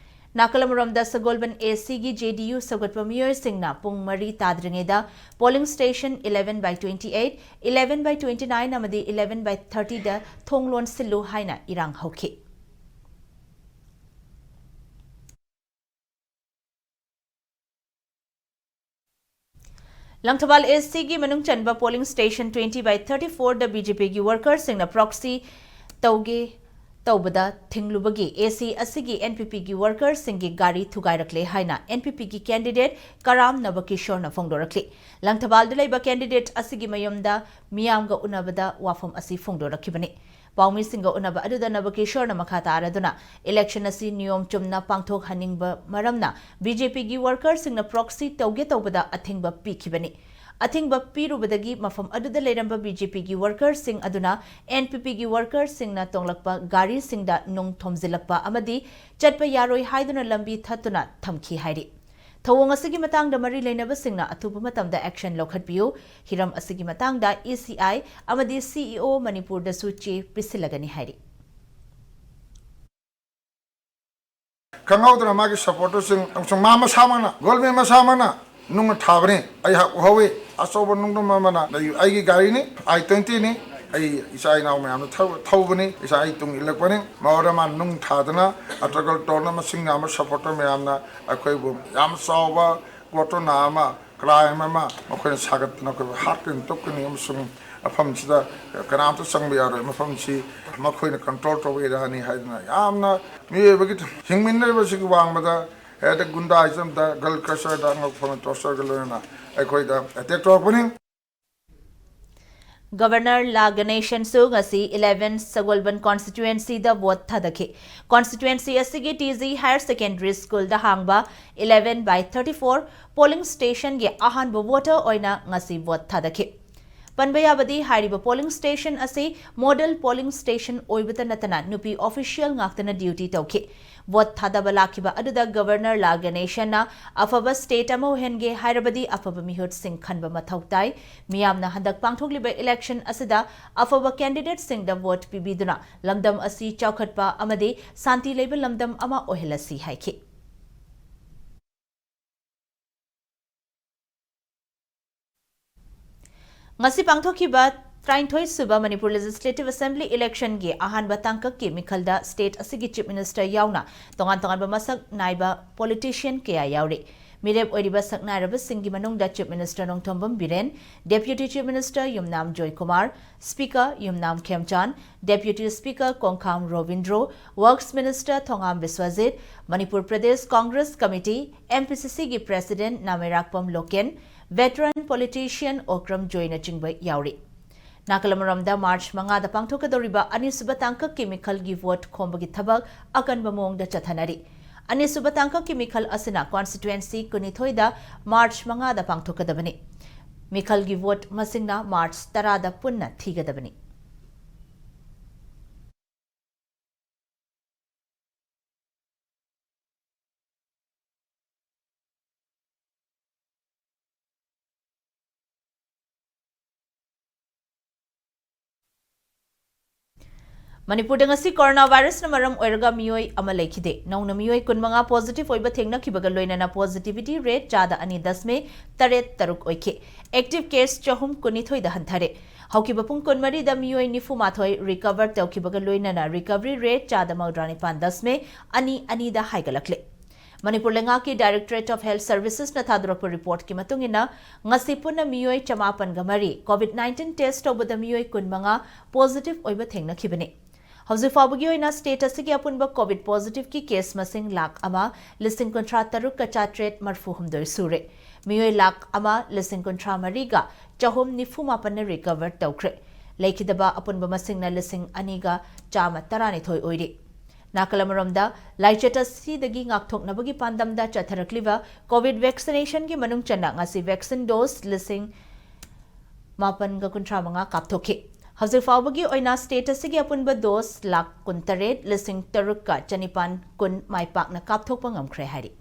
ꯅꯥꯀꯜ ꯑꯃꯔꯣꯝꯗ ꯁꯒꯣꯜꯕꯟ ꯑꯦ ꯁꯤꯒꯤ ꯖꯦ ꯗꯤ ꯌꯨ ꯁꯧꯒꯠꯄ ꯃꯤꯑꯣꯏꯁꯤꯡꯅ ꯄꯨꯡ ꯃꯔꯤ ꯇꯥꯗ꯭ꯔꯤꯉꯩꯗ polling station eleven by twenty eight, eleven by twenty nine ꯑꯃꯗꯤ eleven by thirtyꯗ ꯊꯣꯡ ꯂꯣꯟꯁꯤꯜꯂꯨ ꯍꯥꯏꯅ ꯏꯔꯥꯡ ꯍꯧꯈꯤ꯫ ꯂꯪꯊꯕꯥꯜ ꯑꯦꯁ ꯁꯤꯒꯤ ꯃꯅꯨꯡ ꯆꯟꯕ polling station twenty by thirty fourꯗ ꯕꯤ ꯖꯦ ꯄꯤꯒꯤ ꯋꯥꯔꯀꯔꯁꯤꯡꯅ ꯄ꯭ꯔꯣꯛꯁꯤ ꯇꯧꯒꯦ ꯇꯧꯕꯗ ꯊꯤꯡꯂꯨꯕꯒꯤ ꯑꯦ ꯁꯤ ꯑꯁꯤꯒꯤ ꯑꯦꯟ ꯄꯤ ꯄꯤꯒꯤ ꯋꯥꯔꯀꯔꯁꯤꯡꯒꯤ ꯒꯥꯔꯤ ꯊꯨꯒꯥꯏꯔꯛꯂꯦ ꯍꯥꯏꯅ ꯑꯦꯟ ꯄꯤ ꯄꯤꯒꯤ ꯀꯦꯟꯗꯤꯗꯦꯠ ꯀꯔꯥꯝ ꯅꯕꯀꯤꯁꯣꯔꯅ ꯐꯣꯡꯗꯣꯔꯛꯂꯤ꯫ ꯂꯪꯊꯕꯥꯜꯗ ꯂꯩꯕ ꯀꯦꯟꯗꯤꯗꯦꯠ ꯑꯁꯤꯒꯤ ꯃꯌꯨꯝꯗ ꯃꯤꯌꯥꯝꯒ ꯎꯅꯕꯗ ꯋꯥꯐꯝ ꯑꯁꯤ ꯐꯣꯡꯗꯣꯔꯛꯈꯤꯕꯅꯤ꯫ ꯄꯥꯎꯃꯤꯁꯤꯡꯒ ꯎꯅꯕ ꯑꯗꯨꯗ ꯅꯕꯀꯤꯁꯣꯔꯅ ꯃꯈꯥ ꯇꯥꯔꯗꯨꯅ ꯏꯂꯦꯛꯁꯟ ꯑꯁꯤ ꯅꯤꯌꯣꯝ ꯆꯨꯝꯅ ꯄꯥꯡꯊꯣꯛꯍꯟꯅꯤꯡꯕ ꯃꯔꯝꯅ ꯕꯤ ꯖꯦ ꯄꯤꯒꯤ ꯋꯥꯔꯀꯔꯁꯤꯡꯅ ꯄ꯭ꯔꯣꯛꯁꯤ ꯇꯧꯒꯦ ꯇꯧꯕꯗ ꯑꯊꯤꯡꯕ ꯄꯤꯈꯤꯕꯅꯤ꯫ ꯑꯊꯤꯡꯕ ꯄꯤꯔꯨꯕꯗꯒꯤ ꯃꯐꯝ ꯑꯗꯨꯗ ꯂꯩꯔꯝꯕ ꯕꯤ ꯖꯦ ꯄꯤꯒꯤ ꯋꯥꯔꯀꯔꯁꯤꯡ ꯑꯗꯨꯅ ꯑꯦꯟ ꯄꯤ ꯄꯤꯒꯤ ꯋꯥꯔꯀꯔꯁꯤꯡꯅ ꯇꯣꯡꯂꯛꯄ ꯒꯥꯔꯤꯁꯤꯡꯗ ꯅꯨꯡ ꯊꯣꯝꯖꯤꯜꯂꯛꯄ ꯑꯃꯗꯤ ꯆꯠꯄ ꯌꯥꯔꯣꯏ ꯍꯥꯏꯗꯨꯅ ꯂꯝꯕꯤ ꯊꯠꯇꯨꯅ ꯊꯝꯈꯤ ꯍꯥꯏꯔꯤ꯫ ꯊꯧꯑꯣꯡ ꯑꯁꯤꯒꯤ ꯃꯇꯥꯡꯗ ꯃꯔꯤ ꯂꯩꯅꯕꯁꯤꯡꯅ ꯑꯊꯨꯕ ꯃꯇꯝꯗ ꯑꯦꯛꯁꯟ ꯂꯧꯈꯠꯄꯤꯌꯨ꯫ ꯍꯤꯔꯝ ꯑꯁꯤꯒꯤ ꯃꯇꯥꯡꯗ ꯏ ꯁꯤ ꯑꯥꯏ ꯑꯃꯗꯤ ꯁꯤ ꯏ ꯑꯣ ꯃꯅꯤꯄꯨꯔꯗꯁꯨ ꯆꯦ ꯄꯤꯁꯤꯜꯂꯒꯅꯤ ꯍꯥꯏꯔꯤ꯫ ꯈꯪꯍꯧꯗꯅ ꯃꯥꯒꯤ ꯁꯄꯣꯔꯇꯔꯁꯤꯡ ꯑꯃꯁꯨꯡ ꯃꯥ ꯃꯁꯥꯃꯛꯅ, ꯒꯣꯜꯃꯦꯟ ꯃꯁꯥꯃꯛꯅ ꯅꯨꯡꯅ ꯊꯥꯕꯅꯤ꯫ ꯑꯩꯍꯥꯛ ꯎꯍꯧꯏ꯫ ꯑꯆꯧꯕ ꯅꯨꯡꯗꯨꯝ ꯑꯃꯅ ꯑꯩ-, ꯑꯩꯒꯤ ꯒꯥꯔꯤꯅꯤ, ꯑꯥꯏ ꯇ꯭ꯋꯦꯟꯇꯤꯅꯤ꯫ ꯑꯩ ꯏꯆꯥ ꯏꯅꯥꯎ ꯃꯌꯥꯝꯅ ꯊꯧ-, ꯊꯧꯕꯅꯤ꯫ ꯏꯆꯥ ꯑꯩ ꯇꯨꯡ ꯏꯜꯂꯛꯄꯅꯤ꯫ ꯃꯍꯣꯔꯃꯥꯟ ꯅꯨꯡ ꯊꯥꯗꯅ ꯑꯇꯒꯜ ꯇꯣꯔꯅ ꯃꯁꯤꯡ ꯌꯥꯝꯕ ꯁꯄꯣꯔꯇꯔ ꯃꯌꯥꯝꯅ ꯑꯩꯈꯣꯏꯕꯨ ꯌꯥꯝ ꯆꯥꯎꯕ ꯄꯣꯠꯇꯣꯅ ꯑꯃ, ꯀ꯭ꯔꯥꯏꯝ ꯑꯃ ꯃꯈꯣꯏꯅ ꯁꯥꯒꯠꯇꯅ ꯑꯩꯈꯣꯏꯕꯨ ꯍꯥꯠꯀꯅꯤ, ꯇꯨꯞꯀꯅꯤ ꯑꯃꯁꯨꯡ ꯃꯐꯝꯁꯤꯗ ꯀꯅꯥꯝꯇ ꯆꯪꯕ ꯌꯥꯔꯣꯏ, ꯃꯐꯝꯁꯤ ꯃꯈꯣꯏꯅ ꯀꯟꯇ꯭ꯔꯣꯜ ꯇꯧꯕ ꯑꯦꯔꯤꯌꯥꯅꯤ ꯍꯥꯏꯗꯅ ꯌꯥꯝꯅ ꯃꯤꯑꯣꯏꯕꯒꯤ ꯍꯤꯡꯃꯤꯟꯅꯔꯤꯕꯁꯤꯒꯤ ꯋꯥꯡꯃꯗ ꯍꯦꯛꯇ ꯒꯨꯟꯗꯥꯏꯖꯝꯗ ꯒꯜ ꯀ꯭ꯔꯁꯔꯗ ꯑꯉꯛꯄ ꯇꯣꯔꯆꯔꯒ ꯂꯣꯏꯅꯅ ꯑꯩꯈꯣꯏꯗ ꯑꯦꯇꯦꯛ ꯇꯧꯔꯛꯄꯅꯤ꯫ ꯒꯕꯔꯅꯔ ꯂꯥ ꯒꯅꯦꯁꯟꯁꯨ ꯉꯁꯤ eleven ꯁꯒꯣꯜꯕꯟ ꯀꯣꯟꯁꯇꯤꯇ꯭ꯋꯦꯟꯁꯤꯗ ꯚꯣꯠ ꯊꯥꯗꯈꯤ꯫ ꯀꯣꯟꯁꯇꯤꯇ꯭ꯋꯦꯟꯁꯤ ꯑꯁꯤꯒꯤ ꯇꯤ ꯖꯤ ꯍꯥꯌꯔ ꯁꯦꯀꯦꯟꯗꯔꯤ ꯁ꯭ꯀꯨꯜꯗ ꯍꯥꯡꯕ eleven by thirty four polling ꯁ꯭ꯇꯦꯁꯟꯒꯤ ꯑꯍꯥꯟꯕ ꯚꯣꯇꯔ ꯑꯣꯏꯅ ꯉꯁꯤ ꯚꯣꯠ ꯊꯥꯗꯈꯤ꯫ ꯄꯟꯕ ꯌꯥꯕꯗꯤ ꯍꯥꯏꯔꯤꯕ ꯄꯣꯂꯤꯡ ꯁ꯭ꯇꯦꯁꯟ ꯑꯁꯤ ꯃꯣꯗꯦꯜ ꯄꯣꯂꯤꯡ ꯁ꯭ꯇꯦꯁꯟ ꯑꯣꯏꯕꯇ ꯅꯠꯇꯅ ꯅꯨꯄꯤ ꯑꯣꯐꯤꯁꯤꯌꯦꯜ ꯉꯥꯛꯇꯅ ꯗ꯭ꯌꯨꯇꯤ ꯇꯧꯈꯤ꯫ ꯚꯣꯠ ꯊꯥꯗꯕ ꯂꯥꯛꯈꯤꯕ ꯑꯗꯨꯗ ꯒꯕꯔꯅꯔ ꯂꯥ ꯒꯅꯦꯁꯟꯅ ꯑꯐꯕ ꯁ꯭ꯇꯦꯠ ꯑꯃ ꯑꯣꯏꯍꯟꯒꯦ ꯍꯥꯏꯔꯕꯗꯤ ꯑꯐꯕ ꯃꯤꯍꯨꯠꯁꯤꯡ ꯈꯟꯕ ꯃꯊꯧ ꯇꯥꯏ꯫ ꯃꯤꯌꯥꯝꯅ ꯍꯟꯗꯛ ꯄꯥꯡꯊꯣꯛꯂꯤꯕ ꯏꯂꯦꯛꯁꯟ ꯑꯁꯤꯗ ꯑꯐꯕ ꯀꯦꯟꯗꯤꯗꯦꯠꯁꯤꯡꯗ ꯚꯣꯠ ꯄꯤꯕꯤꯗꯨꯅ ꯂꯝꯗꯝ ꯑꯁꯤ ꯆꯥꯎꯈꯠꯄ ꯑꯃꯗꯤ ꯁꯥꯟꯇꯤ ꯂꯩꯕ ꯂꯝꯗꯝ ꯑꯃ ꯑꯣꯏꯍꯜꯂꯁꯤ ꯍꯥꯏꯈꯤ꯫ ꯉꯁꯤ ꯄꯥꯡꯊꯣꯛꯈꯤꯕ ꯇꯔꯥꯅꯤꯊꯣꯏ ꯁꯨꯕ ꯃꯅꯤꯄꯨꯔ ꯂꯦꯖꯤꯁꯂꯦꯇꯤꯚ ꯑꯦꯁꯦꯝꯕ꯭ꯂꯤ ꯏꯂꯦꯛꯁꯟꯒꯤ ꯑꯍꯥꯟꯕ ꯇꯥꯡꯀꯛꯀꯤ ꯃꯤꯈꯜꯗ ꯁ꯭ꯇꯦꯠ ꯑꯁꯤꯒꯤ ꯆꯤꯐ ꯃꯤꯅꯤꯁꯇꯔ ꯌꯥꯎꯅ ꯇꯣꯉꯥꯟ ꯇꯣꯉꯥꯟꯕ ꯃꯁꯛ ꯅꯥꯏꯕ ꯄꯣꯂꯤꯇꯤꯁꯤꯌꯟ ꯀꯌꯥ ꯌꯥꯎꯔꯤ꯫ ꯃꯤꯔꯦꯞ ꯑꯣꯏꯔꯤꯕ ꯁꯛꯅꯥꯏꯔꯕꯁꯤꯡꯒꯤ ꯃꯅꯨꯡꯗ chief minister Nongthombam Biren, deputy chief minister Yumnam Joykumar, speaker Yumnam Khemchand, deputy speaker Kongkham Robindro, works minister Thongam Biswajit, Manipur Pradesh Congress committee, M P C ꯁꯤꯒꯤ president Nameirakpam Loken, veteran politician Okram ꯖꯣꯏꯅꯆꯤꯡꯕ ꯌꯥꯎꯔꯤ꯫ ꯅꯥꯀꯜ ꯑꯃꯔꯣꯝꯗ ꯃꯥꯔꯆ ꯃꯉꯥꯗ ꯄꯥꯡꯊꯣꯛꯀꯗꯧꯔꯤꯕ ꯑꯅꯤꯁꯨꯕ ꯇꯥꯡꯀꯛꯀꯤ ꯃꯤꯈꯜꯒꯤ ꯚꯣꯠ ꯈꯣꯝꯕꯒꯤ ꯊꯕꯛ ꯑꯀꯟꯕ ꯃꯑꯣꯡꯗ ꯆꯠꯊꯅꯔꯤ꯫ ꯑꯅꯤꯁꯨꯕ ꯇꯥꯡꯀꯛꯀꯤ ꯃꯤꯈꯜ ꯑꯁꯤꯅ ꯀꯣꯟꯁꯇꯤꯇ꯭ꯋꯦꯟꯁꯤ ꯀꯨꯟꯅꯤꯊꯣꯏꯗ ꯃꯥꯔꯆ ꯃꯉꯥꯗ ꯄꯥꯡꯊꯣꯛꯀꯗꯕꯅꯤ꯫ ꯃꯤꯈꯜꯒꯤ ꯚꯣꯠ ꯃꯁꯤꯡꯅ ꯃꯥꯔꯆ ꯇꯔꯥꯗ ꯄꯨꯟꯅ ꯊꯤꯒꯗꯕꯅꯤ꯫ ꯃꯅꯤꯄꯨꯔꯗ ꯉꯁꯤ ꯀꯣꯔꯣꯅꯥ ꯚꯥꯏꯔꯁꯅ ꯃꯔꯝ ꯑꯣꯏꯔꯒ ꯃꯤꯑꯣꯏ ꯑꯃ ꯂꯩꯈꯤꯗꯦ꯫ ꯅꯧꯅ ꯃꯤꯑꯣꯏ ꯀꯨꯟꯃꯉꯥ ꯄꯣꯖꯤꯇꯤꯚ ꯑꯣꯏꯕ ꯊꯦꯡꯅꯈꯤꯕꯒ ꯂꯣꯏꯅꯅ ꯄꯣꯖꯤꯇꯤꯚꯤꯇꯤ ꯔꯦꯠ ꯆꯥꯗ ꯑꯅꯤ ꯗꯁꯃꯤꯛ ꯇꯔꯦꯠ ꯇꯔꯨꯛ ꯑꯣꯏꯈꯤ꯫ ꯑꯦꯛꯇꯤꯚ ꯀꯦꯁ ꯆꯍꯨꯝ ꯀꯨꯟꯅꯤꯊꯣꯏꯗ ꯍꯟꯊꯔꯦ꯫ ꯍꯧꯈꯤꯕ ꯄꯨꯡ ꯀꯨꯟꯃꯔꯤꯗ ꯃꯤꯑꯣꯏ ꯅꯤꯐꯨ ꯃꯥꯊꯣꯏ ꯔꯤꯀꯚꯔ ꯇꯧꯈꯤꯕꯒ ꯂꯣꯏꯅꯅ ꯔꯤꯀꯚꯔꯤ ꯔꯦꯠ ꯆꯥꯗ ꯃꯧꯗ꯭ꯔꯥ ꯅꯤꯄꯥꯟ ꯗꯁꯃꯤꯛ ꯑꯅꯤ ꯑꯅꯤꯗ ꯍꯥꯏꯒꯠꯂꯛꯂꯦ꯫ ꯃꯅꯤꯄꯨꯔ ꯂꯩꯉꯥꯛꯀꯤ Directorate of Health Servicesꯅ ꯊꯥꯗꯣꯔꯛꯄ reportꯀꯤ ꯃꯇꯨꯡ ꯏꯟꯅ, ꯉꯁꯤ ꯄꯨꯟꯅ ꯃꯤꯑꯣꯏ ꯆꯃꯥꯄꯟꯒ ꯃꯔꯤ COVID nineteen test ꯇꯧꯕꯗ ꯃꯤꯑꯣꯏ ꯀꯨꯟꯃꯉꯥ positive ꯑꯣꯏꯕ ꯊꯦꯡꯅꯈꯤꯕꯅꯤ꯫ ꯍꯧꯖꯤꯛ ꯐꯥꯎꯕꯒꯤ ꯑꯣꯏꯅ state ꯑꯁꯤꯒꯤ ꯑꯄꯨꯟꯕ COVID positiveꯀꯤ case ꯃꯁꯤꯡ ꯂꯥꯈ ꯑꯃ ꯂꯤꯁꯤꯡ ꯀꯨꯟꯊ꯭ꯔꯥ ꯇꯔꯨꯛꯀ ꯆꯥꯇ꯭ꯔꯦꯠ ꯃꯔꯤꯐꯨ ꯍꯨꯝꯗꯣꯏ ꯁꯨꯔꯦ꯫ ꯃꯤꯑꯣꯏ ꯂꯥꯈ ꯑꯃ ꯂꯤꯁꯤꯡ ꯀꯨꯟꯊ꯭ꯔꯥ ꯃꯔꯤꯒ ꯆꯍꯨꯝ ꯅꯤꯐꯨ ꯃꯥꯄꯟꯅ recover ꯇꯧꯈ꯭ꯔꯦ꯫ ꯂꯩꯈꯤꯗꯕ ꯑꯄꯨꯟꯕ ꯃꯁꯤꯡꯅ ꯂꯤꯁꯤꯡ ꯑꯅꯤꯒ ꯆꯥꯝꯃ ꯇꯔꯥꯅꯤꯊꯣꯏ ꯑꯣꯏꯔꯤ꯫ ꯅꯥꯀꯜ ꯑꯃꯔꯣꯝꯗ, ꯂꯥꯏꯆꯠ ꯑꯁꯤꯗꯒꯤ ꯉꯥꯛꯊꯣꯛꯅꯕꯒꯤ ꯄꯥꯟꯗꯝꯗ ꯆꯠꯊꯔꯛꯂꯤꯕ COVID vaccinationꯒꯤ ꯃꯅꯨꯡ ꯆꯟꯅ ꯉꯁꯤ vaccine dose ꯂꯤꯁꯤꯡ ꯃꯥꯄꯟꯒ ꯀꯨꯟꯊ꯭ꯔꯥ ꯃꯉꯥ ꯀꯥꯞꯊꯣꯛꯈꯤ꯫ ꯍꯧꯖꯤꯛ ꯐꯥꯎꯕꯒꯤ ꯑꯣꯏꯅ state ꯑꯁꯤꯒꯤ ꯑꯄꯨꯟꯕ dose ꯂꯥꯈ ꯀꯨꯟꯇꯔꯦꯠ ꯂꯤꯁꯤꯡ ꯇꯔꯨꯛꯀ ꯆꯅꯤꯄꯥꯟ ꯀꯨꯟ ꯃꯥꯏ ꯄꯥꯛꯅ ꯀꯥꯞꯊꯣꯛꯄ ꯉꯝꯈ꯭ꯔꯦ ꯍꯥꯏꯔꯤ꯫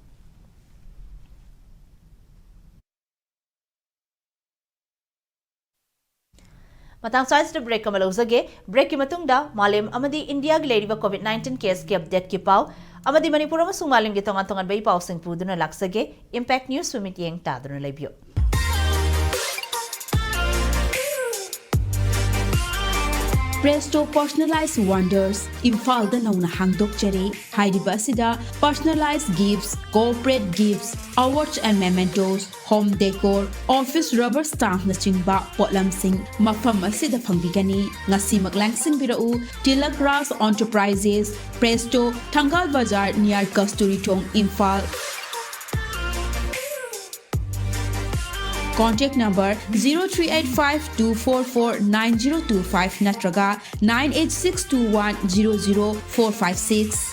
ꯃꯇꯥꯡ ꯆꯥꯁꯤꯗ break ꯑꯃ ꯂꯧꯖꯒꯦ꯫ Breakꯀꯤ ꯃꯇꯨꯡꯗ ꯃꯥꯂꯦꯝ ꯑꯃꯗꯤ ꯏꯟꯗꯤꯌꯥꯒꯤ ꯂꯩꯔꯤꯕ COVID nineteen caseꯀꯤ updateꯀꯤ ꯄꯥꯎ ꯑꯃꯗꯤ ꯃꯅꯤꯄꯨꯔ ꯑꯃꯁꯨꯡ ꯃꯥꯂꯦꯝꯒꯤ ꯇꯣꯉꯥꯟ ꯇꯣꯉꯥꯟꯕ ꯏ ꯄꯥꯎꯁꯤꯡ ꯄꯨꯗꯨꯅ ꯂꯥꯛꯆꯒꯦ꯫ Impact News ꯁꯨ ꯃꯤꯠꯌꯦꯡ ꯇꯥꯗꯨꯅ ꯂꯩꯕꯤꯌꯨ꯫ Presto Personalized Wonders ꯏꯝꯐꯥꯜꯗ ꯅꯧꯅ ꯍꯥꯡꯗꯣꯛꯆꯔꯦ꯫ ꯍꯥꯏꯔꯤꯕ ꯑꯁꯤꯗ personalized gifts, corporate gifts, awards and mementos, home decor, office rubber stampꯅꯆꯤꯡꯕ ꯄꯣꯠꯂꯝꯁꯤꯡ ꯃꯐꯝ ꯑꯁꯤꯗ ꯐꯪꯕꯤꯒꯅꯤ꯫ ꯉꯁꯤꯃꯛ ꯂꯥꯡꯁꯤꯟꯕꯤꯔꯛꯎ꯫ Tilak Raj Enterprises, Presto, Thangal Bazar near Kasturi Thong, Imphal꯫ Contact number zero three eight five two four four nine zero two five ꯅꯠꯇ꯭ꯔꯒ nine eight six two one zero zero four five six꯫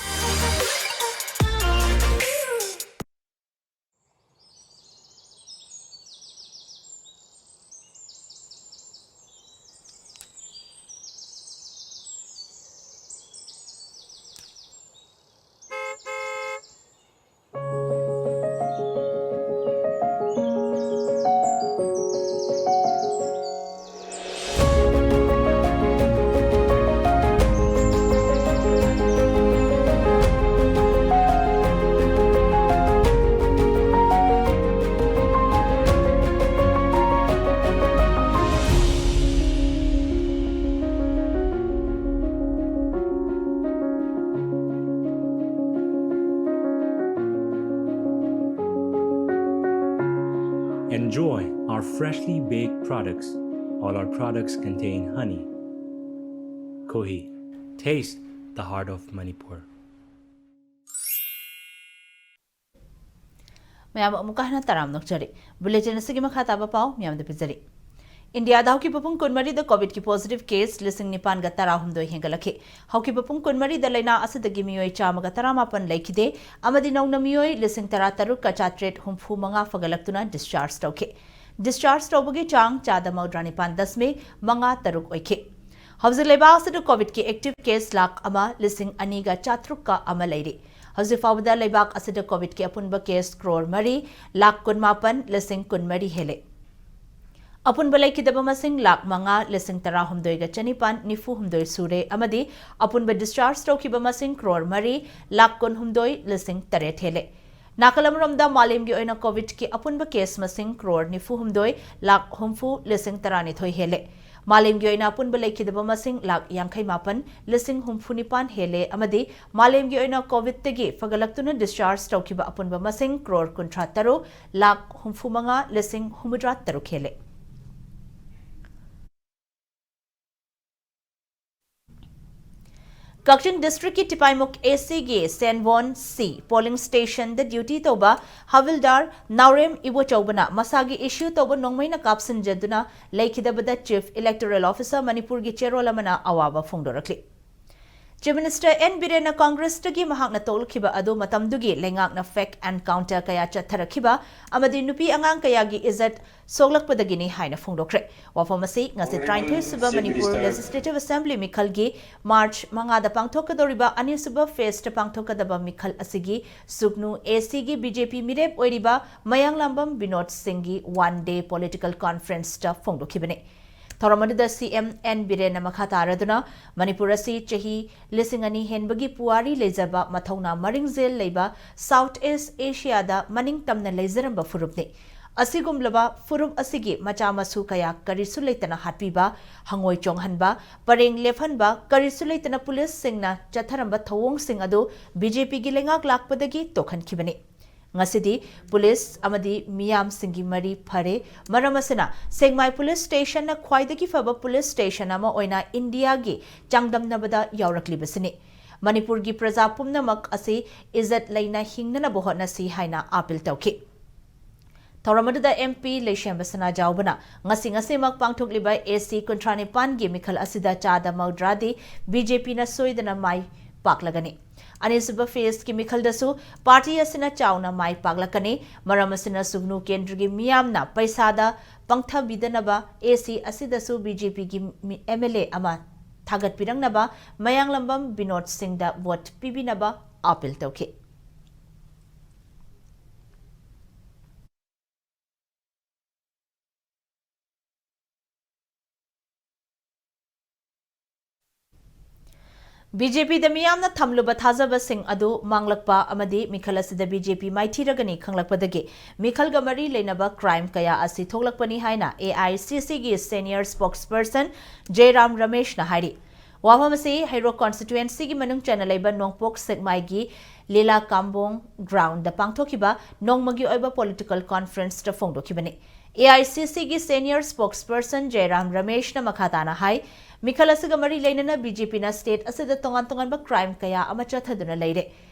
Enjoy our freshly baked products. All our products contain honey. Kohi, taste the heart of Manipur. ꯃꯌꯥꯝ ꯑꯃꯨꯛꯀ ꯍꯟꯅ ꯇꯔꯥꯝꯅ ꯑꯣꯛꯆꯔꯤ꯫ Bulletin ꯑꯁꯤꯒꯤ ꯃꯈꯥ ꯇꯥꯕ ꯄꯥꯎ ꯃꯌꯥꯝꯗ ꯄꯤꯖꯔꯤ꯫ ꯏꯟꯗꯤꯌꯥꯗ ꯍꯧꯈꯤꯕ ꯄꯨꯡ ꯀꯨꯟꯃꯔꯤꯗ ꯀꯣꯚꯤꯗꯀꯤ ꯄꯣꯖꯤꯇꯤꯚ ꯀꯦꯁ ꯂꯤꯁꯤꯡ ꯅꯤꯄꯥꯟꯒ ꯇꯔꯥꯍꯨꯝꯗꯣꯏ ꯍꯦꯟꯒꯠꯂꯛꯈꯤ꯫ ꯍꯧꯈꯤꯕ ꯄꯨꯡ ꯀꯨꯟꯃꯔꯤꯗ ꯂꯩꯅꯥ ꯑꯁꯤꯗꯒꯤ ꯃꯤꯑꯣꯏ ꯆꯥꯝꯃꯒ ꯇꯔꯥꯃꯥꯄꯟ ꯂꯩꯈꯤꯗꯦ ꯑꯃꯗꯤ ꯅꯧꯅ ꯃꯤꯑꯣꯏ ꯂꯤꯁꯤꯡ ꯇꯔꯥꯇꯔꯨꯛꯀ ꯆꯥꯇ꯭ꯔꯦꯠ ꯍꯨꯝꯐꯨ ꯃꯉꯥ ꯐꯒꯠꯂꯛꯇꯨꯅ ꯗꯤꯁꯆꯥꯔꯖ ꯇꯧꯈꯤ꯫ ꯗꯤꯁꯆꯥꯔꯖ ꯇꯧꯕꯒꯤ ꯆꯥꯡ ꯆꯥꯗ ꯃꯧꯗ꯭ꯔꯥ ꯅꯤꯄꯥꯟ ꯗꯁꯃꯤꯛ ꯃꯉꯥ ꯇꯔꯨꯛ ꯑꯣꯏꯈꯤ꯫ ꯍꯧꯖꯤꯛ ꯂꯩꯕꯥꯛ ꯑꯁꯤꯗ ꯀꯣꯚꯤꯗꯀꯤ ꯑꯦꯛꯇꯤꯚ ꯀꯦꯁ ꯂꯥꯈ ꯑꯃ ꯂꯤꯁꯤꯡ ꯑꯅꯤꯒ ꯆꯥꯇ꯭ꯔꯨꯛꯀ ꯑꯃ ꯂꯩꯔꯤ꯫ ꯍꯧꯖꯤꯛ ꯐꯥꯎꯕꯗ ꯂꯩꯕꯥꯛ ꯑꯁꯤꯗ ꯀꯣꯚꯤꯗꯀꯤ ꯑꯄꯨꯟꯕ ꯀꯦꯁ ꯀ꯭ꯔꯣꯔ ꯃꯔꯤ ꯂꯥꯈ ꯀꯨꯟꯃꯥꯄꯟ ꯂꯤꯁꯤꯡ ꯀꯨꯟꯃꯔꯤ ꯍꯦꯜꯂꯦ꯫ ꯑꯄꯨꯟꯕ ꯂꯩꯈꯤꯗꯕ ꯃꯁꯤꯡ ꯂꯥꯈ ꯃꯉꯥ ꯂꯤꯁꯤꯡ ꯇꯔꯥꯍꯨꯝꯗꯣꯏꯒ ꯆꯅꯤꯄꯥꯟ ꯅꯤꯐꯨ ꯍꯨꯝꯗꯣꯏ ꯁꯨꯔꯦ ꯑꯃꯗꯤ ꯑꯄꯨꯟꯕ ꯗꯤꯁꯆꯥꯔꯖ ꯇꯧꯈꯤꯕ ꯃꯁꯤꯡ ꯀ꯭ꯔꯣꯔ ꯃꯔꯤ ꯂꯥꯈ ꯀꯨꯟꯍꯨꯝꯗꯣꯏ ꯂꯤꯁꯤꯡ ꯇꯔꯦꯠ ꯍꯦꯜꯂꯦ꯫ ꯅꯥꯀꯜ ꯑꯃꯔꯣꯝꯗ ꯃꯥꯂꯦꯝꯒꯤ ꯑꯣꯏꯅ ꯀꯣꯚꯤꯗꯀꯤ ꯑꯄꯨꯟꯕ ꯀꯦꯁ ꯃꯁꯤꯡ ꯀ꯭ꯔꯣꯔ ꯅꯤꯐꯨ ꯍꯨꯝꯗꯣꯏ ꯂꯥꯈ ꯍꯨꯝꯐꯨ ꯂꯤꯁꯤꯡ ꯇꯔꯥꯅꯤꯊꯣꯏ ꯍꯦꯜꯂꯦ꯫ ꯃꯥꯂꯦꯝꯒꯤ ꯑꯣꯏꯅ ꯑꯄꯨꯟꯕ ꯂꯩꯈꯤꯗꯕ ꯃꯁꯤꯡ ꯂꯥꯈ ꯌꯥꯡꯈꯩ ꯃꯥꯄꯟ ꯂꯤꯁꯤꯡ ꯍꯨꯝꯐꯨ ꯅꯤꯄꯥꯟ ꯍꯦꯜꯂꯦ ꯑꯃꯗꯤ ꯃꯥꯂꯦꯝꯒꯤ ꯑꯣꯏꯅ ꯀꯣꯚꯤꯗꯇꯒꯤ ꯐꯒꯠꯂꯛꯇꯨꯅ ꯗꯤꯁꯆꯥꯔꯖ ꯇꯧꯈꯤꯕ ꯑꯄꯨꯟꯕ ꯃꯁꯤꯡ ꯀ꯭ꯔꯣꯔ ꯀꯨꯟꯊ꯭ꯔꯥ ꯇꯔꯨꯛ ꯂꯥꯈ ꯍꯨꯝꯐꯨ ꯃꯉꯥ ꯂꯤꯁꯤꯡ ꯍꯨꯝꯐꯨꯇꯔꯥ ꯇꯔꯨꯛ ꯍꯦꯜꯂꯦ꯫ ꯀꯛꯆꯤꯡ ꯗꯤꯁꯇ꯭ꯔꯤꯛꯀꯤ ꯇꯤꯄꯥꯏꯃꯨꯛ ꯑꯦꯁꯤꯒꯤ ꯁꯦꯟꯕꯣꯟ ꯁꯤ ꯄꯣꯂꯤꯡ ꯁ꯭ꯇꯦꯁꯟꯗ ꯗ꯭ꯌꯨꯇꯤ ꯇꯧꯕ ꯍꯕꯤꯜꯗꯥꯔ ꯅꯥꯎꯔꯦꯝ ꯏꯕꯣꯆꯧꯕꯅ ꯃꯁꯥꯒꯤ ꯏꯁꯨ ꯇꯧꯕ ꯅꯣꯡꯃꯩꯅ ꯀꯥꯞꯁꯤꯟꯖꯗꯨꯅ ꯂꯩꯈꯤꯗꯕꯗ ꯆꯤꯐ ꯏꯂꯦꯛꯇꯣꯔꯦꯜ ꯑꯣꯐꯤꯁꯥꯔ ꯃꯅꯤꯄꯨꯔꯒꯤ ꯆꯦꯔꯣꯜ ꯑꯃꯅ ꯑꯋꯥꯕ ꯐꯣꯡꯗꯣꯔꯛꯂꯤ꯫ ꯆꯤꯐ ꯃꯤꯅꯤꯁꯇꯔ ꯑꯦꯟ ꯕꯤꯔꯦꯟꯅ ꯀꯪꯒ꯭ꯔꯦꯁꯇꯒꯤ ꯃꯍꯥꯛꯅ ꯇꯣꯛꯂꯛꯈꯤꯕ ꯑꯗꯨ ꯃꯇꯝꯗꯨꯒꯤ ꯂꯩꯉꯥꯛꯅ ꯐꯦꯛ ꯑꯦꯟꯀꯥꯎꯟꯇꯔ ꯀꯌꯥ ꯆꯠꯊꯔꯛꯈꯤꯕ ꯑꯃꯗꯤ ꯅꯨꯄꯤ ꯑꯉꯥꯡ ꯀꯌꯥꯒꯤ ꯏꯖꯠ ꯁꯣꯛꯂꯛꯄꯗꯒꯤꯅꯤ ꯍꯥꯏꯅ ꯐꯣꯡꯗꯣꯛꯈ꯭ꯔꯦ꯫ ꯋꯥꯐꯝ ꯑꯁꯤ ꯉꯁꯤ ꯇꯔꯥꯅꯤꯊꯣꯏ ꯁꯨꯕ ꯃꯅꯤꯄꯨꯔ ꯂꯦꯖꯤꯁꯂꯦꯇꯤꯚ ꯑꯦꯁꯦꯝꯕ꯭ꯂꯤ ꯃꯤꯈꯜꯒꯤ ꯃꯥꯔꯆ ꯃꯉꯥꯗ ꯄꯥꯡꯊꯣꯛꯀꯗꯧꯔꯤꯕ ꯑꯅꯤꯁꯨꯕ ꯐꯦꯁꯇ ꯄꯥꯡꯊꯣꯛꯀꯗꯕ ꯃꯤꯈꯜ ꯑꯁꯤꯒꯤ ꯁꯨꯛꯅꯨ ꯑꯦꯁꯤꯒꯤ ꯕꯤꯖꯦꯄꯤ ꯃꯤꯔꯦꯞ ꯑꯣꯏꯔꯤꯕ ꯃꯌꯥꯡꯂꯥꯝꯕꯝ ꯕꯤꯅꯣꯗ ꯁꯤꯡꯒꯤ ꯋꯥꯟ ꯗꯦ ꯄꯣꯂꯤꯇꯤꯀꯦꯜ ꯀꯣꯟꯐ꯭ꯔꯦꯟꯁꯇ ꯐꯣꯡꯗꯣꯛꯈꯤꯕꯅꯤ꯫ ꯊꯧꯔꯝ ꯑꯗꯨꯗ ꯁꯤꯑꯦꯝ ꯑꯦꯟ ꯕꯤꯔꯦꯟꯅ ꯃꯈꯥ ꯇꯥꯔꯗꯨꯅ ꯃꯅꯤꯄꯨꯔ ꯑꯁꯤ ꯆꯍꯤ ꯂꯤꯁꯤꯡ ꯑꯅꯤ ꯍꯦꯟꯕꯒꯤ ꯄꯨꯋꯥꯔꯤ ꯂꯩꯖꯕ ꯃꯊꯧꯅꯥ ꯃꯔꯤꯡꯖꯦꯜ ꯂꯩꯕ ꯁꯥꯎꯊ ꯏꯁ ꯑꯦꯁꯤꯌꯥꯗ ꯃꯅꯤꯡ ꯇꯝꯅ ꯂꯩꯖꯔꯝꯕ ꯐꯨꯔꯨꯞꯅꯤ꯫ ꯑꯁꯤꯒꯨꯝꯂꯕ ꯐꯨꯔꯨꯞ ꯑꯁꯤꯒꯤ ꯃꯆꯥ ꯃꯁꯨ ꯀꯌꯥ ꯀꯔꯤꯁꯨ ꯂꯩꯇꯅ ꯍꯥꯠꯄꯤꯕ, ꯍꯪꯉꯣꯏ ꯆꯣꯡꯍꯟꯕ, ꯄꯔꯦꯡ ꯂꯦꯞꯍꯟꯕ, ꯀꯔꯤꯁꯨ ꯂꯩꯇꯅ ꯄꯨꯂꯤꯁꯁꯤꯡꯅ ꯆꯠꯊꯔꯝꯕ ꯊꯧꯑꯣꯡꯁꯤꯡ ꯑꯗꯨ ꯕꯤꯖꯦꯄꯤꯒꯤ ꯂꯩꯉꯥꯛ ꯂꯥꯛꯄꯗꯒꯤ ꯇꯣꯛꯍꯟꯈꯤꯕꯅꯤ꯫ ꯉꯁꯤꯗꯤ ꯄꯨꯂꯤꯁ ꯑꯃꯗꯤ ꯃꯤꯌꯥꯝꯁꯤꯡꯒꯤ ꯃꯔꯤ ꯐꯔꯦ꯫ ꯃꯔꯝ ꯑꯁꯤꯅ ꯁꯦꯛꯃꯥꯏ ꯄꯨꯂꯤꯁ ꯁ꯭ꯇꯦꯁꯟꯅ ꯈ꯭ꯋꯥꯏꯗꯒꯤ ꯐꯕ ꯄꯨꯂꯤꯁ ꯁ꯭ꯇꯦꯁꯟ ꯑꯃ ꯑꯣꯏꯅ ꯏꯟꯗꯤꯌꯥꯒꯤ ꯆꯥꯡꯗꯝꯅꯕꯗ ꯌꯥꯎꯔꯛꯂꯤꯕꯁꯤꯅꯤ꯫ ꯃꯅꯤꯄꯨꯔꯒꯤ ꯄ꯭ꯔꯖꯥ ꯄꯨꯝꯅꯃꯛ ꯑꯁꯤ ꯏꯖꯠ ꯂꯩꯅ ꯍꯤꯡꯅꯅꯕ ꯍꯣꯠꯅꯁꯤ ꯍꯥꯏꯅ ꯑꯥꯄꯤꯜ ꯇꯧꯈꯤ꯫ ꯊꯧꯔꯝ ꯑꯗꯨꯗ MP ꯂꯩꯁꯦꯝꯕ ꯁꯅꯥꯖꯥꯎꯕꯅ ꯉꯁꯤ ꯉꯁꯤꯃꯛ ꯄꯥꯡꯊꯣꯛꯂꯤꯕ AC ꯀꯨꯟꯊ꯭ꯔꯥ ꯅꯤꯄꯥꯟꯒꯤ ꯃꯤꯈꯜ ꯑꯁꯤꯗ ꯆꯥꯗ ꯃꯧꯗ꯭ꯔꯥꯗꯤ BJPꯅ ꯁꯣꯏꯗꯅ ꯃꯥꯏ ꯄꯥꯛꯂꯒꯅꯤ꯫ ꯑꯅꯤꯁꯨꯕ phaseꯀꯤ ꯃꯤꯈꯜꯗꯁꯨ party ꯑꯁꯤꯅ ꯆꯥꯎꯅ ꯃꯥꯏ ꯄꯥꯛꯂꯛꯀꯅꯤ꯫ ꯃꯔꯝ ꯑꯁꯤꯅ ꯁꯨꯒꯅꯨ ꯀꯦꯟꯗ꯭ꯔꯒꯤ ꯃꯤꯌꯥꯝꯅ ꯄꯩꯁꯥꯗ ꯄꯪꯊꯕꯤꯗꯅꯕ, AC ꯑꯁꯤꯗꯁꯨ BJPꯒꯤ ꯃꯤ-, MLA ꯑꯃ ꯊꯥꯒꯠꯄꯤꯔꯛꯅꯕ ꯃꯌꯥꯡꯂꯝꯕꯝ ꯕꯤꯅꯣꯗ ꯁꯤꯡꯗ vote ꯄꯤꯕꯤꯅꯕ ꯑꯥꯄꯤꯜ ꯇꯧꯈꯤ꯫ BJPꯗ ꯃꯤꯌꯥꯝꯅ ꯊꯝꯂꯨꯕ ꯊꯥꯖꯕꯁꯤꯡ ꯑꯗꯨ ꯃꯥꯡꯂꯛꯄ ꯑꯃꯗꯤ ꯃꯤꯈꯜ ꯑꯁꯤꯗ BJP ꯃꯥꯏꯊꯤꯔꯒꯅꯤ ꯈꯪꯂꯛꯄꯗꯒꯤ ꯃꯤꯈꯜꯒ ꯃꯔꯤ ꯂꯩꯅꯕ crime ꯀꯌꯥ ꯑꯁꯤ ꯊꯣꯛꯂꯛꯄꯅꯤ ꯍꯥꯏꯅ AICCꯒꯤ senior spokesperson ꯖꯦꯔꯥꯝ ꯔꯃꯦꯁꯅ ꯍꯥꯏꯔꯤ꯫ ꯋꯥꯐꯝ ꯑꯁꯤ ꯍꯩꯔꯣꯛ constituencyꯒꯤ ꯃꯅꯨꯡ ꯆꯟꯅ ꯂꯩꯕ ꯅꯣꯡꯄꯣꯛ ꯁꯦꯛꯃꯥꯏꯒꯤ ꯂꯤꯂꯥ ꯀꯥꯝꯕꯣꯡ groundꯗ ꯄꯥꯡꯊꯣꯛꯈꯤꯕ ꯅꯣꯡꯃꯒꯤ ꯑꯣꯏꯕ political conferenceꯇ ꯐꯣꯡꯗꯣꯛꯈꯤꯕꯅꯤ꯫ AICCꯒꯤ senior spokesperson ꯖꯦꯔꯥꯝ ꯔꯃꯦꯁꯅ ꯃꯈꯥ ꯇꯥꯅ ꯍꯥꯏ, ꯃꯤꯈꯜ ꯑꯁꯤꯒ ꯃꯔꯤ ꯂꯩꯅꯅ BJPꯅ state ꯑꯁꯤꯗ ꯇꯣꯉꯥꯟ ꯇꯣꯉꯥꯟꯕ crime ꯀꯌꯥ ꯑꯃ ꯆꯠꯊꯗꯨꯅ ꯂꯩꯔꯦ꯫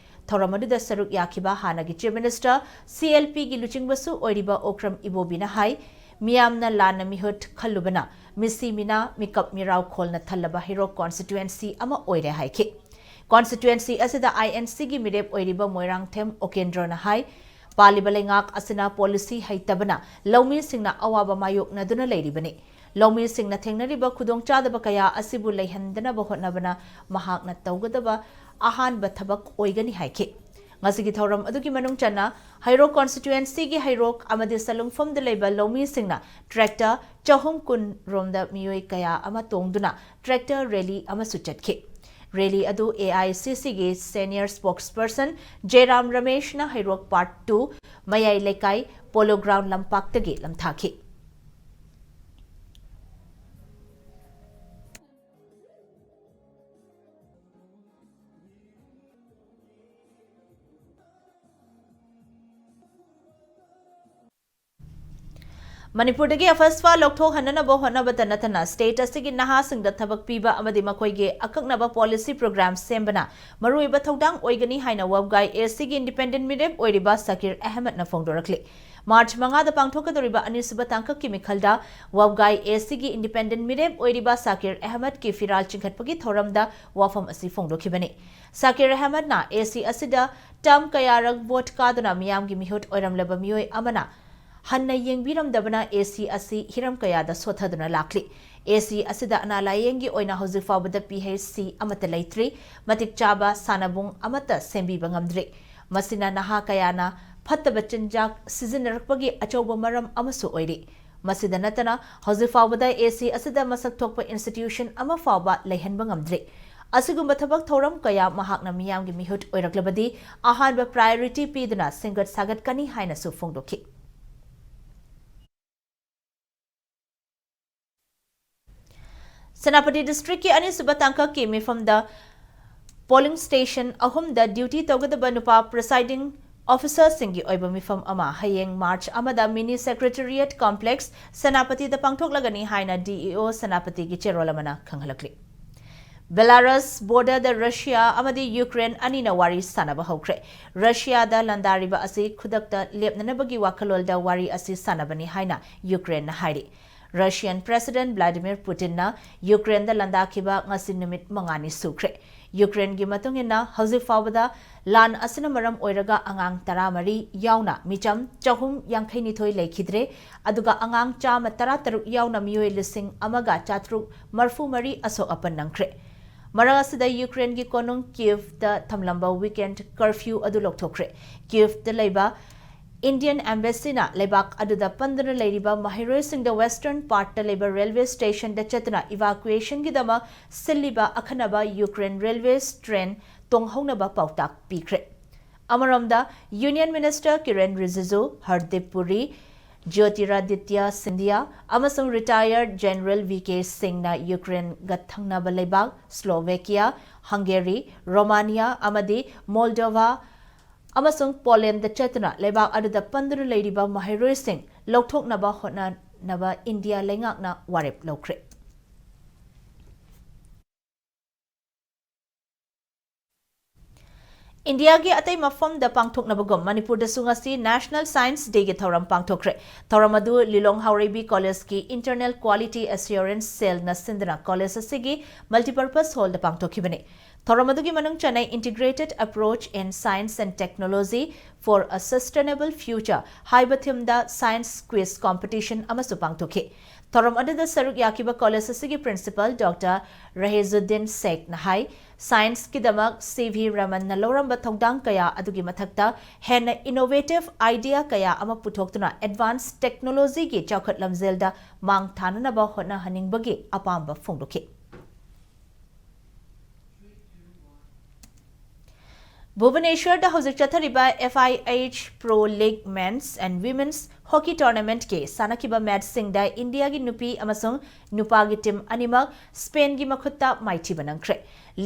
ꯊꯧꯔꯝ ꯑꯗꯨꯗ ꯁꯔꯨꯛ ꯌꯥꯈꯤꯕ ꯍꯥꯟꯅꯒꯤ Chief Minister, CLPꯒꯤ ꯂꯨꯆꯤꯡꯕꯁꯨ ꯑꯣꯏꯔꯤꯕ ꯑꯣꯀ꯭ꯔꯝ ꯏꯕꯣꯕꯤꯅ ꯍꯥꯏ, ꯃꯤꯌꯥꯝꯅ ꯂꯥꯟꯅ ꯃꯤꯍꯨꯠ ꯈꯜꯂꯨꯕꯅ ꯃꯤꯁꯤ ꯃꯤꯅꯥ, ꯃꯤꯀꯞ ꯃꯤꯔꯥꯎ ꯈꯣꯜꯅ ꯊꯜꯂꯕ ꯍꯩꯔꯣꯛ constituency ꯑꯃ ꯑꯣꯏꯔꯦ ꯍꯥꯏꯈꯤ꯫ Constituency ꯑꯁꯤꯗ INCꯒꯤ ꯃꯤꯔꯦꯞ ꯑꯣꯏꯔꯤꯕ ꯃꯣꯏꯔꯥꯡꯊꯦꯝ ꯑꯣꯀꯦꯟꯗ꯭ꯔꯣꯅ ꯍꯥꯏ, ꯄꯥꯜꯂꯤꯕ ꯂꯩꯉꯥꯛ ꯑꯁꯤꯅ policy ꯍꯩꯇꯕꯅ ꯂꯧꯃꯤꯁꯤꯡꯅ ꯑꯋꯥꯕ ꯃꯥꯌꯣꯛꯅꯗꯨꯅ ꯂꯩꯔꯤꯕꯅꯤ꯫ ꯂꯧꯃꯤꯁꯤꯡꯅ ꯊꯦꯡꯅꯔꯤꯕ ꯈꯨꯗꯣꯡꯆꯥꯗꯕ ꯀꯌꯥ ꯑꯁꯤꯕꯨ ꯂꯩꯍꯟꯗꯅꯕ ꯍꯣꯠꯅꯕꯅ ꯃꯍꯥꯛꯅ ꯇꯧꯒꯗꯕ ꯑꯍꯥꯟꯕ ꯊꯕꯛ ꯑꯣꯏꯒꯅꯤ ꯍꯥꯏꯈꯤ꯫ ꯉꯁꯤꯒꯤ ꯊꯧꯔꯝ ꯑꯗꯨꯒꯤ ꯃꯅꯨꯡ ꯆꯟꯅ ꯍꯩꯔꯣꯛ constituencyꯒꯤ ꯍꯩꯔꯣꯛ ꯑꯃꯗꯤ ꯁꯂꯨꯡꯐꯝꯗ ꯂꯩꯕ ꯂꯧꯃꯤꯁꯤꯡꯅ tractor ꯆꯍꯨꯝ ꯀꯨꯟ ꯔꯣꯝꯗ ꯃꯤꯑꯣꯏ ꯀꯌꯥ ꯑꯃ ꯇꯣꯡꯗꯨꯅ tractor rally ꯑꯃꯁꯨ ꯆꯠꯈꯤ꯫ Rally ꯑꯗꯨ AICCꯒꯤ senior spokesperson ꯖꯦꯔꯥꯝ ꯔꯃꯦꯁꯅ ꯍꯩꯔꯣꯛ Part two ꯃꯌꯥꯏ ꯂꯩꯀꯥꯏ Polo Ground ꯂꯝꯄꯥꯛꯇꯒꯤ ꯂꯝꯊꯥꯈꯤ꯫ ꯃꯅꯤꯄꯨꯔꯗꯒꯤ ꯑꯐꯁ꯭ꯋꯥ ꯂꯧꯊꯣꯛꯍꯟꯅꯅꯕ ꯍꯣꯠꯅꯕꯇ ꯅꯠꯇꯅ state ꯑꯁꯤꯒꯤ ꯅꯍꯥꯁꯤꯡꯗ ꯊꯕꯛ ꯄꯤꯕ ꯑꯃꯗꯤ ꯃꯈꯣꯏꯒꯤ ꯑꯀꯛꯅꯕ policy program ꯁꯦꯝꯕꯅ ꯃꯔꯨꯑꯣꯏꯕ ꯊꯧꯗꯥꯡ ꯑꯣꯏꯒꯅꯤ ꯍꯥꯏꯅ ꯋꯥꯕꯒꯥꯏ ACꯒꯤ independent ꯃꯤꯔꯦꯞ ꯑꯣꯏꯔꯤꯕ ꯁꯀꯤꯔ ꯑꯍꯃꯗꯅ ꯐꯣꯡꯗꯣꯔꯛꯂꯤ꯫ ꯃꯥꯔꯆ ꯃꯉꯥꯗ ꯄꯥꯡꯊꯣꯛꯀꯗꯧꯔꯤꯕ ꯑꯅꯤꯁꯨꯕ ꯇꯥꯡꯀꯛꯀꯤ ꯃꯤꯈꯜꯗ ꯋꯥꯕꯒꯥꯏ ACꯒꯤ independent ꯃꯤꯔꯦꯞ ꯑꯣꯏꯔꯤꯕ ꯁꯀꯤꯔ ꯑꯍꯃꯗꯀꯤ ꯐꯤꯔꯥꯜ ꯆꯤꯡꯈꯠꯄꯒꯤ ꯊꯧꯔꯝꯗ ꯋꯥꯐꯝ ꯑꯁꯤ ꯐꯣꯡꯗꯣꯛꯈꯤꯕꯅꯤ꯫ ꯁꯀꯤꯔ ꯑꯍꯃꯗꯅ AC ꯑꯁꯤꯗ term ꯀꯌꯥꯔꯛ vote ꯀꯥꯗꯨꯅ ꯃꯤꯌꯥꯝꯒꯤ ꯃꯤꯍꯨꯠ ꯑꯣꯏꯔꯝꯂꯕ ꯃꯤꯑꯣꯏ ꯑꯃꯅ ꯍꯟꯅ ꯌꯦꯡꯕꯤꯔꯝꯗꯕꯅ AC ꯑꯁꯤ ꯍꯤꯔꯝ ꯀꯌꯥꯗ ꯁꯣꯠꯊꯗꯨꯅ ꯂꯥꯛꯂꯤ꯫ AC ꯑꯁꯤꯗ ꯑꯅꯥ ꯂꯥꯌꯦꯡꯒꯤ ꯑꯣꯏꯅ ꯍꯧꯖꯤꯛ ꯐꯥꯎꯕꯗ PHC ꯑꯃꯠꯇ ꯂꯩꯇ꯭ꯔꯤ, ꯃꯇꯤꯛ ꯆꯥꯕ ꯁꯥꯟꯅꯕꯨꯡ ꯑꯃꯠꯇ ꯁꯦꯝꯕꯤꯕ ꯉꯝꯗ꯭ꯔꯤ꯫ ꯃꯁꯤꯅ ꯅꯍꯥ ꯀꯌꯥꯅ ꯐꯠꯇꯕ ꯆꯤꯟꯖꯥꯛ ꯁꯤꯖꯤꯟꯅꯔꯛꯄꯒꯤ ꯑꯆꯧꯕ ꯃꯔꯝ ꯑꯃꯁꯨ ꯑꯣꯏꯔꯤ꯫ ꯃꯁꯤꯗ ꯅꯠꯇꯅ ꯍꯧꯖꯤꯛ ꯐꯥꯎꯕꯗ AC ꯑꯁꯤꯗ ꯃꯁꯛ ꯊꯣꯛꯄ institution ꯑꯃ ꯐꯥꯎꯕ ꯂꯩꯍꯟꯕ ꯉꯝꯗ꯭ꯔꯤ꯫ ꯑꯁꯤꯒꯨꯝꯕ ꯊꯕꯛ ꯊꯧꯔꯝ ꯀꯌꯥ ꯃꯍꯥꯛꯅ ꯃꯤꯌꯥꯝꯒꯤ ꯃꯤꯍꯨꯠ ꯑꯣꯏꯔꯛꯂꯕꯗꯤ ꯑꯍꯥꯟꯕ priority ꯄꯤꯗꯨꯅ ꯁꯦꯝꯒꯠ ꯁꯥꯒꯠꯀꯅꯤ ꯍꯥꯏꯅꯁꯨ ꯐꯣꯡꯗꯣꯛꯈꯤ꯫ ꯁꯦꯅꯥꯄꯇꯤ districtꯀꯤ ꯑꯅꯤꯁꯨꯕ ꯇꯥꯡꯀꯛꯀꯤ ꯃꯤꯐꯝꯗ polling station ꯑꯍꯨꯝꯗ duty ꯇꯧꯒꯗꯕ ꯅꯨꯄꯥ presiding officerꯁꯤꯡꯒꯤ ꯑꯣꯏꯕ ꯃꯤꯐꯝ ꯑꯃ ꯍꯌꯦꯡ ꯃꯥꯔꯆ ꯑꯃꯗ mini secretariat complex ꯁꯦꯅꯥꯄꯇꯤꯗ ꯄꯥꯡꯊꯣꯛꯂꯒꯅꯤ ꯍꯥꯏꯅ DEO ꯁꯦꯅꯥꯄꯇꯤꯒꯤ ꯆꯦꯔꯣꯜ ꯑꯃꯅ ꯈꯪꯍꯜꯂꯛꯂꯤ꯫ Belarus borderꯗ ꯔꯁꯤꯌꯥ ꯑꯃꯗꯤ ꯌꯨꯀ꯭ꯔꯦꯟ ꯑꯅꯤꯅ ꯋꯥꯔꯤ ꯁꯥꯟꯅꯕ ꯍꯧꯈ꯭ꯔꯦ꯫ ꯔꯁꯤꯌꯥꯗ ꯂꯥꯟꯗꯥꯔꯤꯕ ꯑꯁꯤ ꯈꯨꯗꯛꯇ ꯂꯦꯞꯅꯅꯕꯒꯤ ꯋꯥꯈꯜꯂꯣꯟꯗ ꯋꯥꯔꯤ ꯑꯁꯤ ꯁꯥꯟꯅꯕꯅꯤ ꯍꯥꯏꯅ ꯌꯨꯀ꯭ꯔꯦꯟꯅ ꯍꯥꯏꯔꯤ꯫ Russian President Vladimir Putinꯅ ꯌꯨꯀ꯭ꯔꯦꯟꯗ ꯂꯥꯟꯗꯥꯈꯤꯕ ꯉꯁꯤ ꯅꯨꯃꯤꯠ ꯃꯉꯥꯅꯤ ꯁꯨꯈ꯭ꯔꯦ꯫ ꯌꯨꯀ꯭ꯔꯦꯟꯒꯤ ꯃꯇꯨꯡ ꯏꯟꯅ ꯍꯧꯖꯤꯛ ꯐꯥꯎꯕꯗ ꯂꯥꯟ ꯑꯁꯤꯅ ꯃꯔꯝ ꯑꯣꯏꯔꯒ ꯑꯉꯥꯡ ꯇꯔꯥꯃꯔꯤ ꯌꯥꯎꯅ ꯃꯤꯆꯝ ꯆꯍꯨꯝ ꯌꯥꯡꯈꯩꯅꯤꯊꯣꯏ ꯂꯩꯈꯤꯗ꯭ꯔꯦ, ꯑꯗꯨꯒ ꯑꯉꯥꯡ ꯆꯥꯝꯃ ꯇꯔꯥꯇꯔꯨꯛ ꯌꯥꯎꯅ ꯃꯤꯑꯣꯏ ꯂꯤꯁꯤꯡ ꯑꯃꯒ ꯆꯥꯇ꯭ꯔꯨꯛ ꯃꯔꯐꯨ ꯃꯔꯤ ꯑꯁꯣꯛ ꯑꯄꯟ ꯅꯪꯈ꯭ꯔꯦ꯫ ꯃꯔꯛ ꯑꯁꯤꯗ ꯌꯨꯀ꯭ꯔꯦꯟꯒꯤ ꯀꯣꯅꯨꯡ ꯀꯤꯌꯦꯚꯇ ꯊꯝꯂꯝꯕ weekend curfew ꯑꯗꯨ ꯂꯧꯊꯣꯛꯈ꯭ꯔꯦ꯫ ꯀꯤꯌꯦꯚꯇ ꯂꯩꯕ Indian embassyꯅ ꯂꯩꯕꯥꯛ ꯑꯗꯨꯗ ꯄꯟꯗꯨꯅ ꯂꯩꯔꯤꯕ ꯃꯍꯩꯔꯣꯏꯁꯤꯡꯗ western partꯇ ꯂꯩꯕ railway stationꯗ ꯆꯠꯇꯨꯅ evacuationꯒꯤꯗꯃꯛ ꯁꯤꯜꯂꯤꯕ ꯑꯈꯟꯅꯕ Ukraine railways train ꯇꯣꯡꯍꯧꯅꯕ ꯄꯥꯎꯇꯥꯛ ꯄꯤꯈ꯭ꯔꯦ꯫ ꯑꯃꯔꯣꯝꯗ, Union Minister ꯀꯤꯔꯦꯟ ꯔꯤꯖꯤꯖꯨ, ꯍꯔꯗꯤꯞ ꯄꯨꯔꯤ, ꯖ꯭ꯌꯣꯇꯤꯔꯥꯗꯤꯇ꯭ꯌ ꯁꯤꯟꯙꯤꯌꯥ ꯑꯃꯁꯨꯡ retired General V K ꯁꯤꯡꯅ ꯌꯨꯀ꯭ꯔꯦꯟꯒ ꯊꯪꯅꯕ ꯂꯩꯕꯥꯛ ꯁ꯭ꯂꯣꯚꯦꯀꯤꯌꯥ, ꯍꯪꯒꯦꯔꯤ, ꯔꯣꯃꯥꯅꯤꯌꯥ ꯑꯃꯗꯤ ꯃꯣꯜꯗꯣꯚꯥ ꯑꯃꯁꯨꯡ ꯄꯣꯂꯦꯟꯗ ꯆꯠꯇꯨꯅ ꯂꯩꯕꯥꯛ ꯑꯗꯨꯗ ꯄꯟꯗꯨꯅ ꯂꯩꯔꯤꯕ ꯃꯍꯩꯔꯣꯏꯁꯤꯡ ꯂꯧꯊꯣꯛꯅꯕ ꯍꯣꯠꯅꯅꯕ ꯏꯟꯗꯤꯌꯥ ꯂꯩꯉꯥꯛꯅ ꯋꯥꯔꯦꯞ ꯂꯧꯈ꯭ꯔꯦ꯫ ꯏꯟꯗꯤꯌꯥꯒꯤ ꯑꯇꯩ ꯃꯐꯝꯗ ꯄꯥꯡꯊꯣꯛꯅꯕꯒꯨꯝ ꯃꯅꯤꯄꯨꯔꯗꯁꯨ ꯉꯁꯤ National Science Dayꯒꯤ ꯊꯧꯔꯝ ꯄꯥꯡꯊꯣꯛꯈ꯭ꯔꯦ꯫ ꯊꯧꯔꯝ ꯑꯗꯨ ꯂꯤꯂꯣꯡ ꯍꯥꯎꯔꯩꯕꯤ ꯀꯣꯂꯦꯖꯀꯤ Internal Quality Assurance Cellꯅ ꯁꯤꯟꯗꯨꯅ ꯀꯣꯂꯦꯖ ꯑꯁꯤꯒꯤ Multipurpose Hallꯗ ꯄꯥꯡꯊꯣꯛꯈꯤꯕꯅꯤ꯫ ꯊꯧꯔꯝ ꯑꯗꯨꯒꯤ ꯃꯅꯨꯡ ꯆꯟꯅꯩ Integrated Approach in Science and Technology for a Sustainable Future ꯍꯥꯏꯕ themeꯗ Science Quiz Competition ꯑꯃꯁꯨ ꯄꯥꯡꯊꯣꯛꯈꯤ꯫ ꯊꯧꯔꯝ ꯑꯗꯨꯗ ꯁꯔꯨꯛ ꯌꯥꯈꯤꯕ ꯀꯣꯂꯦꯖ ꯑꯁꯤꯒꯤ Principal Doctor ꯔꯍꯦꯖꯨꯗꯤꯟ ꯁꯦꯈꯅ ꯍꯥꯏ, Scienceꯀꯤꯗꯃꯛ ꯁꯤ ꯚꯤ ꯔꯃꯟꯅ ꯂꯧꯔꯝꯕ ꯊꯧꯗꯥꯡ ꯀꯌꯥ ꯑꯗꯨꯒꯤ ꯃꯊꯛꯇ ꯍꯦꯟꯅ innovative idea ꯀꯌꯥ ꯑꯃ ꯄꯨꯊꯣꯛꯇꯨꯅ advance technologyꯒꯤ ꯆꯥꯎꯈꯠ ꯂꯝꯖꯦꯜꯗ ꯃꯥꯡ ꯊꯥꯅꯅꯕ ꯍꯣꯠꯅꯍꯟꯅꯤꯡꯕꯒꯤ ꯑꯄꯥꯝꯕ ꯐꯣꯡꯗꯣꯛꯈꯤ꯫ ꯚꯨꯕꯅꯦꯁ꯭ꯋꯔꯗ ꯍꯧꯖꯤꯛ ꯆꯠꯊꯔꯤꯕ F I H Pro League Men's and Women's Hockey Tournamentꯀꯤ ꯁꯥꯟꯅꯈꯤꯕ ꯃꯦꯠꯆꯁꯤꯡꯗ ꯏꯟꯗꯤꯌꯥꯒꯤ ꯅꯨꯄꯤ ꯑꯃꯁꯨꯡ ꯅꯨꯄꯥꯒꯤ ꯇꯤꯝ ꯑꯅꯤꯃꯛ ꯁ꯭ꯄꯦꯟꯒꯤ ꯃꯈꯨꯠꯇ ꯃꯥꯏꯊꯤꯕ ꯅꯪꯈ꯭ꯔꯦ꯫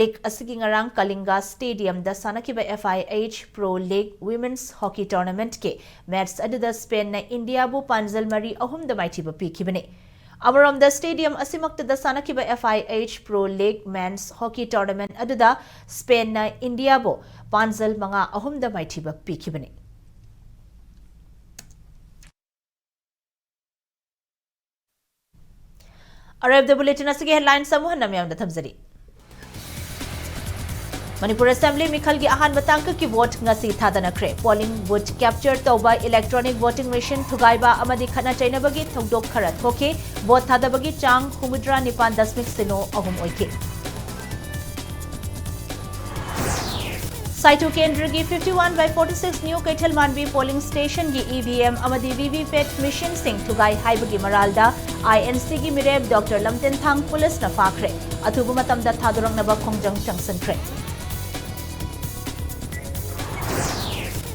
ꯂꯤꯒ ꯑꯁꯤꯒꯤ ꯉꯔꯥꯡ ꯀꯂꯤꯡꯒ ꯁ꯭ꯇꯦꯗꯤꯌꯝꯗ ꯁꯥꯟꯅꯈꯤꯕ F I H Pro League Women's Hockey Tournamentꯀꯤ ꯃꯦꯠꯆ ꯑꯗꯨꯗ ꯁ꯭ꯄꯦꯟꯅ ꯏꯟꯗꯤꯌꯥꯕꯨ ꯄꯥꯟꯖꯜ ꯃꯔꯤ ꯑꯍꯨꯝꯗ ꯃꯥꯏꯊꯤꯕ ꯄꯤꯈꯤꯕꯅꯤ꯫ ꯑꯃꯔꯣꯝꯗ ꯁ꯭ꯇꯦꯗꯤꯌꯝ ꯑꯁꯤꯃꯛꯇꯗ ꯁꯥꯟꯅꯈꯤꯕ F I H Pro League Men's Hockey Tournament ꯑꯗꯨꯗ ꯁ꯭ꯄꯦꯟꯅ ꯏꯟꯗꯤꯌꯥꯕꯨ ꯄꯥꯟꯖꯜ ꯃꯉꯥ ꯑꯍꯨꯝꯗ ꯃꯥꯏꯊꯤꯕ ꯄꯤꯈꯤꯕꯅꯤ꯫ ꯑꯔꯣꯏꯕꯗ ꯕꯨꯂꯦꯇꯤꯟ ꯑꯁꯤꯒꯤ headlines ꯑꯃꯨꯛ ꯍꯟꯅ ꯃꯌꯥꯝꯗ ꯊꯝꯖꯔꯤ꯫ ꯃꯅꯤꯄꯨꯔ ꯑꯦꯁꯦꯝꯕ꯭ꯂꯤ ꯃꯤꯈꯜꯒꯤ ꯑꯍꯥꯟꯕ ꯇꯥꯡꯀꯛꯀꯤ ꯚꯣꯠ ꯉꯁꯤ ꯊꯥꯗꯅꯈ꯭ꯔꯦ꯫ Polling booth capture ꯇꯧꯕ electronic voting machine ꯊꯨꯒꯥꯏꯕ ꯑꯃꯗꯤ ꯈꯠꯅ ꯆꯩꯅꯕꯒꯤ ꯊꯧꯗꯣꯛ ꯈꯔ ꯊꯣꯛꯈꯤ꯫ ꯚꯣꯠ ꯊꯥꯗꯕꯒꯤ ꯆꯥꯡ ꯍꯨꯝꯐꯨꯇꯔꯥ ꯅꯤꯄꯥꯟ ꯗꯁꯃꯤꯛ ꯁꯤꯅꯣ ꯑꯍꯨꯝ ꯑꯣꯏꯈꯤ꯫ ꯁꯥꯏꯊꯨ ꯀꯦꯟꯗ꯭ꯔꯒꯤ fifty one by forty six New ꯀꯩꯊꯦꯜ ꯃꯥꯟꯕꯤ polling stationꯒꯤ E V M ꯑꯃꯗꯤ V V P A T machineꯁꯤꯡ ꯊꯨꯒꯥꯏ ꯍꯥꯏꯕꯒꯤ ꯃꯔꯥꯜꯗ I N Cꯒꯤ ꯃꯤꯔꯦꯞ ꯗꯣꯛꯇꯔ ꯂꯝꯇꯦꯟꯊꯥꯡ ꯄꯨꯂꯤꯁꯅ ꯐꯥꯈ꯭ꯔꯦ꯫ ꯑꯊꯨꯕ ꯃꯇꯝꯗ ꯊꯥꯗꯣꯔꯛꯅꯕ ꯈꯣꯡꯖꯪ ꯆꯪꯁꯤꯟꯈ꯭ꯔꯦ꯫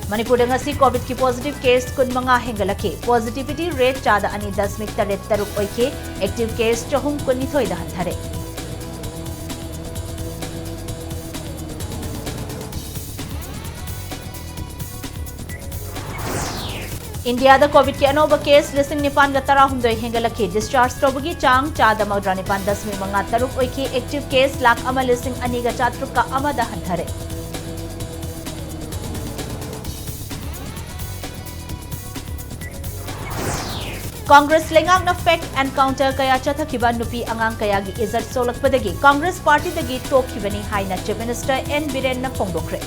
ꯃꯅꯤꯄꯨꯔꯗ ꯉꯁꯤ ꯀꯣꯚꯤꯗꯀꯤ positive case ꯀꯨꯟꯃꯉꯥ ꯍꯦꯟꯒꯠꯂꯛꯈꯤ꯫ Positivity rate ꯆꯥꯗ ꯑꯅꯤ ꯗꯁꯃꯤꯛ ꯇꯔꯦꯠ ꯇꯔꯨꯛ ꯑꯣꯏꯈꯤ꯫ Active case ꯆꯍꯨꯝ ꯀꯨꯟꯅꯤꯊꯣꯏꯗ ꯍꯟꯊꯔꯦ꯫ ꯏꯟꯗꯤꯌꯥꯗ ꯀꯣꯚꯤꯗꯀꯤ ꯑꯅꯧꯕ ꯀꯦꯁ ꯂꯤꯁꯤꯡ ꯅꯤꯄꯥꯟꯒ ꯇꯔꯥꯍꯨꯝꯗꯣꯏ ꯍꯦꯟꯒꯠꯂꯛꯈꯤ꯫ ꯗꯤꯁꯆꯥꯔꯖ ꯇꯧꯕꯒꯤ ꯆꯥꯡ ꯆꯥꯗ ꯃꯧꯗ꯭ꯔꯥ ꯅꯤꯄꯥꯟ ꯗꯁꯃꯤꯛ ꯃꯉꯥ ꯇꯔꯨꯛ ꯑꯣꯏꯈꯤ꯫ ꯑꯦꯛꯇꯤꯚ ꯀꯦꯁ ꯂꯥꯈ ꯑꯃ ꯂꯤꯁꯤꯡ ꯑꯅꯤꯒ ꯆꯥꯇ꯭ꯔꯨꯛꯀ ꯑꯃꯗ ꯍꯟꯊꯔꯦ꯫ ꯀꯣꯡꯒ꯭ꯔꯦꯁ ꯂꯩꯉꯥꯛꯅ ꯐꯦꯛ ꯑꯦꯟꯀꯥꯎꯟꯇꯔ ꯀꯌꯥ ꯆꯠꯊꯈꯤꯕ ꯅꯨꯄꯤ ꯑꯉꯥꯡ ꯀꯌꯥꯒꯤ ꯏꯖꯠ ꯁꯣꯛꯂꯛꯄꯗꯒꯤ ꯀꯣꯡꯒ꯭ꯔꯦꯁ ꯄꯥꯔꯇꯤꯗꯒꯤ ꯇꯣꯛꯈꯤꯕꯅꯤ ꯍꯥꯏꯅ ꯆꯤꯐ ꯃꯤꯅꯤꯁꯇꯔ ꯑꯦꯟ ꯕꯤꯔꯦꯟꯅ ꯐꯣꯡꯗꯣꯛꯈ꯭ꯔꯦ꯫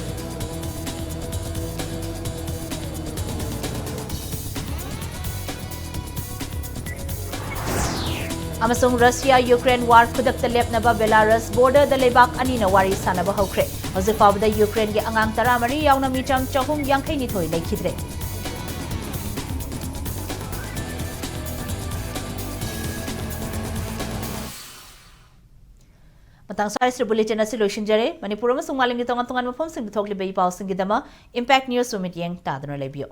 ꯑꯃꯁꯨꯡ ꯔꯁꯤꯌꯥ ꯌꯨꯀ꯭ꯔꯦꯟ ꯋꯥꯔ ꯈꯨꯗꯛꯇ ꯂꯦꯞꯅꯕ ꯕꯦꯂꯥꯔꯁ ꯕꯣꯔꯗꯔꯗ ꯂꯩꯕꯥꯛ ꯑꯅꯤꯅ ꯋꯥꯔꯤ ꯁꯥꯅꯕ ꯍꯧꯈ꯭ꯔꯦ꯫ ꯍꯧꯖꯤꯛ ꯐꯥꯎꯕꯗ ꯌꯨꯀ꯭ꯔꯦꯟꯒꯤ ꯑꯉꯥꯡ ꯇꯔꯥꯃꯔꯤ ꯌꯥꯎꯅ ꯃꯤꯆꯝ ꯆꯍꯨꯝ ꯌꯥꯡꯈꯩ ꯅꯤꯊꯣꯏ ꯂꯩꯈꯤꯗ꯭ꯔꯦ꯫ ꯃꯇꯥꯡ ꯁ꯭ꯋꯥꯏꯁꯤꯗ ꯕꯨꯂꯦꯇꯤꯟ ꯑꯁꯤ ꯂꯣꯏꯁꯤꯟꯖꯔꯦ꯫ ꯃꯅꯤꯄꯨꯔ ꯑꯃꯁꯨꯡ ꯃꯥꯂꯦꯝꯒꯤ ꯇꯣꯉꯥꯟ ꯇꯣꯉꯥꯟꯕ ꯃꯐꯝꯁꯤꯡꯗ ꯊꯣꯛꯂꯤꯕ ꯏ ꯄꯥꯎꯁꯤꯡꯒꯤꯗꯃꯛ ꯏꯝꯄꯦꯛ ꯅ꯭ꯌꯨꯁꯄꯨ ꯃꯤꯠꯌꯦꯡ ꯇꯥꯗꯨꯅ ꯂꯩꯕꯤꯌꯨ꯫